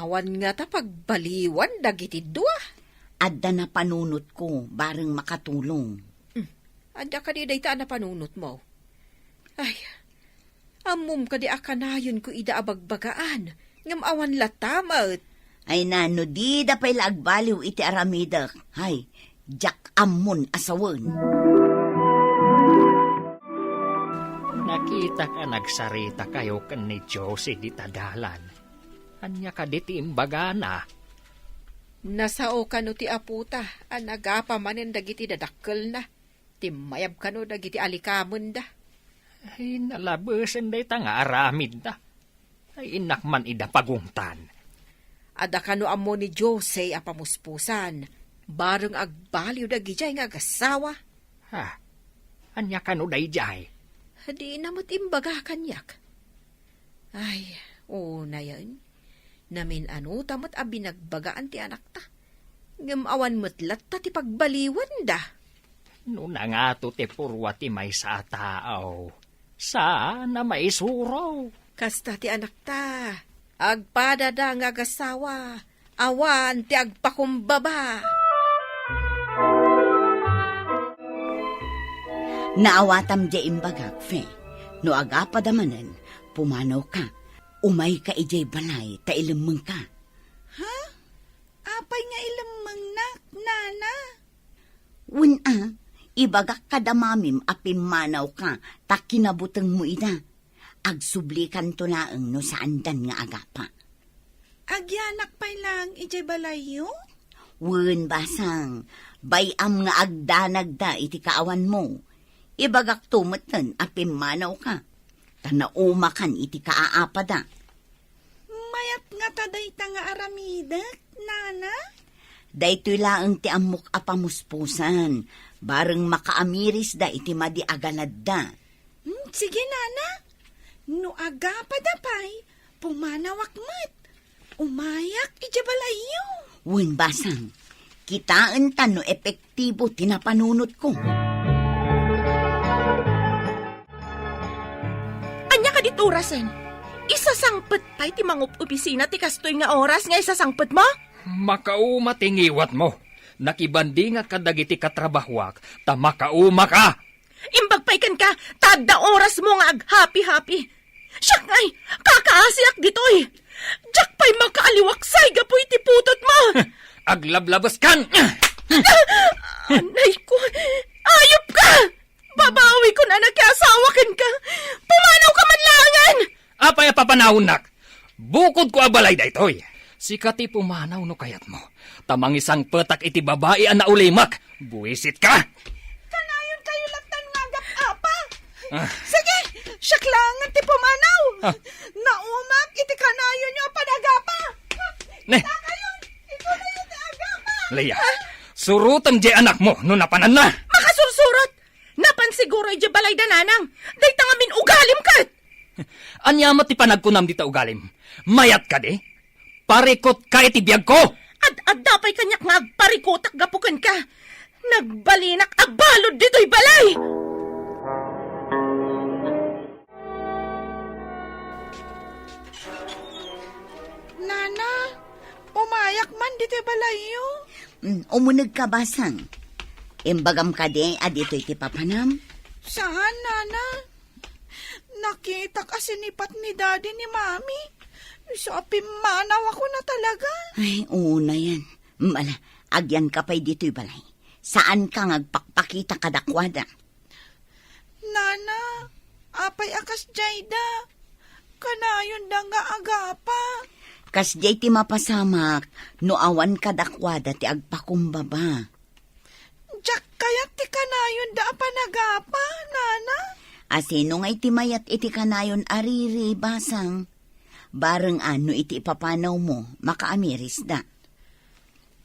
Awan ngata pagbaliwan dagiti dua. Adda napanunotko, bareng makatulong. Hmm. Adda kadi dayta a napanunotmo? Ay, ammom kadi a kanayonko ida a bagbagaan, ngem awan latta met. Ay na, no dida pay la agbaliw iti aramidek, hay, diak ammon a sawen. Nakitak a nagsaritakayo ken ni Josie dita dalan. Ania kadi ti imbagana? Nasao kano ti apota a nagapa manen dagiti dadakkelna. Timmayab kano dagiti alikamenda. Ay, nalabesen dayta nga aramidda. Ay, innak man ida pagungtan. Adda kano ammo ni Jose a pamuspusan, bareng agbaliw dagidiay nga agassawa. Ha? Ania kano daydiay? Dina met imbaga kaniak. Ay, unayen, namin-ano ta met a binagbagaan ti anakta. Ngem awan met latta ti pagbaliwanda. No nangato ti purwa ti maysa a tao, saan a maisuro. Kasta ti anakta, agpadada nga agassawa, awan ti agpakumbaba. Naawatam diay imbagak, Fe. No agapada manen, pumanawka. Umayka idiay balay ta ilemmengka. Ha? Apay nga ilemmengnak, Nana? Wen a, ibagak kada mamim a pimmanawka ta kinabutengmo ida. Agsublikanto laeng no saandan nga agapa. Agyanak pay laeng idiay balayyo? Wen, basang, bay-am nga agdanagda iti kaawanmo. Ibagakto metten a pimmanawka, ta naumakan iti kaaapada. Mayat ngata dayta nga aramidek, Nana? Daytoy laeng ti ammok a pamuspusan, bareng makaamirisda iti madi a ganadda. Hmm, sige, Nana. No agapada pay, pumanawak met. Umayak idiay balayyo. Wen, basang, kitaenta no epektibo ti napanunotko. Ania kadi orasen? Isasangpet pay ti mangup-opisina ti kastoy nga oras nga isasangpetmo? Makauma ti ngiwatmo. Nakibandingak kadagiti katrabahoak, ta makaumaka. Imbag pay kenka, ta adda orasmo nga aghapi-hapi. Siak ngay, kakaasiak ditoy. Diak pay makaaliwaksay gapu iti putotmo. Aglablabeskan! Anay ko, ayop ka! Babawikon a nakiasawa kenka. Pumanawka man laengen! Apay a papanawennak? Bukodko a balay daytoy. Sika ti pumanaw no kayatmo, ta mangisangpetak iti babai a naulimek. Buisit ka! Kanayon kayo lattan nga agap-apa. Ah. Sige, siak laengen ti pumanaw. Ah. Naumak iti kanayon yo a panagapa. Ne. Ita kayo, ito na ti agapa. Leia, surotem jay anakmo no napananna. Makasursurot! Napan siguro idiay balay da nanang. Dayta ngamin ugalim ket. Ania met ti panagkunam dita ugalim? Mayat kadi? Parikot ka iti biagko! Ad-adda pay kaniak nga agparikotak gapu kenka. Nagbalinak a balud ditoy balay! Nana, umayak man ditoy balayyo. Mm, umuneg ka, Basang. Imbagam kadi a ditoy ti papanam? Saan, Nana? Nakitak a sinipat ni Daddy ni Mami. Isu a pimmanaw ako na talaga. Ay, una yan. Mm, ala, agyan ka pay ditoy balay. Saan ka nga agpakpakita kadakuada? Nana, apay a kasdiay da? Kanayon da nga agapa. Kasdiay ti mapasamak no awan kadakuada ti agpakumbaba. Diak kayat ti kanayon da a panagapa, Nana. A sino ngay ti mayat iti kanayon a riri, Basang? Bareng a no iti ipapanawmo, makaamiris da.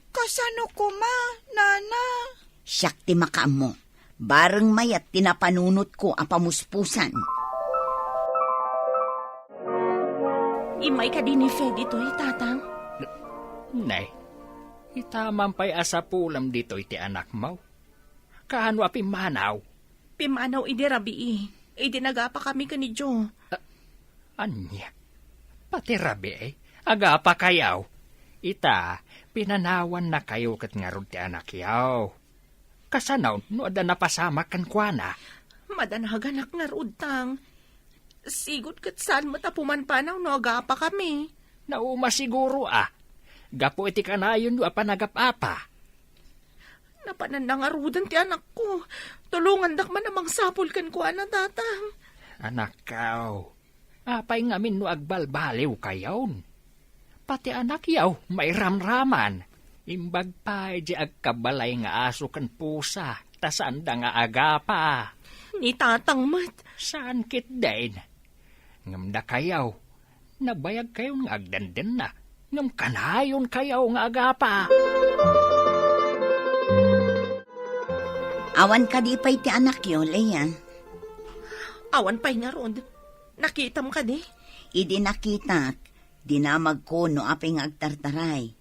Kasano koma, Nana? Siak ti makaammo. Bareng mayat ti napanunotko a pamuspusan. Immay kadi ni Fe ditoy, Tatang? Nay, ita man pay a sapulem ditoy ti anakmo. Kaano a pimmanaw? Pimmanaw idi rabii, idi nagapakami ken ni Jo. A-, ania? Pati rabii, agapakayo? Ita, pinanawannakayo ket ngarud ti anakyo. Kasano no adda napasamak kenkuana? Madanaganak ngarud, Tang. Sigud ket saan met a pumanpanaw no agapakami. Nauma siguro a. Gapu iti kanayonyo a panagap-apa. Napananna ngaruden ti anakko. Tulongandak man a mangsapul kenkuana, Tatang. Anakko, apay ngamin no agbalbaliwkayon? Pati anakyo, mairamraman. Imbag pay di agkabalay nga aso ken pusa, ta saanda nga agapa. Ni Tatang met. Saan ketdin? Ngem dakayo, nabayagkayon nga agdendenna, ngem kanayonkayo nga agapa. Awan kadi pay ti anakyo, Leia? Awan pay ngarud. Nakitam kadi? Idi nakitak, dinamagko no apay nga agtartaray.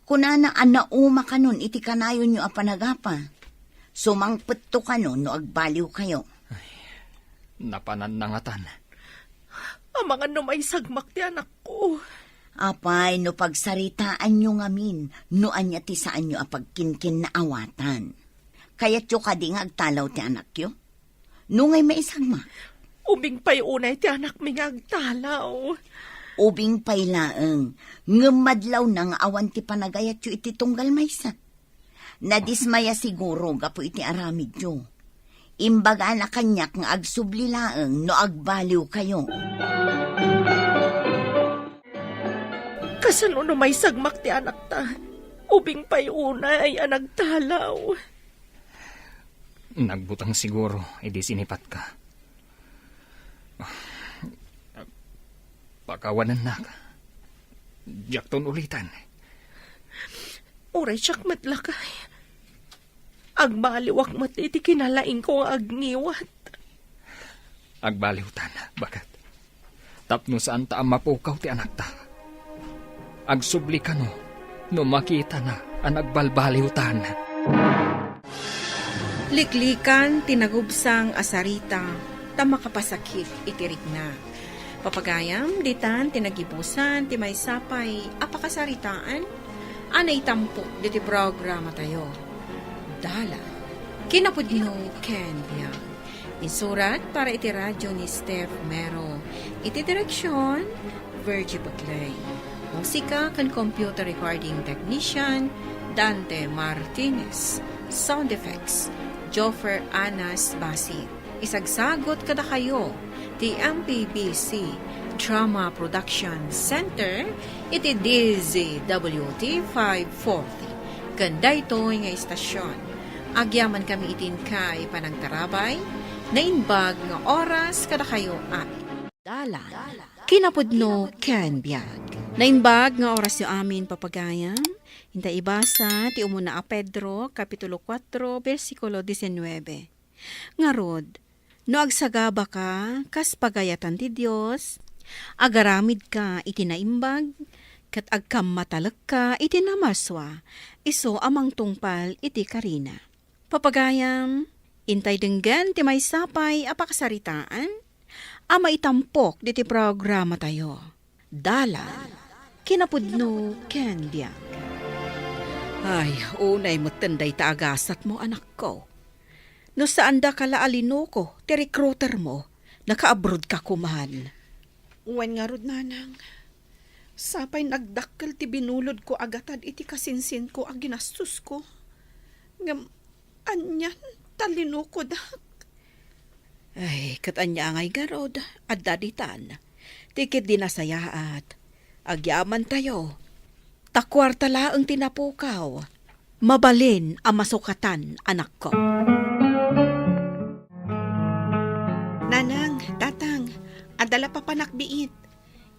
Kunana a nauma kanon iti kanayonyo a panagapa. Sumangpetto kano no agbaliwkayo. Ay, napananna ngatan. Amangan no maisagmak ti anakko. Apay no pagsaritaanyo ngamin no ania ti saanyo a pagkinkinnaawatan. Kayatyo kadi nga agtalaw ti anakyo? No ngay maisagmak? Ubing pay unay ti anakmi nga agtalaw. Ubing pay laeng, ngem madlawna nga awan ti panagayatyo iti tunggal maysa. Nadismaya siguro gapu iti aramidyo. Imbagana kaniak nga agsubli laeng no agbaliwkayo. Kasano no maisagmak ti anakta? Ubing pay unay a nagtalaw. Nagbuteng siguro idi sinipatka. Pakawanennak. Diakton uliten. Uray siak met lakay. Agbaliwak met iti kinalaingko nga agngiwat. Agbaliwtan, baket. Tapno saanta a mapukaw ti anakta. Agsubli kano no makitana a nagbalbaliwtan. Liklikan ti nagubsang a sarita ta makapasakit iti rikna. Papagayam, ditan ti nagibusan ti maysa pay a pakasaritaan a naitampok diti programatayo. Dalan. Kinapudno ken biag. Insurat para iti radio ni Steph Mero. Iti direksyon, Virgie Butlay. Musika ken computer recording technician, Dante Martinez. Sound effects, Joffer Anas Basi. Isagsagut kadakayo ti M P B C Drama Production Center iti D Z W T five forty. Ken daytoy nga istasyon, agyamankami iti inkay panangtarabay, naimbag nga oras kadakayo amin. Dalan, kinapudno ken biag. Naimbag nga orasyo amin, papagayam. Inta ibasa ti umuna a Pedro, Kapitulo kuatro, bersikulo disinnuebe. Ngarud, no agsagabaka kas pagayatan ti Dios, agaramidka iti naimbag, ket agkammatalekka iti namarsua, isu a mangtungpal iti karina. Papagayam, intay denggen ti maysa pay a pakasaritaan a maitampok ditoy programatayo. Dalan, kinapudno ken biag. Ay, unay metten dayta a gasatmo, anakko. No saandaka la a linuko ti recruiter mo, naka-abroad ka koman. Wen ngarud, nanang. Sapay nagdakkel ti binulodko a gatad iti kasinsinko a ginastosko. Ngem anian ta linukodak? Ay, ket ania ngay ngarud, adda ditan. Ti ketdi nasayaat, agyamantayo. Ta kuarta laeng ti napukaw. Mabalin a masukatan, anakko. Nanang, tatang, adda la papanak biit.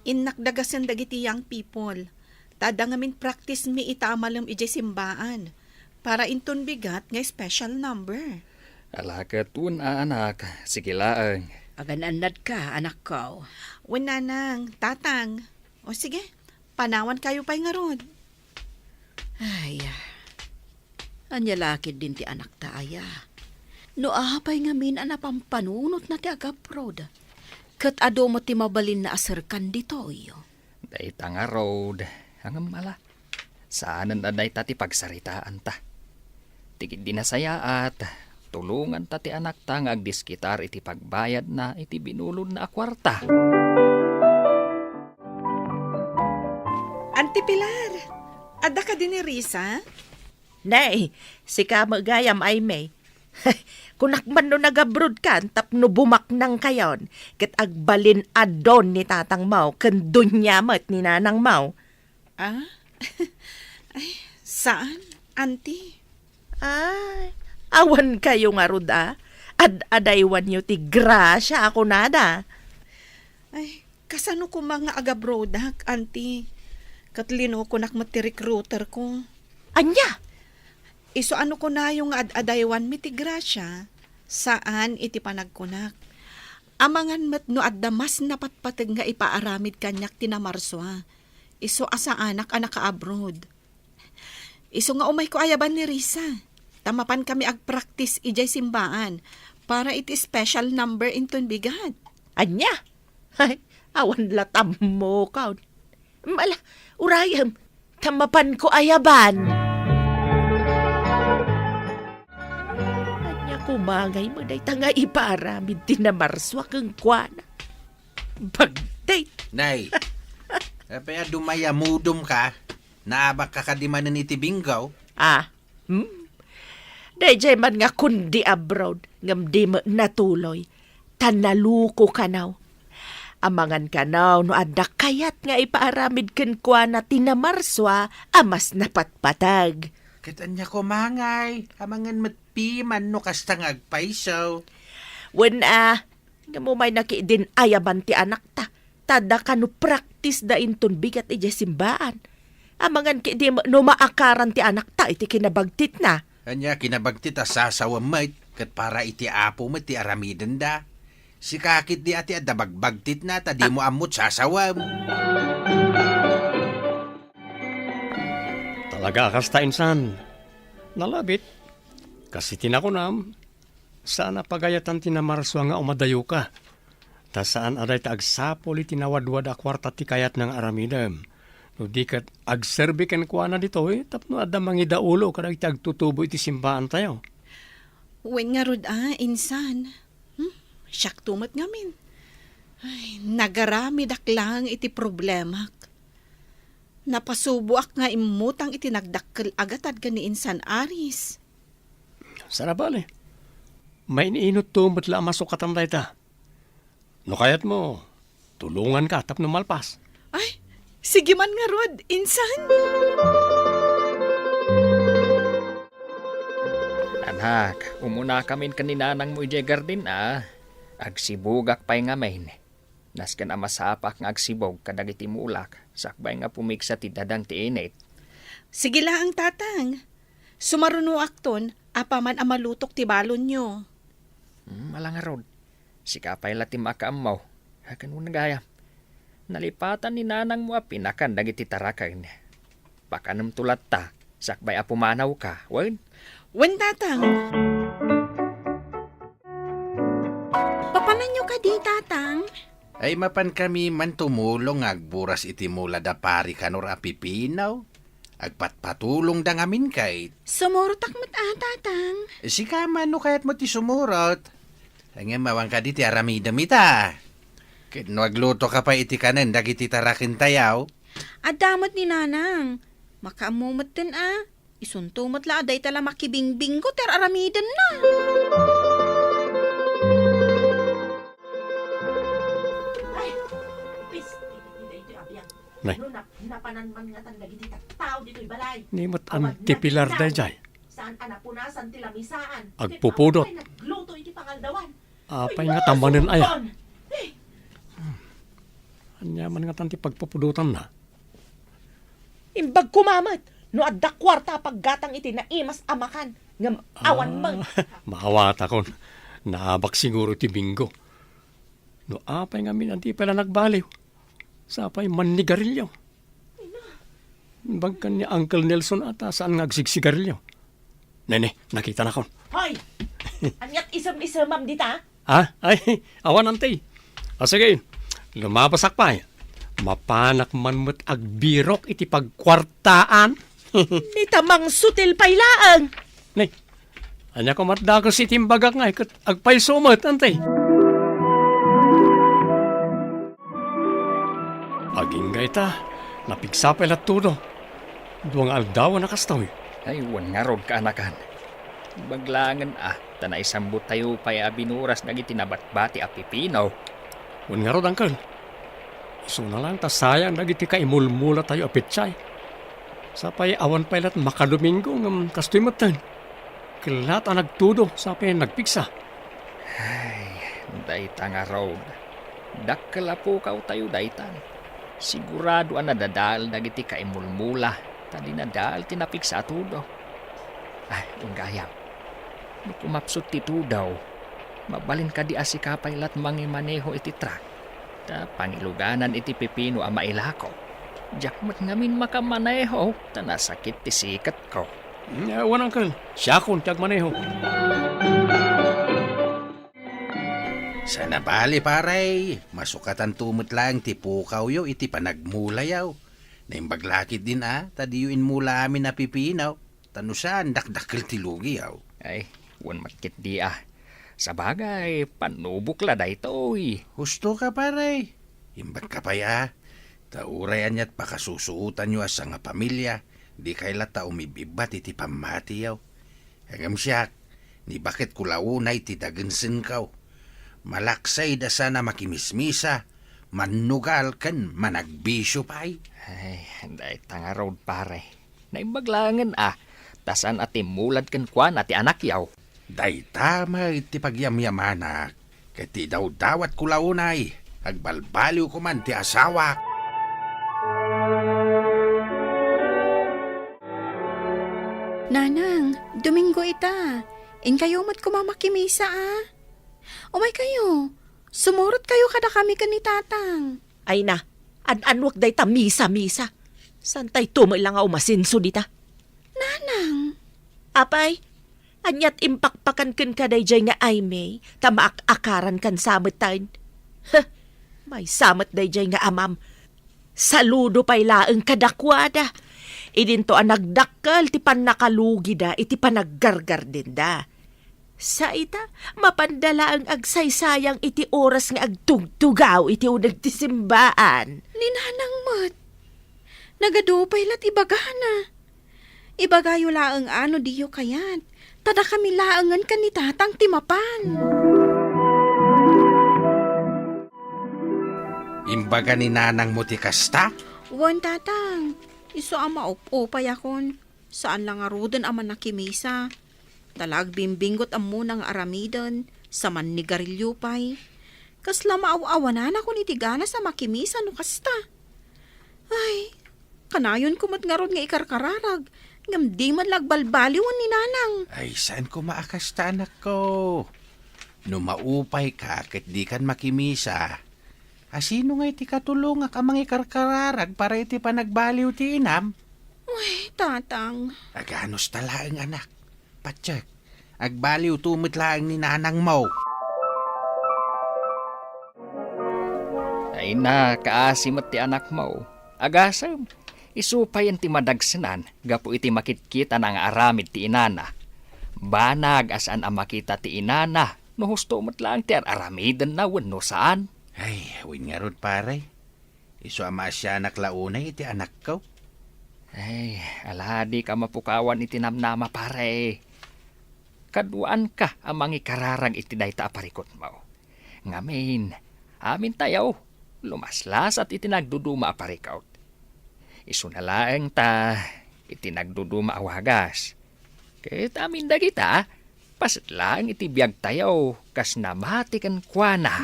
Innak dagasen dagiti young people. Ta adda ngamin practice mi ita a malem idiay simbaan. Para inton bigat nga special number. Ala ket wen a, anak, sige laeng. Agan-annadka, anakko. Wen, nanang, tatang. O sige, panawankayo pay ngarud. Ay, ania la ketdin ti anakta aya? No apay ngamin a napampanunotna ti agabroad, ket adu met ti mabalinna a serkan ditoy. Dayta ngarud, ngem ala, saanen a dayta ti pagsaritaanta. Ti ketdi nasayaat, tulonganta ti anakta nga agdiskitar iti pagbayadna iti binulodna a kuarta. Auntie Pilar, adda kadi ni Risa? Nay, sika met gayam, Aimee. Kunak man no nagabroadkan tapno bumaknangkayon, ket agbalin a don ni tatangmo ken donia met ni nanangmo. Ah? Ay, saan, Auntie? Ay, awankayo ngarud a? Ad-adaywanyo ti grasia a kunada. Ay, kasano koma nga agabroadak, Auntie? Ket linukonak met ti recruiterko. Ania? Isu a no kunayo nga ad-adaywanmi ti grasia, saan iti panagkunak. Amangan met no adda mas napatpateg nga ipaaramid kaniak ti namarsua. Isu a saanak a naka-abroad. Isu nga umayko ayaban ni Risa, ta mapankami agpraktis idiay simbaan para iti special number inton bigat. Ania? Ay, awan la tammokon. Ala, urayem, ta mapanko ayaban. Ania koma ngay met dayta nga ipaaramid ti namarsua kenkuana? Bagdit! Nay, apay a dumayamudom ka? Naabak ka kadi manen iti bingo? Ah, hmm? Daydiay man nga kundi abroad, ngem di met natuloy, ta naluko kano. Amangan kano no adda kayat nga ipaaramid kenkuana ti namarsua a mas napatpateg. Ket ania koma ngay, amangan met piman no kasta nga agpayso. Wen a, ngem umayna ketdin ayaban ti anakta, ta adda kano praktisda inton bigat idiay simbaan. Amangan ketdi no maakaran ti anakta iti kinabagtitna. Ania kinabagtit a sasawem met ket para iti Apo met ti aramidenda. Sika ketdi a ti adda bagbagtitna ta dimo ammot sasawem. Talaga a kasta, insan. Nalabit, kas iti nakunam, saan a pagayatan ti namarsua nga umadayoka. Ta saan a dayta agsapul iti nawadwad a kuarta ti kayatna nga aramidem. No di ket agserbi kenkuana ditoy tapno adda mangidaulo kadagiti agtutubo iti simbaantayo. Wen ngarud a, insan. Hmm? Siakto met ngamin. Ay, nagaramidak laeng iti problemak. Napasuboak nga immutang iti nagdakkel a gatad ken ni insan Aris. Saan a bale. Maininutto met la a masukatan dayta. No kayatmo, Tulonganka tapno malpas. Ay, sige man ngarud, insan. Anak, umunakamin ken ni nanangmo idiay garden, a. Agsibugak pay ngamin. Nasken a masapak nga agsibug kadagiti mulak, sakbay nga pumigsa ti dadang ti init. Sige laeng, Tatang. Sumarunoakton, apaman a malutok ti balonyo. Hmm, ala ngarud. Sika pay la ti makaammo. Ken wen gayam, nalipatan ni nanangmo a pinakan dagiti taraken. Pakanemto latta, sakbay a pumanawka, wen? Wen, Tatang. Papananyo kadi, Tatang? Ay, mapankami man tumulong nga agburas iti mula da Pari Kanor a pipino. Agpatpatulongda ngamin kay. Sumurotak met a, Tatang. Sika man no kayatmo ti sumurot. Ngem awan kadi ti aramidem ita. Ket no aglutoka pay iti kanen dagiti tarakentayo. Adda met ni Nanang. Makaammo metten a. Isunto met la a dayta la makibingbinggo ti ar-aramidenna. Ay, pis, daytoy a biag. Nay. No nap-, napanan man ngatan dagiti tattao ditoy balay. Ni met Awan anti Pilar nagilaw. Dayjay. Saan a napunasan ti lamisaan. Agpupudot. Ket apay nagluto iti pangaldawan? Apay nga tamanen aya? Ay, ania man ngatan ti pagpupudotanna? Imbag koma met no adda kuarta a paggatang iti naimas a makan, ngem awan met. Maawatakon. Naabak siguro ti Bingo. No apay ngamin a di pay la nagbaliw, sapay mannigarilyo. Bagkan ni Uncle Nelson ata saan nga agsigsigarilyo. Nene, nakitanakon. Hoy! Aniat isem-isemam dita? Ha? Ay, awan, Auntie. O sige, lumabasak pay. Mapanak man met agbirok iti pagkuartaan. Ni tamang sutil pay laeng. Ni, ania koma ti dakes iti imbagak nga ket agpayso met, Auntie? Agingga ita, napigsa pay la Todo. Dua nga aldaw a nakastoy. Ay, wen ngarud, kaanakan. Imbag laengen a, ta naisambotayo pay a binuras dagiti nabatbati a pipino. Wen ngarud, Uncle. Isuna laeng ta sayang dagiti kaimulmulatayo a petsay. Sapay awan pay la't makadomingo ngem kastoy metten. Ket laat a nagtudo sapay nagpigsa. Ay, dayta ngarud. Dakkel a pukawtayo daytan. Sigurado a nadadael dagiti kaimulmula ta dinadael ti napigsa a tudo. Ay, wen gayam. No kumapsut ti tudo, mabalin kadi a sika pay la't mangimaneho iti truck? Ta pangiluganan iti pipino a mailako. Diak met ngamin makamaneho ta nasakit ti siketko. Mm, awan, Uncle. Siakon ti agmaneho. Saan a bale, pare. Masukatanto met laeng ti pukawyo iti panagmulayo. Naimbag la ketdin a, ta diyo inmula amin a pipino. Ta no saan, dakdakkel ti lugiyo. Ay, wen met ketdi a. Sabagay, pannubok la daytoy. Husto ka, pare. Imbag ka pay a. Ta uray aniat pakasusuotanyo a sangapamilia, dikay latta umib-ibbat iti pammatiyo. Ngem siak, ni baket ko la unay ti dagensenko. Malaksay da saan a makimismisa, mannugal ken managbisio pay. Ay, dayta ngarud, pare. Naimbag laengen a, ta saan a timmulad kenkuana ti anakyo. Dayta met ti pagyamyamanak, ket ti idawdawatko la unay, agbalbaliwko man ti asawak. Nanang, Domingo ita. Inkayo met koma makimisa a. Umaykayo, sumurotkayo kadakami ken ni Tatang. Ay na, an-anuak dayta misa-misa. Saantayto met la nga umasenso dita. Nanang. Apay, aniat impakpakan kenka daydiay nga Aimee, ta maak-akarankan sa metten. Heh, maysa met daydiay nga amam. Saludo pay laeng kadakuada. Idinto a nagdakkel ti pannakalugida iti panaggargardenda. Sa ita, mapanda laeng agsaysayang iti oras nga agtugtugaw iti uneg ti simbaan. Ni Nanang met, nagadu pay la't ibagana. Ibagayo laeng a no diyo kayat, ta dakami laengen ken ni Tatang ti mapan. Imbaga ni nanangmo ti kasta? Wen, Tatang. Isu a maup-upayakon. Saan la ngaruden a mannakimisa. Ta la agbimbinggot ammona nga aramiden, sa mannigarilio pay. Kasla maaw-awananakon iti ganas a makimisa no kasta. Ay, kanayonko met ngarud nga ikarkararag, ngem di met la agbalbaliwen ni Nanang. Ay, saan koma a kasta, anakko? No maupay ka ket di kan makimisa, a sino ngay ti katulongak a mangikarkararag para iti panagbaliw ti inam? Uy, Tatang. Aganos ta laeng, anak. Patiek, agbaliw to met laeng ni nanangmo. Ay na, kaasi met ti anakmo. Agasem, isu payen ti madagsenan gapu iti makitkitana nga aramid ti inana. Banag a saan a makita ti inana no husto met laeng ti ar-aramidenna wenno saan. Ay, wen ngarud, pare. Isu a maasianak la unay iti anakko. Ay, ala, dika mapukawan iti namnama, pare. Kaduaanka a mangikararag iti dayta a parikutmo. Ngamin, amintayo, lumaslasat iti nagduduma a parikut. Isuna laeng ta iti nagduduma a wagas. Ket amin dagita, paset laeng iti biagtayo kas namati kenkuana.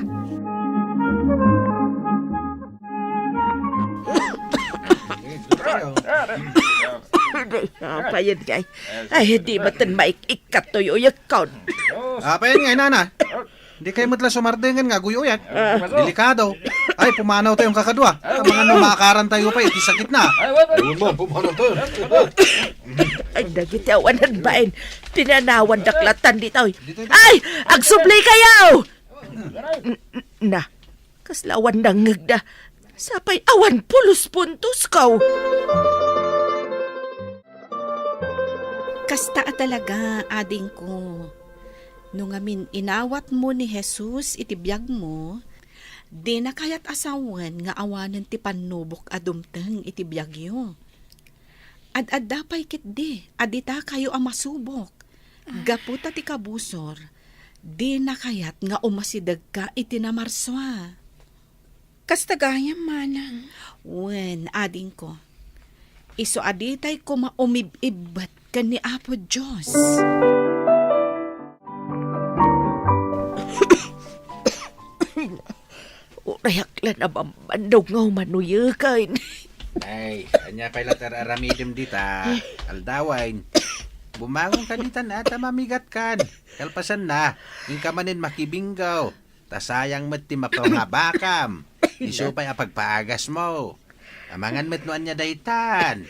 Apayen ngay. Ay, di met maik-ikkat toy uyekkon. Apayen ngay, nana. Di kay met la sumardengen nga aguyuyat. Ah. Delikado. Ay, pumanaw tayon kakadua. Amangan no maakaran tayo pay iti sakitna. Ay, wen, wen. Wen man, pumanaw tayo. Ay, dagiti awanan bain. Pinanawandak latan ditoy. Ay, agsubli kayo! N-, n-, na, kasla awan nangngegda. Sapay awan pulos puntos ko. Kasta a talaga, adingko. No ngamin inawatmo ni Jesus iti biagmo, dina kayat a sawen nga awanen ti pannubok a dumteng iti biagyo. Ad-adda pay ketdi a ditakayo a masubok. Ah. Gapu ta ti kabusor, dina kayat nga umasidegka iti namarsua. Kasta gayam, manang. Wen, adingko. Isu a ditay koma umib-ibbet ken ni Apo Dios. Uray ak la nabambannog nga umanuyeken. Ay, ania pay la ti ar-aramidem dita? Aldawen. Bumangon ka dita na, ta mamigat kan. Kalpasan na, inka manen makibinggaw. Ta sayang met ti mapangabakam. Isu pay a pagpaagasmo. Amangan met no ania daytan.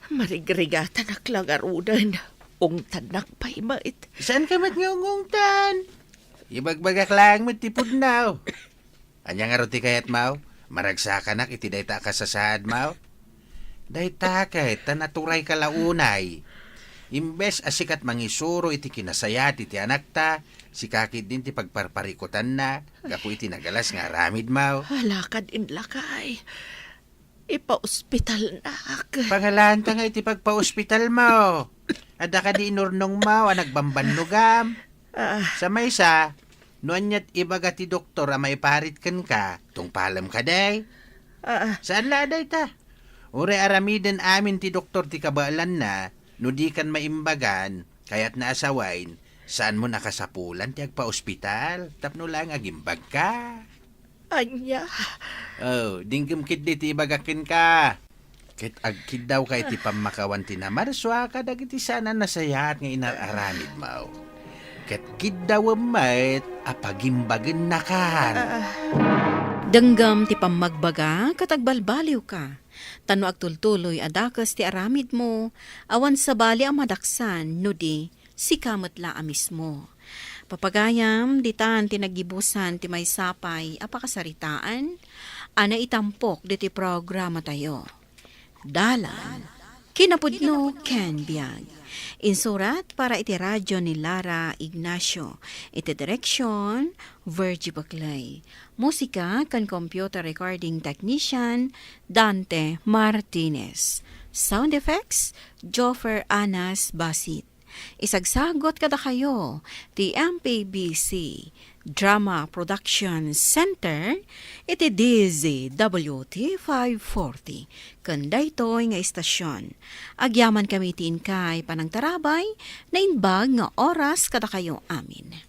Marigrigatanak la ngaruden. Ungtannak pay met. Saan ka met nga ungungtan? Ibagbagak laeng met ti pudno. Ania ngarud ti kayatmo? Maragsakanak iti dayta a kasasaadmo? Dayta ket ta naturayka la unay. Imbes a sika ti mangisuro iti kinasayaat iti anakta, sika ketdin ti pagparparikutanna gapu iti nagalas nga aramidmo. Alakad in lakay. Ipaospitalnak. Pangalaanta nga iti pagpaospitalmo. Adda kadi inurnongmo a nagbambannogam? Ah. Sa maysa, no aniat ibaga ti doktor a maiparit kenka, tungpalem kadi? Ah. Saan la a dayta? Uray aramiden amin ti doktor ti kabaelanna, no dikan maimbagan, kayatna a sawen, saanmon a kasapulan ti agpaospital, tapno laeng agimbagka. Ania? Oh, dinggem ketdi ti ibagak kenka. Ket agkiddawka iti pammakawan ti namarsua kadagiti saan a nasayaat nga inar-aramidmo. Ket kiddawem met a pagimbagennakan. Ah. Denggem ti pammagbaga ket agbalbaliwka. Ta no agtultuloy a dakes ti aramidmo, awan sabali a madaksan no di sika met la a mismo. Papagayam, ditan ti naggibusan ti maysa pay a pakasaritaan a naitampok ditoy programatayo. Dalan, kinapudno ken biag. Insurat para iti radyo ni Lara Ignacio, iti direksyon, Virgie Buclay. Musika ken computer recording technician, Dante Martinez. Sound effects, Joffer Anas Basit. Isagsagot kadakayo ti M P B C, Drama Production Center iti D Z W T five forty ken daytoy nga istasion. Agyaman kami ti inkay panangtarabay, naimbag nga oras kadakayo amin.